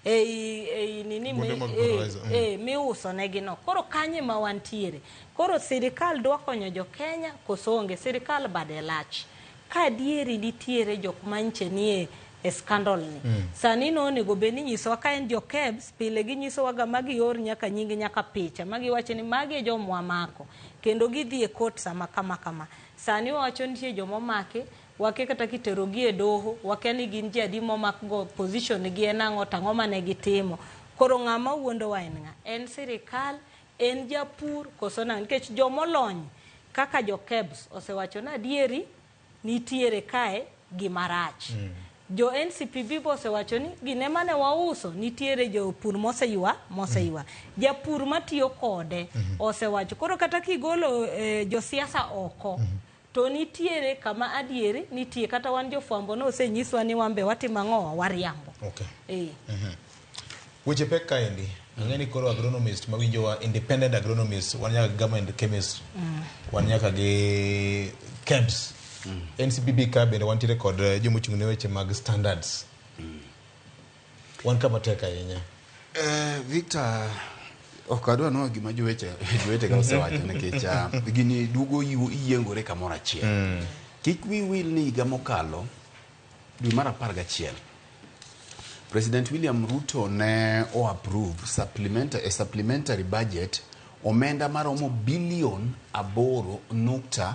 ei nini Kuonde mag fertilizer, miuso negi no. Koro kanye ma wantiere? Koro sirikal dwa konyo jo Kenya koso onge? Sirikal bade lach. Ka adieri nitiere jok manche nie e scandal ni. Sani no onego bed ni nyisowa ka en jo KEBS, pile ginyisowa ga magi or nyaka nying nyaka picha, magiwacho ni magi e joma wamako kendo gidhi e court sama kama kama. Sani wawacho nitie jomomaki, wakia kata kiterogi e doho, wakia ni gin ji adi momak go, position gi en ang'o to ang'o mane gitimo. Koro ng'ama wuondowa en ng'a? En sirikal, en japur koso nang'o? Nikech jomolony kaka jo KEBS osewacho ni adieri nitiere kae gima rach. Jo NCPB be osewacho ni gine mane wauso nitiere jopur moseywa moseywa. Japur matiyo kode osewacho. Koro kata kigolo josiasa oko to nitiere kama adieri nitie kata wan jofwambo no osenyiswa ni wan be watimo ang'o wariambo. Okay. Weche pek kaendi. Ang'e ni koro agronomist mawinjowa, independent agronomist, wan nyaka gi government chemist, wan nyaka gi KEBS. NCPB ka bende wantiere kod jomochung' ne weche mag standards. Wan kama tek ahinya. Victor, ok adwa nwoyo gima jowetega osewacho nikech gini duogo yiengore kamoro achiel. Kik wi wil ni higa mokalo dwe mar 11 President William Ruto ne o approve supplementary budget omenda maromo bilion 8.25.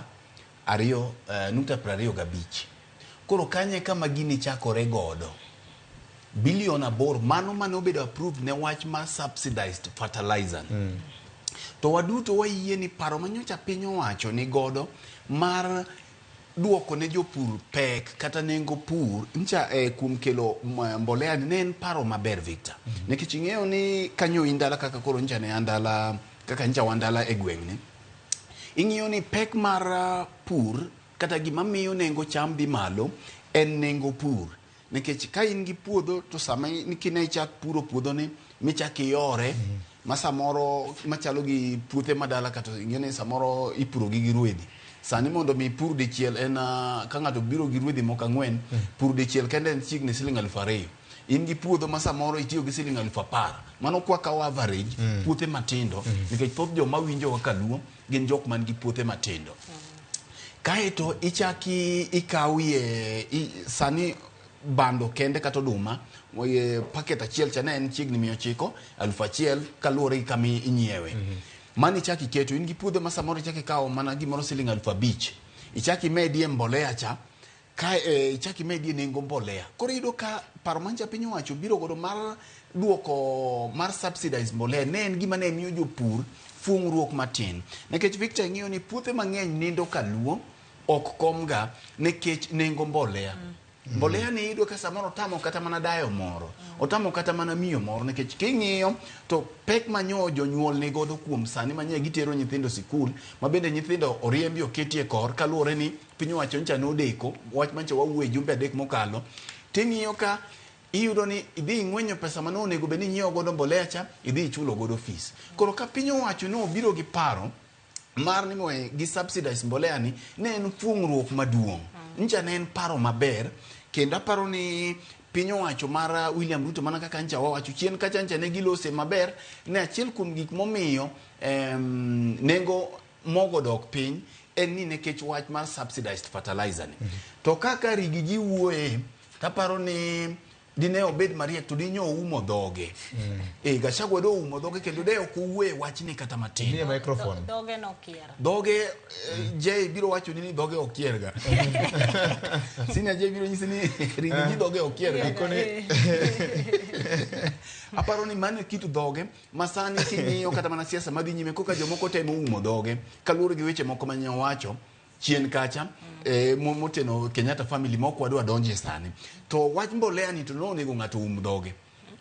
Koro kanye kama gini chakore godo. Bilion 8 mano mane obedo approved ne wach mar subsidized fertilizer. To waduto wayie ni paro manyocha piny owacho ni godo mar duoko ne jopur pek kata nengo pur ncha kuom kelo mbolea ne en paro maber Victor. Nikech ing'eyo ni kanyo indala kaka koro ncha ne andala kaka ncha wandala e gweng'ni. Ing'iyo ni pek mar pur kata gima miyo nengo cham dhi malo en nengo pur. Nikech ka in gi puodho to sama kine ichak puro puodho ni michak iyore ma samoro machalo gi puothe madala kata ing'eyo ni samoro ipuro gi rwedhi. Sani mondo mi pur dichiel en ka ng'ato biro gi rwedhi moko 4 pur dichiel kende en chiegni siling 2000. In gi puodho ma samoro itiyo gi siling 10,000. Mano kwa kawo average puothe matindo nikech thoth joma winjo kaka Luo gin jok man gi puothe matindo. Kaeto ichaki ikawie sani bando kende kata oduma paket achiel cha ne en chiegni 900, 1000 kaluwore gi kama inyiewe. Mano ichaki iketo in gi puodho ma samoro ichaki ikawo mana gimoro siling 5000. Ichaki imedie mbolea cha ka ichaki imedie nengo mbolea. Koro iyudo ka paro mancha piny owacho biro godo mar duoko mar subsidize mbolea ne en gima ne miyo jopur fung'ruok matin. Nikech Victor ing'iyo ni puothe mang'eny nindo kaluo ok komga nikech nengo mbolea. Mbolea ni iyudo ka samoro otamo kata mana dayo moro, otamo kata mana miyo moro nikech king'iyo to pek manyo jonyuol ni godo kuom sani manye gitero nyithindo sikul ma bende nyithindo oriembi oketi e kor kaluwore ni piny owacho ncha nodeko wach mancha wawuoye jumbe 3 mokalo. Ting'iyo ka iyudo ni idhi ing'wenyo pesa mane onego bed ni inyiewo godo mbolea cha idhi ichulo godo fees. Koro ka piny owacho ne obiro gi paro mar ni moe gi subsidize mbolea ni ne en fung'ruok maduong'. Ncha ne en paro maber kendo aparo ni piny owacho mar William Ruto mana kaka ncha wawacho chien kacha ncha ne gilose maber ne achiel kuom gik momiyo nengo mogo dok piny en ni nikech wach mar subsidized fertilizer ni. To kaka rigi ji wuoye taparo ni dine obed mariek to dinyo oumo dhoge. Gachagua do oumo dhoge kendo de ok owuoye wachni kata matin. Miye microphone. Dhoge nokier. Dhoge Jay biro wacho ni dhoge okierga. Senior Jay biro nyisi ni rigi ji dhoge okierga. Aparo ni mano kit dhoge ma sani king'iyo kata mana siasa madhi nyime koka jomoko temo umo dhoge kaluwore gi weche moko mane owacho chien kacha moteno Kenyatta family mok wadwa donje sani. To wach mbolea ni to nonego ng'ato um dhoge.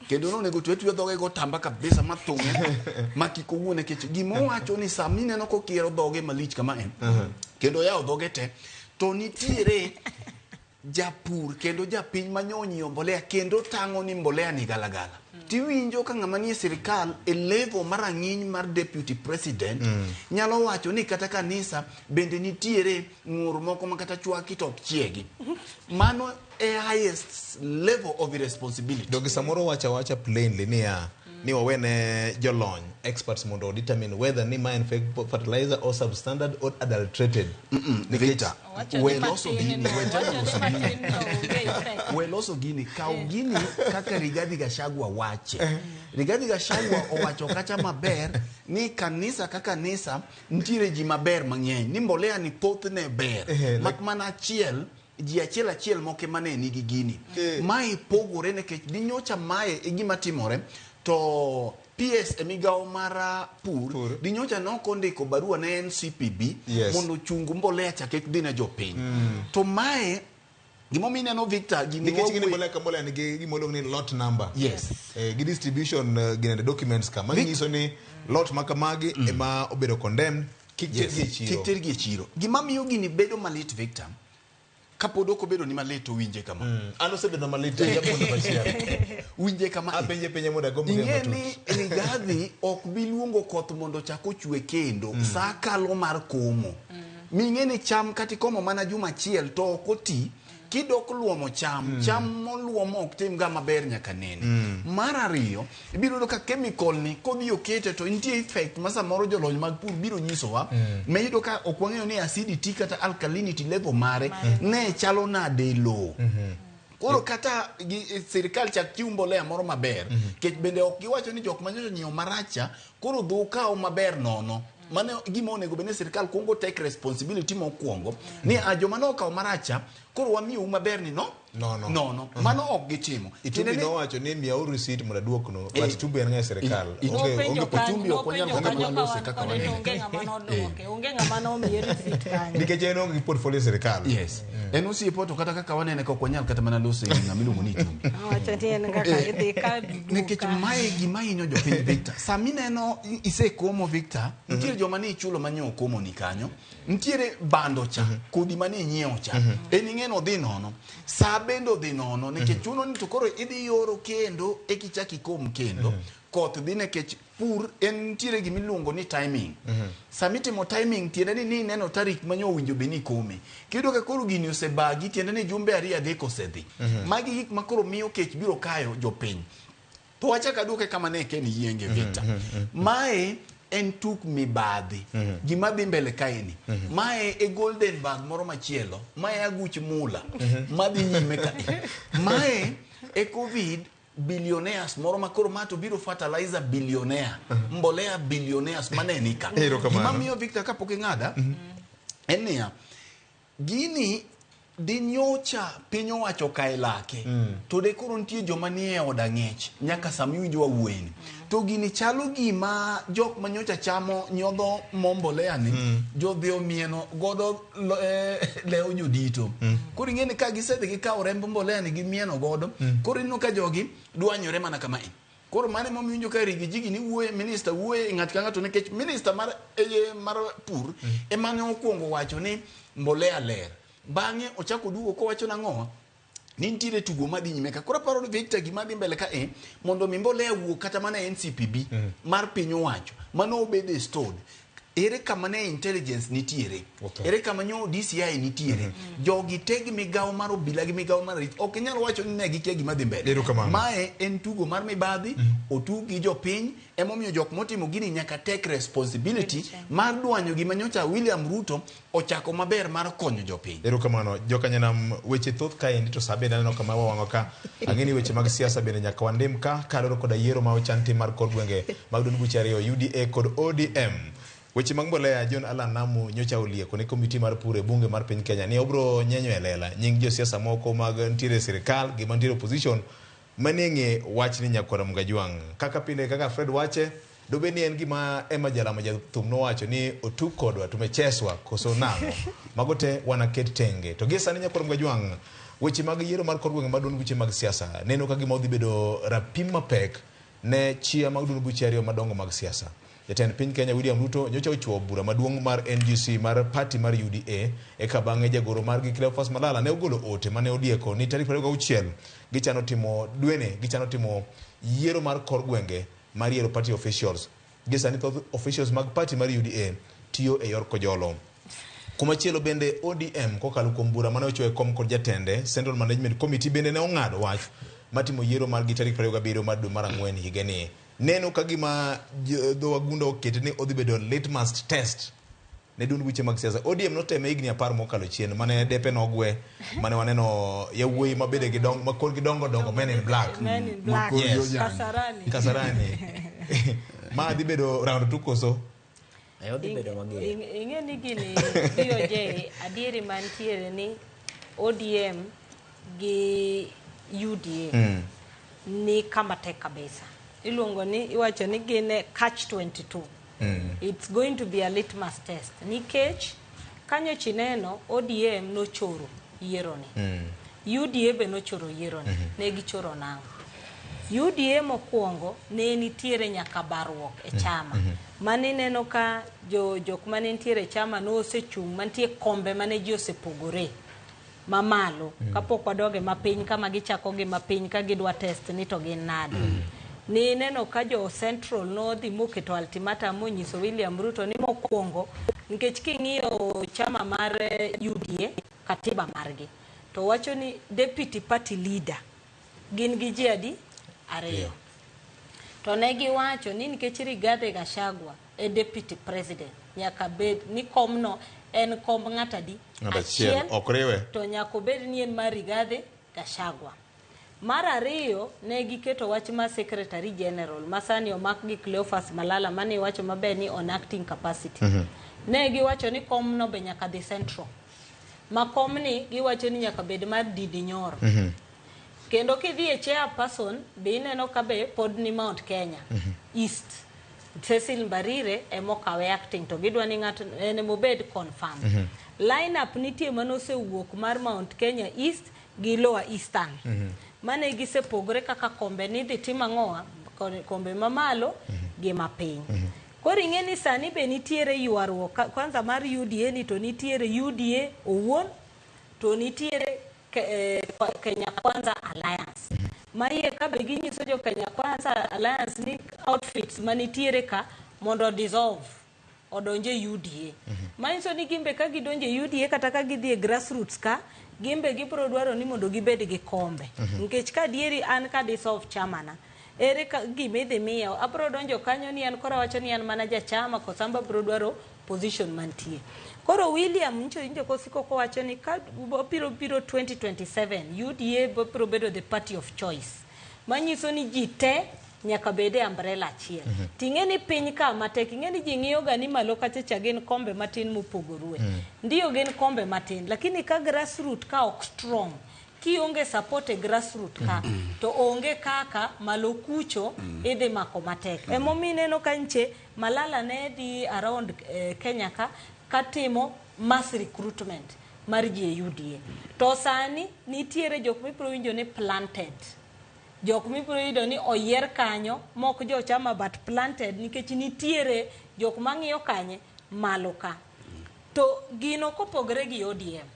Kendo nonego twe twe dhoge go tamba kabisa mathung'e ma kik owuo nikech gimowacho ni sama ineno kokiero dhoge malich kama en kendo oyawo dhoge te to nitiere japur kendo japiny manyo onyiewo mbolea kendo tang'o ni mbolea ni galagala. Tiwinjo ka ng'ama nie sirikal e level mar rang'iny mar deputy president nyalo wacho ni kata kanisa bende nitiere ng'ur moko ma kata chwaki to ok chiegi. Mano e highest level of irresponsibility. Donge samoro wacha wacha plainly niya ni wawene jolony experts mondo determine whether ni ma en fake fertilizer or substandard or adulterated. Victor, we loso gini, we loso gini, kaw gini kaka Rigathi Gachagua wache. Rigathi Gachagua owacho kacha maber ni kanisa ka kanisa nitiere ji maber mang'eny ni mbolea ni thothne ber mak mana achiel ji achiel achiel moko ema ne nigi gini. Mae pogore nikech dinyocha mae e gima timore to PS e migawo mar pur dinyocha nokondiko barua ne NCPB mondo ochung mbolea cha kik dhi ne jopiny. To mae Gimomiyo ineno Victor gini Nikech gini wawuoye- mbolea ka mbolea nigi gima iluongo ni lot number. Yes. Gi distribution ginene documents ka manyiso ni lot ma kamagi ema obedo condemned kik tergi e chiro. Kik tergi e chiro. Gima miyo gini bedo malit Victor, kapod ok obedo ni malit to winje kama. An osebedo malit ajapuonjo machielo. Winje kama. Apenje penje mondo agomb ng'eyo Ing'e matut. ni Rigathi ok bi luongo koth mondo ochak ochwe kendo. Sa kalo mar komo. Ming'e ni cham kata ikomo mana juma achiel to ok oti, kidok luomo cham, cham moluomo ok tim ga maber nyaka nene. Mar ariyo, ibiro yudo ka chemical ni kodhi okete to nitie effect ma samoro jolony mag pur biro nyisowa. Ma iyudo ka ok wang'eyo ni acidity kata alkalinity level mare ne chalo nade e lowo. Koro kata sirikal chak chiw mbolea moro maber, kech bende ok giwacho ni jok manyocha onyiewo maracha koro dhi ukaw maber nono. Mano gima onego bed ni sirikal kuongo take responsibility mokwongo ni a joma nokawo maracha koro wamiyou maber ni no Nono. nono. Mano ok gitimo. Itumbi Tiende ni- nowacho ni miyauru receipt mondo aduoknu, but Itumbi en ng'a e sirikal. Nopenjo kanyo, Itumbi ok wanyal nopenjo kata kanyo mana ka lose wan kaka kode to wanene. onge ng'ama nodwoke, onge ng'ama nomiye receipt kanyo. Nikech en onge gi portfolio e sirikal. Yes. En osiepo to kata kaka wanene ka ok wanyal kata mana lose e ng'ama iluongo ni Itumbi. Owacho ni en kaka idhi ka Nikech mae gima hinyo jopiny Victor. Sami neno isekomo Victor, nitiere joma ne ichulo mane okomo ni kanyo. Nitiere bando cha, kodhi mane inyiewo cha. En ing'e ni odhi nono. Sa bende odhi nono nikech chuno ni to koro idhi yoro kendo ekichak ikom kendo. Koth dhi nikech pur en nitiere gima iluongo ni timing. Sama itimo timing tiende ni ineno tarik ma nyo owinjo bed ni ikome. Kiyudo ka koro gini osebagi tiende ni jumbe ariyo adek osedhi. Magi gik ma koro miyo kech biro kayo jopiny. To wachak aduoke kama ne Ken Yienge Victor. Mae en tuk mibadhi. Gima dhi mbele kaeni. Mae e golden bag moro machielo. Mae aguch mula. Madhi nyime kae. Mae e COVID billionaires moro ma koro ma to biro fertilizer billionaire. Mbolea billionaires mane ni ka. Erokamano. Gima miyo Victor kapok ing'ada en niya, gini dinyocha piny owacho kae lake to de koro nitie joma nie od ang'ech nyaka sama iwinjo wawuoyeni to gini chalo gima jok manyocha chamo nyodho mo mbolea ni jodhi omieno godo lewo jodito. Koro ing'e ni ka gisedhi gikawo remb mbolea ni gimieno godo, koro ineno ka jogi dwanyore mana kamae. Koro mano emomiyo iwinjo ka Riggy G ni wuoye, minister wuoye ng'at ka ng'ato nikech minister mar pur ema ne okwongo wacho ni mbolea ler. Bang'e ochako duogo kowacho nang'o? Ni nitiere tugo madhi nyime ka. Koro aparo ni Victor gima dhi mbele ka e mondo mi mbolea wuog kata mana e NCPB mar piny owacho mano obede stored. Ere kama ne intelligence nitiere? Ere kama nyo DCI nitiere? Jogi te gi migawo mar obila gi migawo mar rit ok inyal wacho ni ne gikia gima dhi mbele. Mae en tugo mar mibadhi, otug gi jopiny, emomiyo jok motimo gini nyaka take responsibility mar dwanyo gima nyocha William Ruto ochako maber mar konyo jopiny. Erokamano jokanyanam, weche thoth kaendi to sa bende aneno kama wawang'o ka. Ang'e ni weche mag siasa bende nyaka wandim ka kaluwore koda yiero ma ochan tim mar kor gwenge mag duond buche ariyo UDA kod ODM. Weche mag mbolea John Allan Namu nyocha olieko ne komiti mar pur e bunge mar piny Kenya ni obro nyenyo e lela nying josiasa moko mag ntiere e sirikal gi mantiere opposition manie ng'e wachni nyakwar Mgajwang'. Kaka pile kaka Fred wache, dobed ni en gima Emma Jalamo jathum nowacho ni otug kodwa tumecheswa koso nang'o. Mago te wanaket tenge. To gie sani nyakwar Mgajwang', weche mag yiero mar kor gwenge mag duond buche mag siasa neno ka gima odhi bedo rapim mapek ne chia mag duond buche ariyo madongo mag siasa. Jatend piny Kenya William Ruto nyocha ochuo bura maduong' mar NGC mar party mar UDA eka bang'e jagoro margi Cleophas Malala ne ogolo ote mane odieko ni tarik 26 gichano timo dwene gichano timo yiero mar kor gwenge mar yiero party officials. Gie sani thoth officials mag party mar UDA tiyo e yor kojolo. Kumachielo bende ODM kokalo kuom bura mane ochuo e kom kod jatende Central Management Committee bende ne ong'ado wach matimo yiero margi tarik 27 mar dwe mar ang'wen higani. Neno ka gima dho wagunda okete ni odhi bedo litmus test ne duond buche mag siasa. ODM noteme higni 10 mokalo chien mane depe nogwe mane waneno yawuoyi mabede gi dong ma korgi dongo dongo men in black. Men in black. Yes. Kasarani. Kasarani. Ma dhi bedo round 2 koso? Odhi bedo mager. Ing'e ni gini BOJ adieri mantiere ni ODM gi UDA ni kama tek kabisa. Iluongo ni iwacho ni gin e catch 22. It's going to be a litmus test. Nikech kanyo chineno ODM nochoro yiero ni. UDA be nochoro yiero ni. Ne gichoro nang'o? UDA mokwongo ne nitiere nyaka barruok e chama. Mane ineno ka jo jok mane nitiere e chama nosechung' mantie kombe mane ji osepogore mamalo kapok wadoge mapiny kama gichako gi mapiny ka gidwa test ni to gin nade. Ni neno ka jo Central nodhi moketo ultimatum monyiso William Ruto ni mokwongo nikech king'iyo chama mar UDA katiba margi to wacho ni deputy party leader gin gi ji adi ariyo. To ne giwacho ni nikech Rigathi Gachagua e deputy president nyaka bed ni komno en komb ng'at adi Ng'at achiel, ok riwe. to nyaka obed ni en mar Rigathi Gachagua. Mar ariyo ne giketo wach mar secretary general ma sani omak gi Cleophas Malala mane iwacho maber ni on acting capacity. Ne giwacho ni komno be nyaka dhi central. Ma komni giwacho ni nyaka bed mar Ndindi Nyoro. Kendo kidhi e chairperson be ineno ka be pod ni Mount Kenya East. Cecil Mbarire emokawe acting to gidwa ni ng'ato en emobed confirmed. Line up nitie manosewuok mar Mount Kenya East gi Lower Eastern. Mane gisepogore kaka kombe ni dhi tim ang'owa kombe mamalo gi mapiny. Koro ing'e ni sani be nitiere ywaruok kwanza mar UDA ni to nitiere UDA owuon to nitiere Kenya Kwanza Alliance. Ma iye ka be ginyiso jo Kenya Kwanza Alliance ni outfits manitiere ka mondo dissolve odonje UDA. Manyiso ni gimbe ka gidonje UDA kata ka gidhi e grassroots ka gimbe gibiro dwaro ni mondo gibed gi kombe. Nikech ka dieri an ka dissolve chamana ere ka gima idhi miya abiro donjo kanyo ni an koro awacho ni an mana jachama koso an be abiro dwaro position mantie. Koro William ncho injo kosiko kowacho ni ka biro biro 2027 UDA biro bedo the party of choice. Manyiso ni ji te nyaka bed e umbrella achiel. Ting'e ni piny ka matek, ing'e ni ji ng'iyo ga ni malo kacha cha gin kombe matin mopogore. Ndiyo gin kombe matin, lakini ka grassroot ka ok strong, kionge support e grassroot ka, to onge kaka malo kucho idhi mako matek. Emomiyo ineno ka nche Malala ne dhi around Kenya ka katimo mass recruitment mar ji e UDA. To sani nitiere jok mibiro winjo ni planted. Jok mibiro yudo ni oyier kanyo mok jo chama but planted nikech nitiere jok mang'iyo kanye malo ka. To gino kopogore gi ODM.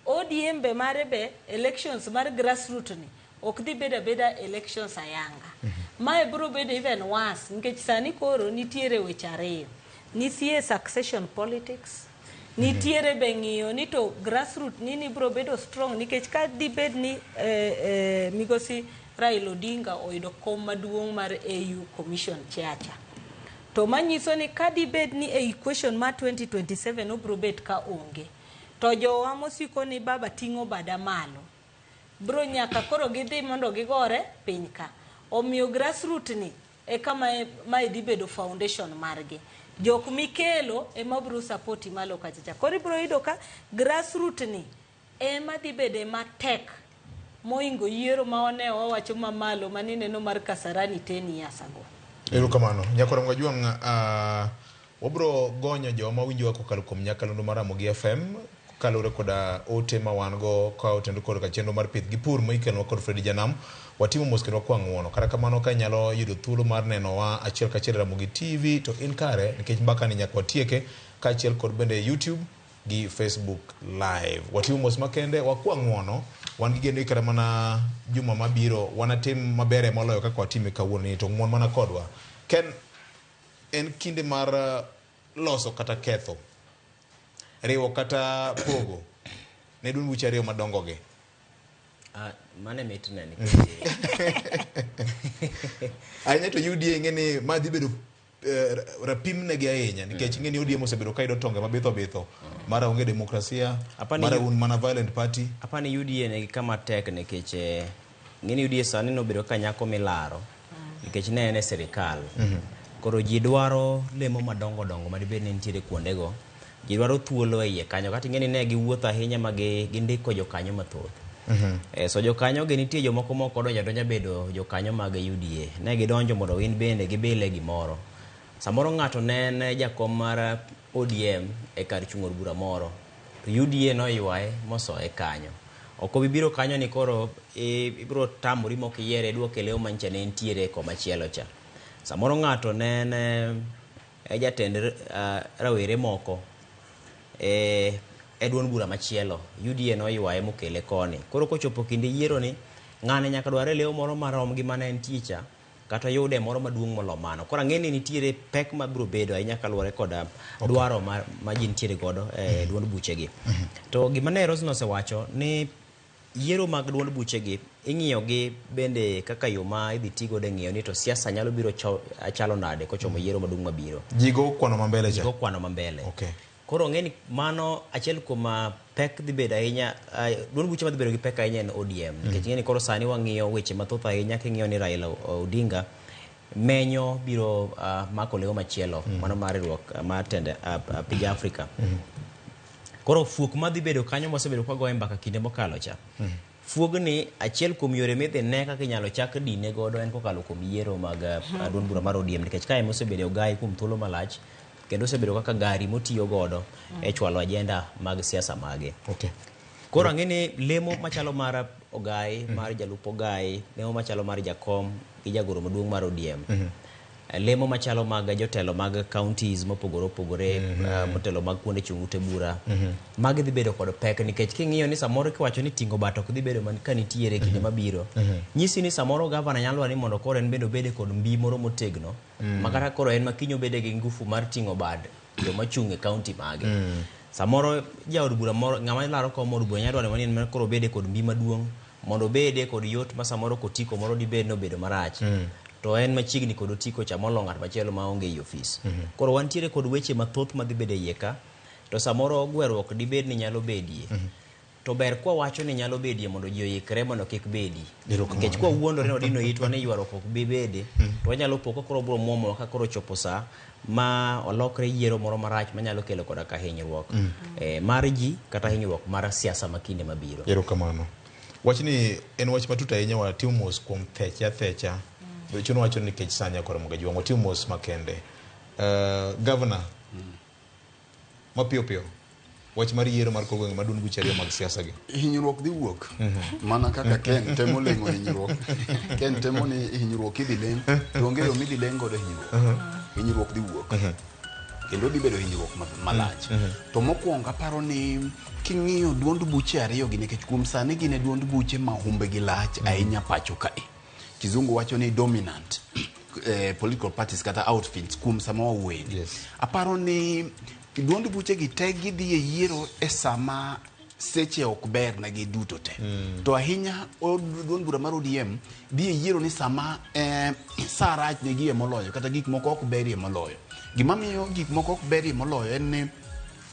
ODM be mare be elections mar grassroot ni ok dhi bedo abeda elections ayanga. Mae biro bedo even worse nikech sani koro nitiere weche ariyo. Nitie succession politics, nitiere be ng'iyo ni to grassroot nini biro bedo strong nikech ka dibed ni migosi Raila Odinga oyudo kom maduong' mar AU Commission chair cha. To manyiso ni ka dibed ni e equation mar 2027 obiro bet ka onge. To jowa mosiko ni baba ting'o bada malo. Bro nyaka koro gidhi mondo gigore piny ka. Omiyo grassroot ni e kama mae dhi bedo foundation margi. Jok mikelo ema biro support malo kachacha. Koro ibiro yudo ka grassroot ni ema dhi bede matek moingo yiero ma wane wawacho mamalo manineno mar Kasarani 10 years ago. Erokamano. Nyakoro Ngajwang', wabro gonyo joma winjowa kokalo kuom nyakalondo mar Ramogi FM kaluwore koda ote ma wan go ka otenore kod chenro mar pith gi pur ma ikelonwa kod Fredi Janam. Watimo mos kendo wakwa ng'uono. Kata kamano ka inyalo yudo thuolo mar nenowa achiel kachiel e Ramogi TV to in kare nikech mbaka ni nyaka watieke kaachiel kod bende YouTube gi Facebook Live. Watimo mos makende, wakwa ng'uono, wan gi geno ni kata mana juma mabiro wanatim mabere moloyo kaka watime kawuono ni to ng'uon mana kodwa. Ken, en kinde mar loso kata ketho, riwo kata pogo ne duond buche ariyo madongo gi. Mane mitne nikech ahinya to UDA ing'e ni ma dhi bedo rapim negi ahinya nikech ing'e ni ODM osebedo ka yudo tonge mabitho bitho mara onge demokrasia mara un mana violent party. Apani UDA nigi kama tek nikech ing'e ni UDA sani nobedo kaka nyako milaro nikech ne en e sirikal. Koro ji dwaro lemo madongo dongo madibed ni nitiere kuondego. Ji dwaro thuolo e iye kanyo kata ing'e ni ne giwuotho ahinya ma gindiko jokanyo mathoth. So jokanyo gi nitie jomoko mok odonjo adonja bedo jokanyo mag UDA. Ne gidonjo mondo gin bende gibile gimoro. Samoro ng'ato ne en jakom mar ODM e kar chung' od bura moro. To UDA noywaye mosoye kanyo. Ok obi biro kanyo ni koro ibiro tamori mok iyiere iduoke leo manyicha ne entiere komachielo cha. Samoro ng'ato ne en jatend rawere moko e duond bura machielo, UDA noywaye mokele koni. Koro kochopo kinde yiero ni, ng'ane nyaka dware leo moro marom gi mane entie cha, kata yude moro maduong' molo mano. Koro ang'e ni nitiere pek mabiro bedo ahinya kaluwore koda dwaro ma ji nitiere godo e duond buchegi. To gima ne Roslyn osewacho ni yiero mag duond buchegi ing'iyo gi bende kaka yo ma idhi ti godo e ng'iyo ni to siasa nyalo biro chalo nade kochomo yiero maduong' mabiro. Ji go kwano ma mbele cha. Ji go kwano ma mbele. Koro ng'e ni mano achiel kuom pek dhi bedo ahinya, duond buche madhi bedo gi pek ahinya en ODM. Nikech ng'e ni koro sani wang'iyo weche mathoth ahinya king'iyo ni Raila Odinga menyo biro mako leo machielo, mano mar riwruok mar tend pinje Afrika. Koro fuok madhi bedo kanyo mosebedo ka goye mbaka kinde mokalo cha. Fuogni achiel kuom yore midhi ne kaka inyalo chak dine godo en kokalo kuom yiero mag duond bura mar ODM, nikech kae mosebedo ogai kuom thuolo malach kendo osebedo kaka gari motiyo godo e chwalo agenda mag siasa mage. Koro ang'e ni lemo machalo mar ogai, mar jalup ogai, lemo machalo mar jakom gi jagoro maduong' mar ODM. Lemo machalo mag jotelo mag counties mopogore opogore, motelo mag kuonde chung' ute bura. Magi dhi bedo kod pek nikech king'iyo ni samoro kiwacho ni ting'o bat ok dhi bedo ka nitiere kinde mabiro. Nyisi ni samoro gavana nyalo dwaro ni mondo koro en bende obede kod mbi moro motegno. Ma kata koro en ma kiny obede gi ngufu mar ting'o bad joma chung' e county mage. Samoro jaod bura moro, ng'ama laro kom od bura nyalo dwaro ni en koro obede kod mbi maduong' mondo obede kod yot ma samoro kotiko moro dibed ni obedo marach. To en machiegni kod otiko cha molo ng'at machielo maonge ei ofis. Koro wantiere kod weche mathoth madhi bedo e iye ka, to samoro gweruok dibed ni nyalo bedie. To ber kwa wacho ni nyalo bedie mondo ji oikre mondo kik bedi. Nikech kwa wuondore ni wadino itwa ni ywaruok ok bi bede, to wanyalo po ka koro biro muomowa ka koro chopo sa ma olokre yiero moro marach manyalo kelo koda ka hinyruok mar ji kata hinyruok mar siasa ma kinde mabiro. Erokamano. Wachni en wach matut ahinya, watimo mos kuom theche athecha. Chuno wacho ni nikech sa nyakoro Mogajuang', watimo mos makende. Governor, mapiyo piyo, wach mar yiero mar kor gwenge ma duond buche ariyo mag siasa gi. Hinyruok dhi wuok mana kaka Ken temo leng'o hinyruok. Ken temo ni hinyruok idhi leng', to onge yo midhi leng' godo hinyruok. Hinyruok dhi wuok. Kendo dhi bedo hinyruok malach. To mokwongo aparo ni king'iyo duond buche ariyo gi, nikech kuom sani gin e duond buche ma humbegi lach ahinya pacho kae. Kizungu wacho ni dominant political parties kata outfits kuom sama wawuoyeni. Aparo ni duond buche gi te gidhi e yiero e sama seche ok ber negi duto te. To ahinya duond bura mar ODM dhi e yiero ni sama sa rach negi e moloyo kata gik moko ok berie moloyo. Gima miyo gik moko ok berie moloyo en ni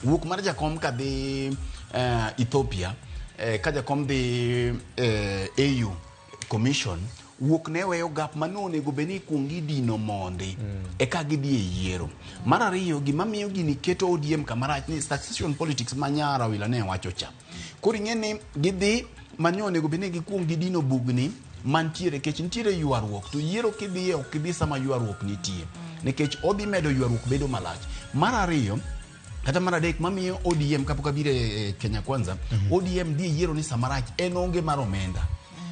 wuok mar jakom kadhi Ethiopia, ka jakom dhi AU Commission, wuok ne weyo gap mane onego bed ni ikuong idino mondi eka gidhi e yiero. Mar ariyo, gima miyo gini keto ODM kamarach ni succession politics ma nyara Rawila ne wacho cha. Koro ing'e ni gidhi mane onego bed ni gikuong gidino bugni mantiere, nikech nitiere ywaruok, to yiero kidhiye ok idhi sama ywaruok nitie, nikech odhi medo ywaruok bedo malach. Mar ariyo kata mar adek mamiyo ODM kapok abiro e Kenya Kwanza, ODM dhi e yiero ni sama rach en onge mar omenda.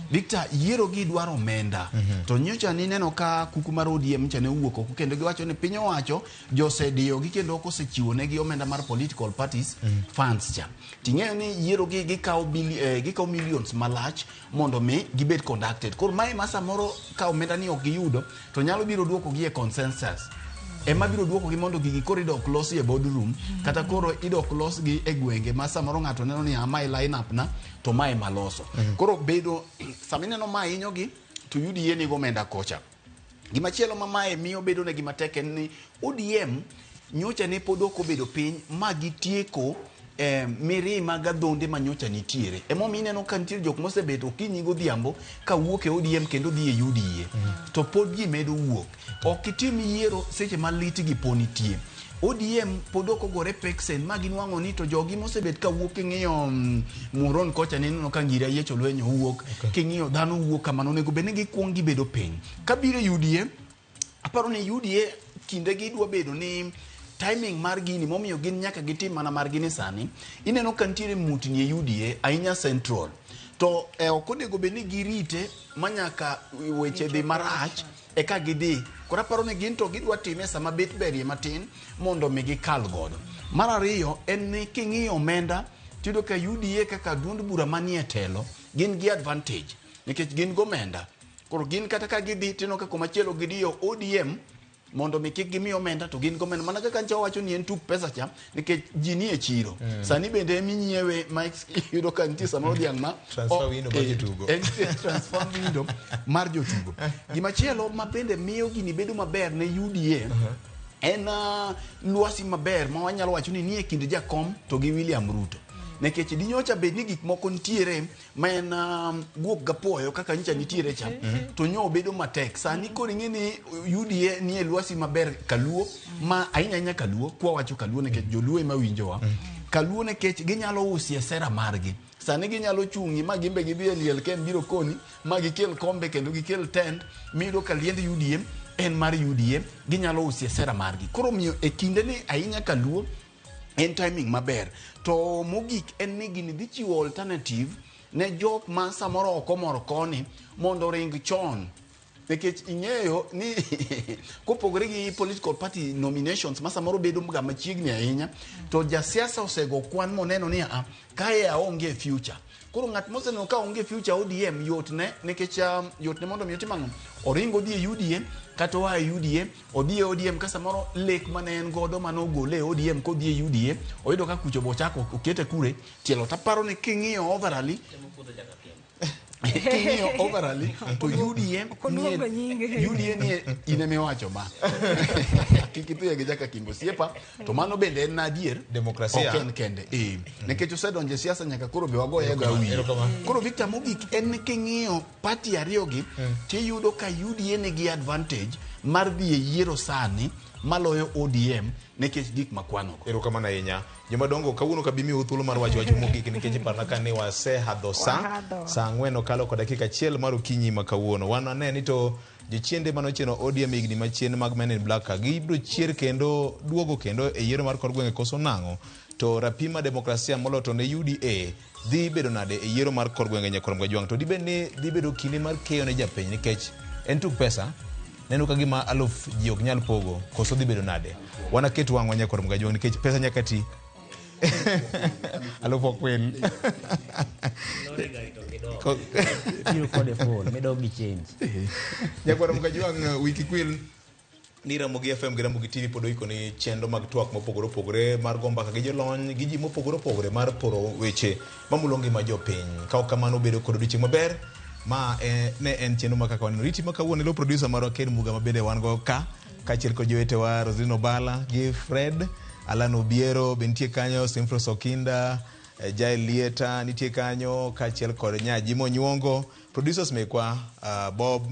Victor, yiero gi dwaro omenda. To nyocha nineno ka kuku mar ODM cha ne owuok oko kendo giwacho ni piny owacho josediyogi kendo ok osechiwo negi omenda mar political parties funds cha. Ting'eyo ni yiero gi gikawo millions malach mondo mi gibed conducted. Koro mae ma samoro ka omenda ni ok giyudo to nyalo biro duoko gi e consensus. Ema biro duoko gi mondo gigi koro idok losi e boardroom, kata koro idok losgi e gwenge ma samoro ng'ato neno ni mae line up na to mae maloso. Koro bedo sama ineno ma hinyogi to UDA nigo omenda kocha. Gimachielo ma mae miyo bedo negi matek en ni ODM nyocha ne pod ok obedo piny ma gitieko mirima gadhonde ma nyocha nitiere. Emomiyo ineno ka nitie jok mosebedo okinyi godhiambo ka wuok e ODM kendo dhi e UDA. To pod ji medo wuok. Ok itim yiero seche ma lit gi po nitie. ODM pod ok ogore peksen ma ginwang'o ni to jogi mosebet ka wuok king'iyo Muron kocha nineno ka Ngira Yiecho Lweny owuok, king'iyo dhano wuok kamano, onego bed ni gikuong gibedo piny. Kabiro e UDA, aparo ni UDA kinde gi dwa bedo ni timing mar gini momiyo gin nyaka gitim mana margi ni sani. Ineno ka nitiere mutni e UDA ahinya Central. To ok onego bed ni girite manyaka weche dhi marach eka gidhi. Koro aparo ni gin to gidwa time sama bet berie matin mondo mi gikal godo. Mar ariyo en ni king'iyo omenda tiyudo ka UDA kaka duond bura manie telo gin gi advantage nikech gin gomenda. Koro gin kata ka gidhi tineno ka komachielo gidiyo ODM mondo mi kik gimi omenda to gin gomenda mana kaka ncha wacho ni en tuk pesa cha nikech ji ni e chiro. Sani bende eminyiewe ma iyudo ka nitie samoro dhiang' ma Transfer window mar jotugo. En transfer window mar jotugo. Gimachielo ma bende miyo gini bedo maber ne UDA en lwasi maber ma wanyalo wacho ni nie kind Jakom to gi William Ruto. Nikech dinyocha bed ni gik moko nitiere ma en guok gapuoyo kaka nyicha nitiere cha to nyo obedo matek. Sani koro ing'e ni UDA nie lwasi maber kaluo ma ahinya ahinya kaluo kwa wacho kaluo nikech joluo ema winjowa. Kaluo nikech ginyalo usie sera margi. Sani ginyalo chung'i ma gimbe gidhi e liel ka en biro koni ma gikel kombe kendo gikel tent miyudo ka liend UDA en mar UDA ginyalo usie sera margi. Koro miyo e kinde ni ahinya kaluo en timing maber. To mogik en ni gini dhi chiwo alternative ne jok ma samoro ok omor koni mondo ring chon. Nikech ing'eyo ni kopogore gi political party nominations ma samoro bedo ga machiegni ahinya to jasiasa osego kwan moneno ni a kae aonge future. Koro ng'at moseneno ka onge future ODM yot ne nikech yot ne mondo mi otim ang'o? Oring odhi e UDA kata oa e UDA odhi e ODM ka samoro lek mane en godo mane ogole e ODM kodhi e UDA oyudo ka kucho bochako okete kure tielo. Taparo ni king'iyo overally king'iyo overally to UDA UDA nie in emiwacho ma kik idhiye gi Jaka Kimbo osiepa to mano bende en adier Demokrasia. Ok en kende nikech osedonjo e siasa nyaka koro be wagoye ga wiye. Koro Victor mogik en ni king'iyo party ariyo gi tiyudo ka UDA nigi advantage mar dhi e yiero sani maloyo ODM nikech gik makwanogo. Erokamano ahinya. Jomadongo kawuono ka bimiu thuolo mar wacho wach mogik nikech iparna ka ni wasehadho sa 4 okalo kod dakika 1 mar okinyi ma kawuono. Wan wane ni to jochiende manochieno ODM higni machien mag Men in Black ka gibiro chier kendo duogo kendo e yiero mar kor gwenge koso nang'o? To rapim mar demokrasia moloyo to ne UDA dhi bedo nade e yiero mar kor gwenge Nyakurom Kajwang'? To dibed ni dhi bedo kinde mar keyo ne japiny nikech en tuk pesa neno ka gima aluf ji ok nyal pogo koso dhi bedo nade? Wanaket wang'wa Nyakurom Kajwang' nikech pesa nyaka ti. Aluf ok win. Biro kode phone, midog gi change. Nyakurom Kajwang' wiki kwil ni Ramogi FM gi Ramogi TV pod oiko ni chenro mag twak mopogore opogore mar go mbaka gi jolony gi ji mopogore opogore mar poro weche mamulo ngima jopiny. Ka ok kamano bedo kod odiochieng' maber. Ma ne en chenro ma kaka waneno. Riti ma kawuono elo producer marwa Ken Muga ma bende wan go ka kaachiel kod jowetewa Roslyn Obala gi Fred Alan Obiero be nitie kanyo, Simfros Okinda, Jael Lieta nitie kanyo kaachiel kod Nyaji Monyuongo, producers mekwa Bob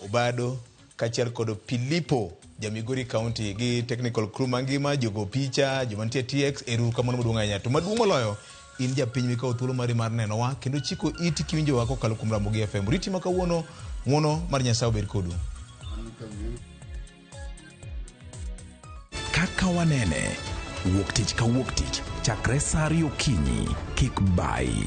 Obado kaachiel kod Pilipo Jamigori County gi technical crew mangima, jogo picha, joma nitie TX, ero kamano maduong' ahinya. To maduong' moloyo in japiny mikawo thuolo mari mar nenowa kendo chiko iti kiwinjowa kokalo kuom Ramogi FM. Riti ma kawuono, ng'uono mar Nyasaye obed kodu. Kaka wanene, wuok tich ka wuok tich, chakre sa 2 okinyi, kik bayi.